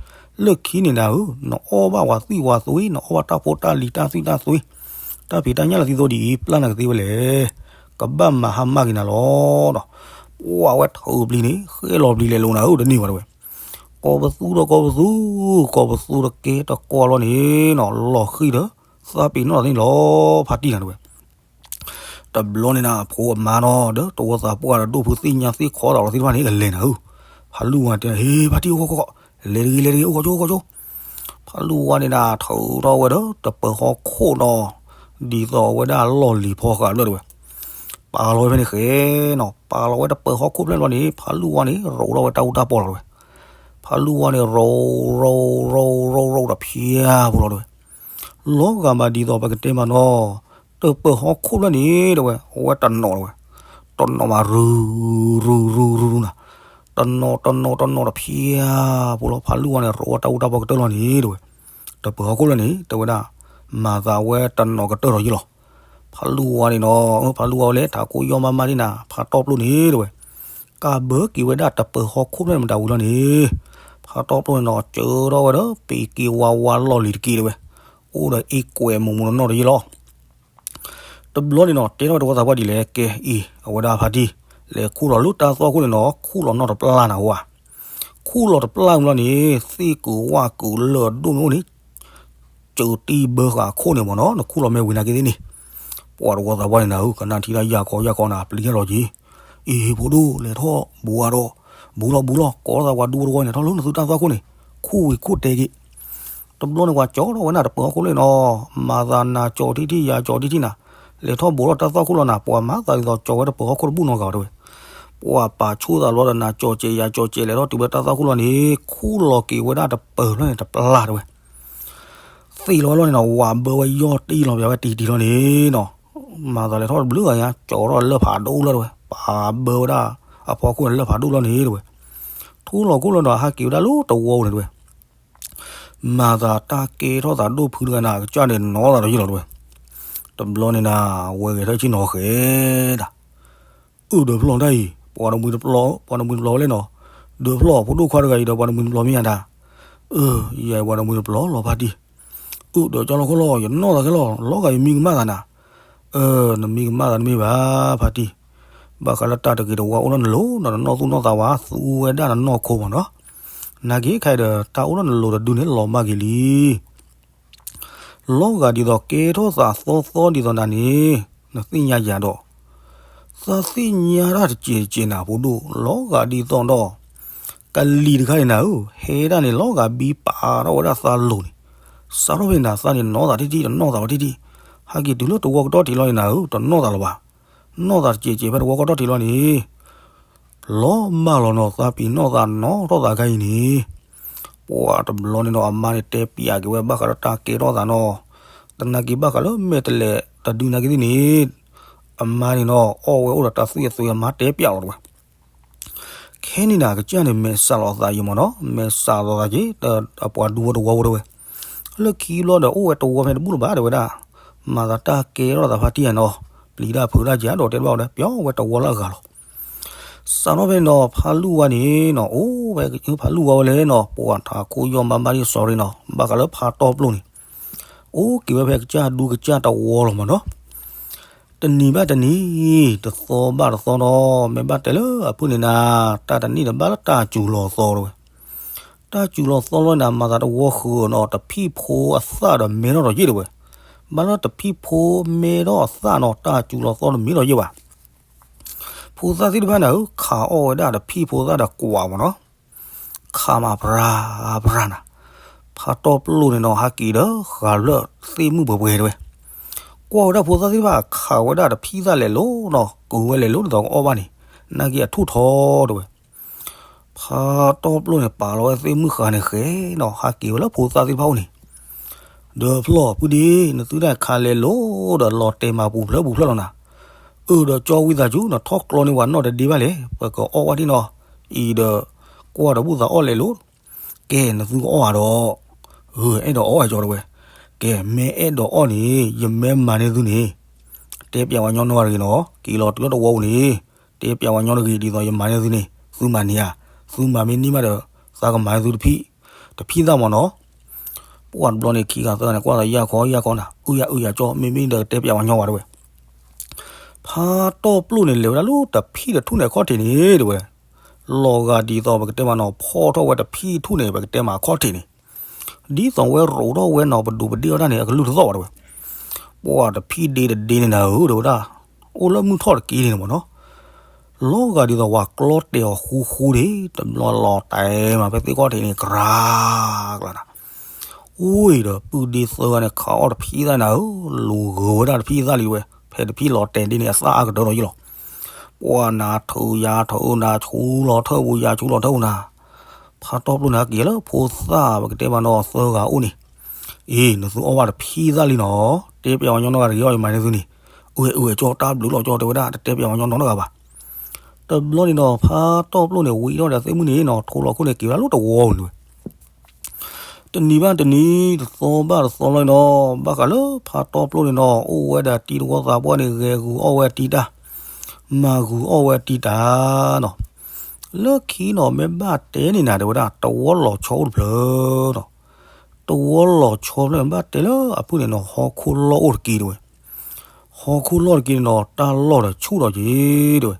လၢခံန့ၣ်နၤဧၢ, နအီၣ်ဘၣ်ပှၤသွံၣ်ပှၤသွံၣ်, နအီၣ်ဘၣ်တၢ်ဖိတၢ်လံၤတၢ်သွံၣ်တၢ်သွံၣ်, တၢ်ဖံးတၢ်ညၣ်လၢသံသိဒ်အံၤ, ပျၢ်နၤကသ့ဝဲလဲၣ်. ကဘၣ်မၤဟါမၢ်က့ၤနၤလီၤ. ပှၤဝဲထုးပျံၤန့ၣ် ဃဲလီၤပျံၤလဲၤလိၤနၤဧၢ, တန့ၢ်ဘၣ်တဲဝဲ. ကိးပသူဒီးကိးပသူ, ကိးပသူတကဲတကိးလီၤန့ၣ်နီၤ, လီၤဃံၤဒီး သးပ့ၤနီၣ်သးန့ၣ်လီၤ ဖါတံၢ်နၤတဲဝဲ. တဘျီန့ၣ်နၤ အဖိအမါနီၤ ဒီးတဝီသးပှၢ်ဒီး ဒိၣ်ဖုသ့ၣ်ညါသ့ၣ်ခီသးလီၤသ့ၣ်တဖၣ်န့ၣ် ကလဲၤနၤဧၢ. ဖါလူၢ်ဝါတဲ ဟ့ ဖါတံၢ်အိၣ်ခိးခိး လဲၤတဂ့ၤ လဲၤတဂ့ၤ အိၣ်ခိးကၠိ အိၣ်ခိးကၠိ. ဖါလူၢ်ဝါန့ၣ်နၤ ထုးထီၣ်ဝဲဒီးတပၢၤဟီၣ်ခိၣ်နီၤ ဒ်သိးဝဲဒၣ်လီၢ်လံၤဖီဃာ်ဘျၢၣ်တဲဝဲ. ပာ်လီၤဝဲဖဲန့ၣ်ဃဲနီၤ ပာ်လီၤဝဲတပၢၤဟီၣ်ခိၣ်ဖျၢၣ်လီၤန့ၣ် ဖါလူၢ်ဝါန့ၣ် ရိးထီၣ်ဝဲတၢ်အူတၢ်ပီလီၤတဲဝဲ. ဖါလူၢ်ဝါန့ၣ် ရိး ရိး ရိး ရိး ရိးတဖျၢၣ်ဖိလီၤတဲဝဲ. လီၤဂာ်မးဒ်သိးပကတဲမးနီၤ တပၢၤဟီၣ်ခိၣ်ဖျၢၣ်န့ၣ်တဲဝဲ အဝဲတနီၤတဲဝဲ တနီၤမး ရူၤ ရူၤ ရူၤ ရူၤ ရူၤနၤ တနီၤ တနီၤ တနီၤတဖျၢၣ်ဖိလီၤ. ဖါလူၢ်ဝါန့ၣ် ရိးဝဲတၢ်အူတၢ်ပီကတၢၢ်လီၤန့ၣ်တဲဝဲ. တပၢၤဟီၣ်ခိၣ်ဖျၢၣ်န့ၣ် တဲဝဲဒၣ် မၤသးဝဲတနီၤကတၢၢ်ထီၣ်ယ့ၢ်လီၤ. ဖါလူၢ်ဝါန့ၣ်နီၤ ဖါလူၢ်ဝါဝဲလဲၤ ထးခိၣ်ယီၢ်မါမါဒ်နၤ ဖါတီၢ်ပျိၢ်န့ၣ်တဲဝဲ ကးဘၢက့ၤဝဲဒၣ်တပၢၤဟီၣ်ခိၣ်ဖျၢၣ်န့ၣ်မတၤဝံၤလီၤန့ၣ် ဖါတီၢ်ပျိၢ်န့ၣ်နီၤ စၢထီၣ်ဝဲဒီး ပ့ၤက့ၤဝါဝါလီၢ်လံၤတက့ၢ်တဲဝဲ. အိၣ်ဒီးအ့ၣ်ကွဲးမူးမူးနီၢ်နီၢ်တယ့ၢ်လီၤ. တဘျီန့ၣ်နီၤ တဲထီၣ်ဝဲတဝီသးပှၢ်ဒ်လဲၣ် ကဲအံၤ အဝဲဒၣ်ဖါတံၢ် လဲၤခူၣ်လီၤလၢတၢ်သွၣ်ခိၣ်န့ၣ်နီၤ ခူၣ်လီၤနီၢ်တပျၢ်နၤဝဲ. ခူၣ်လီၤတပျၢ်ဝံၤလီၤန့ၣ် သ့ၣ်ကုာ်ဝၣ်ကုာ်လၢၢ်ဒိၣ်မ့ၢ်အိၣ်န့ၣ် စၢတံၢ်ဘၢဃာ်အခိၣ်န့ၣ်မ့ၢ်နီၤ နခူၣ်လီၤမ့ၢ်ဝံၤနာ်က့သ့ၣ်န့ၣ်. ပှၤတဝီသးပှၢ်န့ၣ်နၤဧၢ ကနၣ်ထံတၢ်ယၢ်ခီယၢ်ခီနၤ ပျံၤထီၣ်လီၤက့ၤ အံၤ ဖိဒိၣ် လဲၤထီၣ်ဘူးအါဒီး ဘူးလီၤဘူးလီၤ ကိးထီၣ်သးပှၤဒူဖိတဝီန့ၣ် ထီၣ်လၢနသုတၢ်သွၣ်ခိၣ်န့ၣ် ခူၣ်ဝံၤခူၣ်တဲက့ၤ. တဘျီန့ၣ် ပှၤကၠီထီၣ်ဝဲနၤတပၢၤဟီၣ်ခိၣ်လၢနီၤ မၤသးနၤကၠီထံထံ ယၤကၠီထံထံနၤ လဲၤထီၣ်ဘူးထီၣ်တၢ်သွၣ်ခိၣ်လီၤနၤ ပှၤမၤသးဒ်သိးကၠီဝဲတပၢၤဟီၣ်ခိၣ်တဘူၣ်နီတဂၤတဲဝဲ. ပှၤပာ်ဆိၣ်သးလီၤဒီးနၤကၠီကဲး ယၤကၠီကဲး လဲၤထီၣ်တုၤဝဲတၢ်သွၣ်ခိၣ်လီၤန့ၣ် ခူၣ်လီၤက့ၤဝဲဒၣ်တပၢၤဖျၢၣ်န့ၣ်တပျၢ်တဲဝဲ. သ့ၣ်လီၤဝဲလီၤန့ၣ်နီၤ ဝးဘၢဝဲယီၢ်တံၢ်လီၤပျးဝဲတံၢ်တံၢ်လီၤန့ၣ်နီၤ မၤသးလဲၤထီၣ်တဘျုးဂၤညါ ကၠီထီၣ်လၢၢ်ဖးဒိၣ်လီၤတဲဝဲ ပာ်ဘၢဝဲဒၣ် အဖီခိၣ်န့ၣ်လၢၢ်ဖးဒိၣ်လီၤန့ၣ်တဲဝဲ. ထူလီၤခိၣ်လီၤဒီးဟးက့ၤဝဲဒၣ်လၢတဝီပူၤန့ၣ်တဲဝဲ. မၤသးတၢ်ကဲထီၣ်သးဒိၣ်ဖုတဂၤန့ၣ် အကစၢ်န့ၣ်နီသးဒီးယ့ၢ်လီၤတဲဝဲ. တဘျီန့ၣ်နၤ ဝဲဂဲၤထီၣ်ဆ့ၣ်နီၤဃဲၤဒၣ် အၢၣ်ဒီးဖျီၣ်တၢ်အံၤ ပှၤတမှံၤတပျီၤ ပှၤတမှံၤတပျီၤဝဲလဲၣ်နီၤ ဒီးဖျီၣ်ဖိဒိၣ်ခွါတဂၤအံၤဒီး ပှၤတမှံၤတပျီၤမ့ၢ်ယၤဒၣ် အၢ ယဲပှၤတမှံၤတပျီၤလီၤဖါတံၢ် အၢၣ်ဒီးကၠီလီၤခိၣ်လီၤ ယနီၢ်သးခဲလီၤ လီၤဂာ်ယမံကမၣ်သးနၤ အၢ နမံကမၣ်သးတမ့ၢ်ဘၣ် ဖါတံၢ် ဘၣ်ဃးလၢတၢ်တဂ့ၤတဝါအိၣ်လၢနလိၤ နနီၢ်သူၣ်နီၢ်သးဝဲ သူဝဲဒၣ်နနီၢ်ခိမ့ၢ်နီၤ နာ်က့ခဲအံၤဒီး တၢ်အိၣ်လၢနလိၤတဒုန့ၣ်လီၤမၢ်က့ၤလံ လီၤဂာ်ဒ်သိးကဲထီၣ်သးသီသီဒ်သိးနၤန့ၣ် နသ့ၣ်ညါယၤဒီး သးသ့ၣ်ညါတၢ်တစဲးတစဲးနၤဖိဒိၣ် လီၤဂာ်ဒ်သိးဒီး ကလံၤတခါန့ၣ်နၤဧၢ ဟဲဒၣ်န့ၣ် လီၤဂာ်ဘံပာ်ထီၣ်ဝဲဒၣ်သးလိၤန့ၣ် စးထီၣ်ဖဲန့ၣ်နၤ သးန့ၣ်နီၢ်သးထံထံ တနီၢ်သးဝဲထံထံ ဟဲက့ၤတုၤလၢတဝီကတီၢ်ထံးလီၤန့ၣ်နၤဧၢ တနီၢ်သးလၢၤဘၣ် နီၢ်သးတစဲးစဲးဖဲတဝီကတီၢ်ထံးလီၤန့ၣ် လီၤမၢ်လီၤနီၤ သးပ့ၤနီၣ်သးနီၣ်ထီၣ်သးခါအံၤန့ၣ် ပှၤတဘျီန့ၣ်နီၤ အမါန့ၣ်တဲပျးက့ၤဝဲဘၣ်ဃးဒီးတၢ်ကဲထီၣ်သးနီၤ တနာ်က့ၤဘၣ်ဃးလၢမဲာ်တလဲးတဒုနာ်က့ၤသ့ၣ်န့ၣ် အမါန့ၣ်နီၤ အီၣ်ဝဲအိၣ်ဒီးတၢ်သွံၣ်အသွဲအမါတဲပျးလီၤတဲဝဲ ခဲန့ၣ်နၤ ကစၢ်န့ၣ် မဲာ်ဆှးလီၤသးယံာ်မ့ၢ်နီၤ မဲာ်ဆှးလီၤသးက့ၤ အပှၤဒူဖိတဝီဖိတဲဝဲ လၢခံဘျီဒီး အိၣ်ဝဲတဝီဖဲတဘူၣ်လၢၤဘၣ်တဲဝဲဒၣ် မၤသးတၢ်ကဲထီၣ်သးဖါတံၢ်ယါနီၤ ပျံၤတၢ်ဖုးတၢ်ကၢဒီးတဲဘၣ်ဝဲဒီး ပျီဝဲတဝီလၢအဂၤလီၤ စးထီၣ်ဖဲန့ၣ်ဒီး ဖါလူၢ်ဝါန့ၣ်နီၤ အိၣ်ဝဲဖါလူၢ်ဝါဝဲလဲၣ်နီၤ ပှၤထးခိၣ်ယီၢ်မါမါဒ် sorry နီၤ ဘၣ်ဃးလၢဖါတီၢ်ပျိၢ်န့ၣ် အိၣ်က့ၤဝဲဖဲကစၢ်ဒူကစၢ်တဝီလီၤမ့ၢ်နီၤ တနံၤဘၣ်တနံၤ တသီဘၣ်တသီဒီး မ့ၢ်ဘၣ်တဲလၢအဖုၣ်န့ၣ်နၤ တၢ်တနံၣ်ဒီးဘၣ်လၢတၢ်စူၤလီၤသီတဲဝဲ တၢ်စူၤလီၤသီလီၤနၤ မၤသးတဝီဃုာ်နီၤ တဖံၣ်ဖိအသၣ်ဒီးမဲထီၣ်ဒီးယ့ၢ်တဲဝဲ ဘၣ်လၢတဖံၣ်ဖိမဲထီၣ်အသၣ်နီၤ တၢ်စူၤလီၤသီတမ့ၢ်ဒီးယ့ၢ်ဘၣ် ဖိသၣ်သ့ၣ်တဖၣ်န့ၣ် ခးအီၣ်ဝဲဒၣ်တဖံၣ်ဖိသၣ်ဒီးကွၢ်မ့ၢ်နီၤ ခးမးပြၤပြၤနၤ ဖါတီၢ်ပျိၢ်န့ၣ်နီၤ ဟးက့ၤဒီးဃးဖျၢၣ်သ့ၣ်မုၣ်ပှဲၤပှဲၤတဲဝဲ ကွၢ်ဝဲဒၣ်ဖိသၣ်သ့ၣ်တဖၣ် ခးဝဲဒၣ်တဖံၣ်သၣ်လဲၤလိၤနီၤ ကုၤဝဲလဲၤလိၤဒ်သိးကအီၣ်ဘၣ်န့ၣ် နာ်က့အထူၣ်ထီတဲဝဲ ဖါတီၢ်ပျိၢ်န့ၣ် ပာ်လီၤဝဲသ့ၣ်မုၣ်ဃာ်န့ၣ်ဃဲနီၤ ဟးက့ၤဝဲလၢဖိသၣ်သ့ၣ်တဖၣ်အအိၣ်န့ၣ် ဒီးဖျီၣ်ပုၢ်ဒ့ နသုတၢ်ခးလဲၤလိၤဒီးလီၤတဲာ်မၤပူၤဖျၢၣ်ပူၤဖျၢၣ်လီၤနၤ အၢၣ်ဒီးကၠီဝံသးစူၤ နထီၣ်ကျီန့ၢ်ဝဲနီၢ်တဒ့ဘၣ်လဲၣ် ပကအီၣ်ဝဲဒၣ်နီၤ အံၤဒီး ကွၢ်ဒီးဘူၣ်သးအီၣ်လဲၤလိၤ ကဲ နသုကအီၣ်ဧါဒီး အဲၣ်ဒိးအီၣ်ဧါကၠီတဲဝဲ ကဲ မ့ၢ်အဲၣ်ဒိးအီၣ်န့ၣ် ယမ့ၢ်မၤန့ၢ်သုန့ၣ် တဲပျးဝဲညီနီၢ်ဂၤတဂ့ၤနီၤ က့ၤလီၤတုၤလၢတဝီပူၤန့ၣ် တဲပျးဝဲညီတဂ့ၤ ဒ်သိးယမၤန့ၢ်သုန့ၣ် သုမၤန့ၢ်ဧါ သုမၤမ့ၢ်န့ၢ်ဘၣ်ဒီး သးကမၤန့ၢ်သုတဖံၣ် တဖံၣ်သၣ်မ့ၢ်နီၤ ပှၤတဘျီန့ၣ် ခံဂၤသၢဂၤန့ၣ် ကွၢ်သးယၢ်ခီယၢ်ခီနၤ အုၣ်ယၤအုၣ်ယၤကၠီ မ့မ့ၢ်ဒီးတဲပျးဝဲညီဘၣ်တဲဝဲ ဖါတီၢ်ပျိၢ်န့ၣ် လဲၤဝဲဒၣ်လၢတဖံၣ်တထူၣ်န့ၣ်အခီၣ်ထံးန့ၣ်တဲဝဲ လီၤဂာ်ဒ်သိးပကတဲမးနီၤ ဖီၣ်ထီၣ်ဝဲတဖံၣ်ထူၣ်န့ၣ် ပကတဲမးအခီၣ်ထံးန့ၣ် ဒ်သိးဝဲရိးထီၣ်ဝဲနီၤ ပဒူးပဒ့ၣ်အီၣ်တၢ်န့ၣ် အကလုၢ်တသီၣ်ဘၣ်တဲဝဲ ပှၤတဖံးဒ့တဒ့န့ၣ်နၤဧၢ တဲဝဲဒၣ်, အိၣ်လၢမုၢ်ထီၣ်တက့ၢ်န့ၣ်မ့ၢ်နီၤ, လီၤဂာ်ဒ်သိးဝၤကျီတဲာ်အီၤဃူဃူဒၣ်, တဘျီလီၤတဲာ်မးဖဲသ့ၣ်ခီၣ်ထံးန့ၣ် ကြၢးကျါနၤ, အိၣ်ဒီးပုၢ်ဒ့သၢဂၤန့ၣ် ခးအီၣ်တဖံးသၣ်နၤဧၢ, လူၤဂၢၤဝဲဒၣ်တဖံးသၣ်လံဝဲ, ဖဲတဖံးလီၤတဲာ်ဒ့န့ၣ် အသၣ်အါကတၢၢ်ဒီးယ့ၢ်လီၤ. ပှၤနၤထုးယၤထုးနၤ ဆူလီၤထၢၣ်ပူၤယၤဆူလီၤထၢၣ်ပူၤနၤ, ဖါတီၢ်ပျိၢ်န့ၣ် ဟဲက့ၤလၢဖိသၣ်ပကတဲမးနီၤသၢဂၤအိၣ်န့ၣ်, အ့ နသုအီၣ်ဘၣ်တဖံးသၣ်လံနီၤ, တဲပျးဝဲညီနီၢ်ဂၤတဂ့ၤအီၣ်ယမၤန့ၢ်သုန့ၣ်, အုအဲၣ်အုအဲၣ်ကၠီတၢ်ဘျုးလီၤကၠီတဲဝဲဒၣ် တတဲပျးဝဲညီနီၢ်နီၢ်ဂၤဘၣ်. တဘျီန့ၣ်ဒီး ဖါတီၢ်ပျိၢ်န့ၣ် ဝံၤထီၣ်ဒီးသ့ၣ်မုၢ်န့ၣ်နီၤ ထိလီၤခိၣ်န့ၣ် က့ၤဝဲဒၣ်လၢတဝီပူၤန့ၣ်ဝဲ တနံၤဘၣ်တနံၤ တသီဘၣ်တသီလီၤနီၤ, ဘၣ်ဃးလၢဖါတီၢ်ပျိၢ်န့ၣ်နီၤ အိၣ်ဝဲဒီးတံၤသကိးသးပှၢ်န့ၣ် ဂဲၤဂုာ်အီၣ်ဝဲတံၤတၢ်, မၤဂုာ်အီၣ်ဝဲတံၤတၢ်နီၤ, လၢခံနီၤ မ့ၢ်ဘၣ်တဲန့ၣ်နၤ တဲဝဲဒၣ် တဝီလီၤဆီအိၣ်တဖျၢၣ်နီၤ, တဝီလီၤဆီဖျၢၣ်န့ၣ် ဘၣ်တဲလၢအဖုၣ်န့ၣ်နီၤ ဟီၣ်ခိၣ်လီၢ်အိၣ်တက့ၢ်တဲဝဲ, ဟီၣ်ခိၣ်လီၢ်တက့ၢ်န့ၣ်နီၤ တၢ်လီၢ်ဒီးဆူၣ်ထီၣ်က့ၤတဲဝဲ,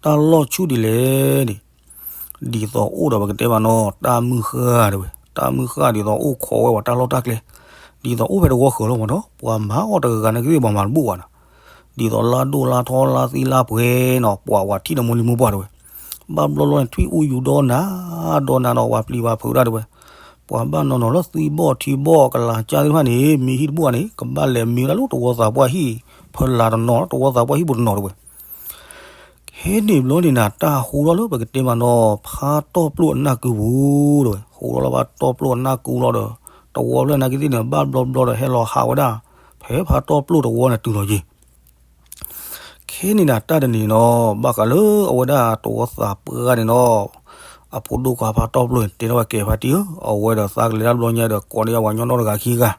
တၢ်လီၢ်ဆူၣ်ဒ်လဲၣ်န့ၣ် ဒ်သိးအိၣ်ဒီးပကတဲမးနီၤ တၢ်မုၢ်ဃၢ်တဲဝဲ, တၢ်မုၢ်ဃၢ်ဒ်သိးအိၣ်ခိးဝဲပှၤတၢ်လီၢ်တၢ်ကျဲ, ဒ်သိးအိၣ်ဖဲတဝီဃၢၤလီၤမးနီၤ ပှၤမၤအီၣ်တဂၤဂၤန့ၣ်ကသ့ၣ်ပှၤမၤတဘူၣ်ဘၣ်နီၤ, ဒ်သိးလါဒိၣ်လါထီလါသံလါပှဲၤနီၤ ပှၤဝၤထံၣ်ဒီးမိၢ်လံမိၢ်ပှၢ်တဲဝဲ, ဘၣ်ဘျီဘျီန့ၣ် ထွံၣ်အူယူၤဒီနၤ, ဒီနၤဒီးပှၤပျံၤပှၤဖုးဒၣ်တဲဝဲ, ပှၤဘၣ်နီၤနီၤလၢသွံၣ်ဘီၣ်ထံဘီၣ်ကလၤကၢ်သ့ၣ်တဖၣ်န့ၣ် မ့ၢ်ဟံၣ်တဘူၣ်ဘၣ်န့ၣ် ကဘၣ်လဲၤမ့ၢ်ဝဲဒၣ်လၢတဝီသးပှၢ်ဟံၣ်ဖီလာ်တနီၤ တဝီသးပှၢ်ဟံၣ်ပူၤတနီၤတဲဝဲ ခဲန့ၣ်ဘျီန့ၣ်နၤ တၢ်ဟူထီၣ်လၢပကတဲမးနီၤ ဖါတီၢ်ပျိၢ်အနၢ်ကုပူၤတဲဝဲ, ဟူထီၣ်လၢဖါတီၢ်ပျိၢ်အနၢ်ကုလီၤဒီး တဝီဖျၢၣ်နာ်က့သ့ၣ်န့ၣ် ဘၣ်ဘျီဘျီဒီးဟဲလီၤဟးဝဲဒၣ် ဖဲဖါတီၢ်ပျိၢ်တဝီန့ၣ်တုၤလီၤယ့ၤ ခဲန့ၣ်နၤ တၢ်တနံၤနီၤ ဘၣ်ဃးလၢအဝဲဒၣ်တဝီသးပှၢ်န့ၣ်နီၤ အဖိဒိၣ်ခွါဖါတီၢ်ပျိၢ်န့ၣ် တဲထီၣ်ဝဲကဲဖါတံၢ်ဧၢ, အဝဲဒီးသးကလဲၤတၢ်တဘျီညါဒီး ကိးန့ၢ်ယၤပှၤညီနီၢ်တဂၤခံဂၤ,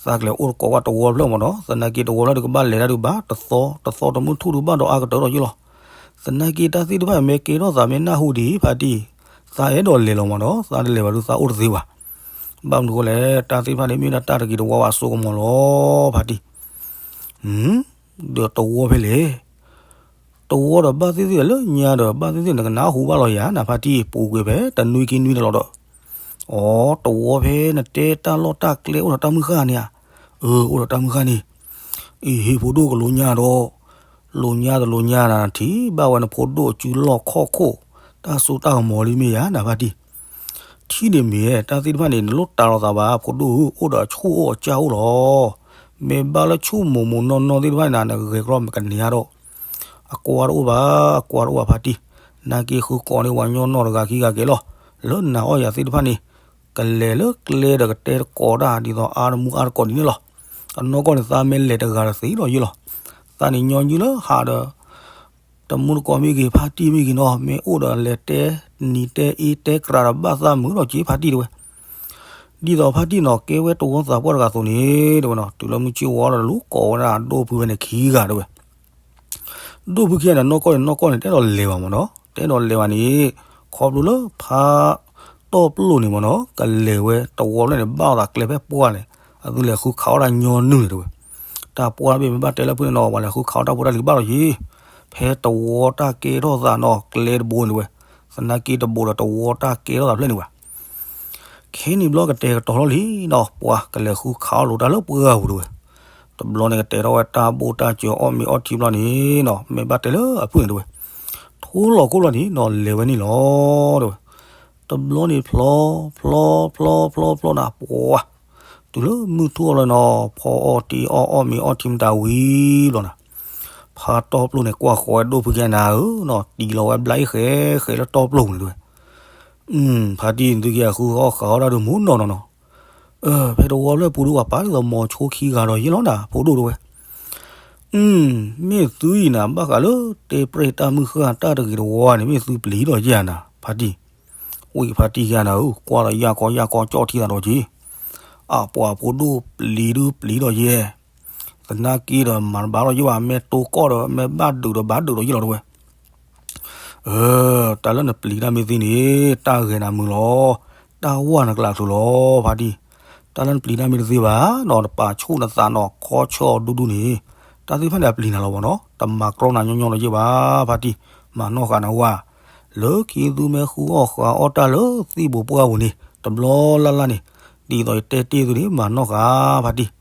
သးကလဲၤအိၣ်တကိးဘၣ်တဝီဖျၢၣ်မးနီၤ, သနာ်က့တဝီဖျၢၣ်ဒီးကဘၣ်လဲၤတၢ်ဒုးဘၣ် တသီ တသီတမုၢ်ထူၣ်ဒုးဘၣ်ဒီးအါကတၢၢ်ဒီးယ့ၢ်လီၤ. သနာ်က့တၢ်သ့ၣ်တဖၣ်မ့ၢ်ကဲထီၣ်သးမ့ၢ်နၢ်ဟူဒံးဖါတံၢ်, သးအဲၣ်ဒိးလဲၤလီၤမးနီၤ, သးတလဲၤဘၣ်ဒုးသးအိၣ်တသ့ဘၣ်. ဘၣ်မနုၤဃိလဲၣ် တၢ်သ့ၣ်တဖၣ်န့ၣ် မ့ၢ်ဒၣ်တၢ်တဂ့ၤတဝါဝဲအစိကမီၤလီၤ ဖါတံၢ်. ဒီးတဝီဖဲလဲၣ် တဝီဒီးဘၣ်သ့ၣ်သ့ၣ်လၢညါဒီး ဘၣ်သ့ၣ်သ့ၣ်နကနၢ်ဟူဘၣ်လီၤယၤ နဖါတံၢ် ပူၤကွံာ်ဖဲတနွံခံနွံန့ၣ်လီၤဒီး, အိ တဝီဖဲနတဲတၢ်လီၢ်တၢ်ကျဲအိၣ်ဒီးတၢ်မုၢ်ဃၢ်န့ၣ်ဧါ, အၢ အိၣ်ဒီးတၢ်မုၢ်ဃၢ်န့ၣ်, အံၤဟ့ၣ်ဖိဒိၣ်ကလိညါဒီး, လိညါတလိညါနၤထံၣ်ဘၣ်ဝဲနဖိဒိၣ်အစုလီၢ်ခီၣ်ခိၣ်, တၢ်စိတၢ်ကမီၤလံမ့ၢ်ယၤ နဖါတံၢ် ထံၣ်န့ၣ်မ့ၢ် တၢ်သ့ၣ်တဖၣ်န့ၣ် နလိၣ်တၢ်လီၤသးဘၣ် ဖိဒိၣ်ဧၢ, အိၣ်ဒီးအဆူၣ်အိၣ်အကၢ်အိၣ်လီၤ. မ့ၢ်ဘၣ်လၢဆူၣ်မိၢ်မိၢ်နီၢ်နီၢ်သ့ၣ်တဖၣ်န့ၣ် နဂဲၤကလီမ့ၢ်ကန့ၢ်အါဒီး, အကွၢ်တအိၣ်ဘၣ်, အကွၢ်တအိၣ်ဘၣ်ဖါတံၢ်, နာ်က့ဃုကိးန့ၢ်ပှၤညီနီၢ်တဂၤခံဂၤကဲလီၤ. လၢနၤအီၣ်ယၤသ့ၣ်တဖၣ်န့ၣ်, ကလဲၤလၢကျဲဒီးကတဲတကိးတၢ် ဒ်သိးအါတမူအါတကိးဒ်န့ၣ်လီၤ. အနီၢ်ကီၢ်န့ၣ် သးမ့ၢ်လဲၤတဂၤတသ့ဒီးယ့ၢ်လီၤ. သးန့ၣ်ညီနုၢ်လၢဟးဒီး တမူတကိးမ့ၢ်ဂ့ၤ ဖါတံၢ်မ့ၢ်ဂ့ၤနီၤ မ့ၢ်အိၣ်ဒီးလဲၤတဲနံၤတဲအ့တဲကြးဒီး ဘၣ်သးမုာ်ဒီးက့ၤဖါတံၢ်တဲဝဲ. ဒ်သိးဖါတံၢ်နီၤ ကဲဝဲတဝီသးပှၢ်တဂၤအသိးန့ၣ် တဲဝဲနီၤ တုၤလၢမုၢ်ဆ့ၣ်ဝါဒီးလူၤကိးဝဲဒၣ်ဒိၣ်ဖုဖဲန့ၣ်ခံဂၤတဲဝဲ. ဒိၣ်ဖုခံဂၤန့ၣ် နီၢ်ကီၢ်န့ၣ် နီၢ်ကီၢ်န့ၣ် တအဲၣ်ဒိးလဲၤဘၣ်မ့ၢ်နီၤ တအဲၣ်ဒိးလဲၤဘၣ်န့ၣ် ခီဖျိလၢဖါတီၢ်ပျိၢ်န့ၣ်မ့ၢ်နီၤ ကလဲၤဝဲတဝီဖျၢၣ်န့ၣ် ဘၣ်အသးကျဲဖဲပှၢ်န့ၣ် အသုလဲၤဃုခးအီၣ်တၢ်ညီနုၢ်န့ၣ်တဲဝဲ. တၢ်ပှၢ်တဘ့ၣ်မ့ၢ်ဘၣ်တဲလၢဖုန့ၣ်နီၤ ပှၤလဲၤဃုခးအီၣ်တၢ်ဖိတၢ်လံၤကဘၣ်လီၤယ့ၤ ဖဲတဝီတၢ်ကဲထီၣ်သးနီၤ ကျဲတဘိန့ၣ်တဲဝဲ. သနာ်က့တဘိဒီးတဝီတၢ်ကဲထီၣ်သးဖျၢၣ်န့ၣ်ဝဲ. ခဲန့ၣ်ဘျီကတဲာ်ကတီၤထီၣ်လံနီၤ ပှၤကလဲၤဃုခးအီၣ်လိာ်တၢ်လၢပှၢ်ပူၤတဲဝဲ. တဘျီန့ၣ်ကတဲထီၣ်ဝဲတၢ်ဘိၣ်တၢ်စၢၤအီၣ်မ့ၤအီထံဘျီန့ၣ်နီၤ မ့ၢ်ဘၣ်တဲလၢအဖုန့ၣ်တဲဝဲ. ထိလီၤခိၣ်လီၤန့ၣ်နီၤ လဲၤဝဲန့ၣ်လီၤတဲဝဲ. တဘျီန့ၣ်ဖျီ ဖျီ ဖျီ ဖျီ ဖျီနၤ ပှၤ တုၤလၢမုၢ်ထူၣ်အီၤလီၤနီၤ ဖီအီၣ်တ့အီၣ်အီၣ်မ့ၤအီထံမတၤဝံၤဘျီနၤ ဖါတီၢ်ပျိၢ်န့ၣ် ကွၢ်ဃီၤဝဲဒိၣ်ဖုကဲနၤဧၢနီၤ တံၤလီၤဝဲဘျါအံၤဃဲဃဲလၢတီၢ်ပျိၢ်ပူၤန့ၣ်တဲဝဲ. ဖါတံၢ် နသုက့ၤဃုအီၣ်ဃးအီၣ်တၢ်ဒုးမူနီၢ်နီၢ်နီၤ. ဖဲတဝီဖျၢၣ်ပူၤဒုးပှၤပာ်ဒ်သိးမီၤဆိခံဂၤဒီးယ့ၢ်လီၤနၤ ဖိဒိၣ်တဲဝဲ. မ့ၢ်သုအံၤနၤ ဘၣ်ဃးလၢတဲပြဲၢ်တၢ်မုၢ်ဃၢ်တၢ်တဂ့ၤတဝီန့ၣ် မ့ၢ်သုပျံၤဒီးယဲၢ်နၤ ဖါတံၢ်. ဝံၤဖါတံၢ်ယဲၢ်နၤဧၢ ကွၢ်ဒီးယၢ်ကီယၢ်ကီကၠီၣ်ထံသးဒီးက့ၤ အပှၤဖိဒိၣ်ပျံၤဒုးပျံၤဒီးယဲၢ် သနာ်က့ဒီးမၤတဘၣ်လီၤယ့ၢ်ဘၣ် မ့ၢ်တိကီၢ်ဒီး မ့ၢ်ဘၣ်ဒုးဒီးဘၣ်ဒုးဒီးယ့ၢ်လီၤတဲဝဲ. တၢ်လၢနပျံၤတၢ်မ့ၢ်သ့န့ၣ် တၢ်ဂဲၤနၤမုာ်လီၤ. တၢ်ဝၢ်နကျးချုးလီၤ ဖါတံၢ်. တၢ်လၢနပျံၤတၢ်မ့ၢ်တသ့ဘၣ်နီၤ နပာ်ဆူၣ်နသးနီၤ ခီဆၢအီၤဒူဒူန့ၣ် တၢ်သ့ၣ်တဖၣ်န့ၣ် အပျံၤနၤလီၤမ့ၢ်နီၤ တမၤကြီနၤညီညီလီၤယ့ၢ်ဘၣ် ဖါတံၢ်. မၤနီၢ်ဃာ်နဝၤ လၢခံသုမ့ၢ်ဃုအီၣ်ဃးအီၣ်တၢ်လၢသံၣ်ဘိပှၢ်ပူၤန့ၣ် တဘျီလၢ်လၢ်န့ၣ် ဒ်သိးယတဲတ့ၢ်သုန့ၣ် မၤနီၢ်ဃာ် ဖါတံၢ်.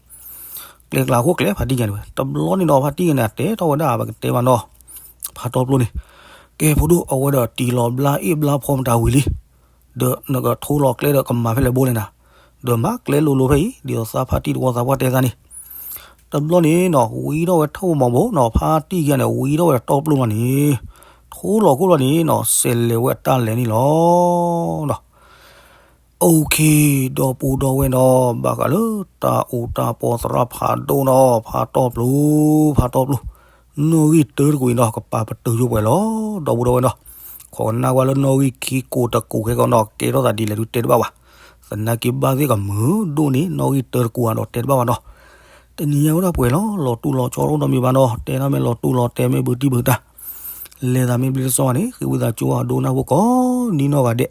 ကျဲကျါအဃိကျဲ ဖါတံၢ်ယါန့ၣ်ဝဲ တဘျီန့ၣ်ဒီး ဖါတံၢ်ယါန့ၣ် အတဲထီၣ်ဝဲဒၣ် ပကတဲဘၣ်နီၤ ဖါတီပျိန့ၣ်, ကဲ ဖိဒိၣ် အဝဲဒီးတံၤလီၤဘျါအ့ၣ်ဘျါဖီမတၤဝံၤလံ, ဒီးနကထိလီၤကျဲဒီးကမၤဖဲလဲၣ်ဘိလဲၣ်နၤ, ဒီးမၤကျဲလိၤလိၤဖဲအံၤ ဒ်သိးသးဖါတံၢ်တဝီသးပှၢ်တဲသးန့ၣ်, တဘျီန့ၣ်နီၤ ဝံထီၣ်ဝဲထီၣ်မီၤဘိနီၤ ဖါတံၢ်ယါန့ၣ် ဝံထီၣ်ဝဲဒီးတီပျိလီၤန့ၣ်, ထိလီၤခိၣ်လီၤန့ၣ်နီၤ စဲးလဲၤဝဲအတၢ်လဲၤန့ၣ်လီၤ. OK, ဒီပုၢ်ဒီဝဲၢ်နီၤ ဘၣ်ဃးလၢတၢ်အိၣ်တၢ်ပီသရၣ်ဖးဒိၣ်နီၤ ဖးတီပျိ ဖးတီပျိ, နီၣ်ဂံၢ်တၢတကူာ်အံၤနီၤ ကပာ်ပတုာ်ယိၣ်ပှဲၤလီၤ ဒီပုၢ်ဒီဝဲၢ်နီၤ, ခိးကနၣ်ကွၢ်လၢနီၣ်ဂံၢ်ခံကိးတကူာ်ခဲကီးနီၤ ကဲထီၣ်သးဒ်လဲၣ်ဒုးတဲတဘၣ်ဘၣ်, သနာ်က့ဘၣ်သ့ၣ်ကမုာ်ဒိၣ်န့ၣ် နီၣ်ဂံၢ်တၢတကူာ်ဧါဒီးတဲတဘၣ်ဘၣ်နီၤ, တနံၤညါဝဲဒၣ်ပှဲၤလီၤ လီၤတူၢ်လီၤကၠီအိၣ်ဒီးမ့ၢ်ဘၣ်နီၤ တဲဒၣ်မ့ၢ်လီၤတူၢ်လီၤတဲမ့ၢ်ဘုတံၢ်ဘုတၢ် လဲၤသးမ့ၢ်ဘျ့တစီၣ်န့ၣ် ဃ့ဝံသးစူၤအဒိကနၣ်ဖိကိးနံၤနီၢ်ဂၤဒဲး,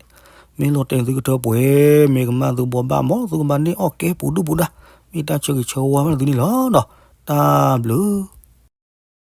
မ့ၢ်လီၤတဲာ်သုကထၢပှဲၤ မ့ၢ်ကမၣ်သုဘိးဘၣ်မး သုကဘၣ်န့ၢ်အီၣ်ကဲပူၤဒုၣ်ပူၤဒါ, မ့ၢ်တၢ်ဆၢဂ့ၤဆၢဝါမးသုန့ၣ်လီၤနီၤ, တၢ်ဘျုး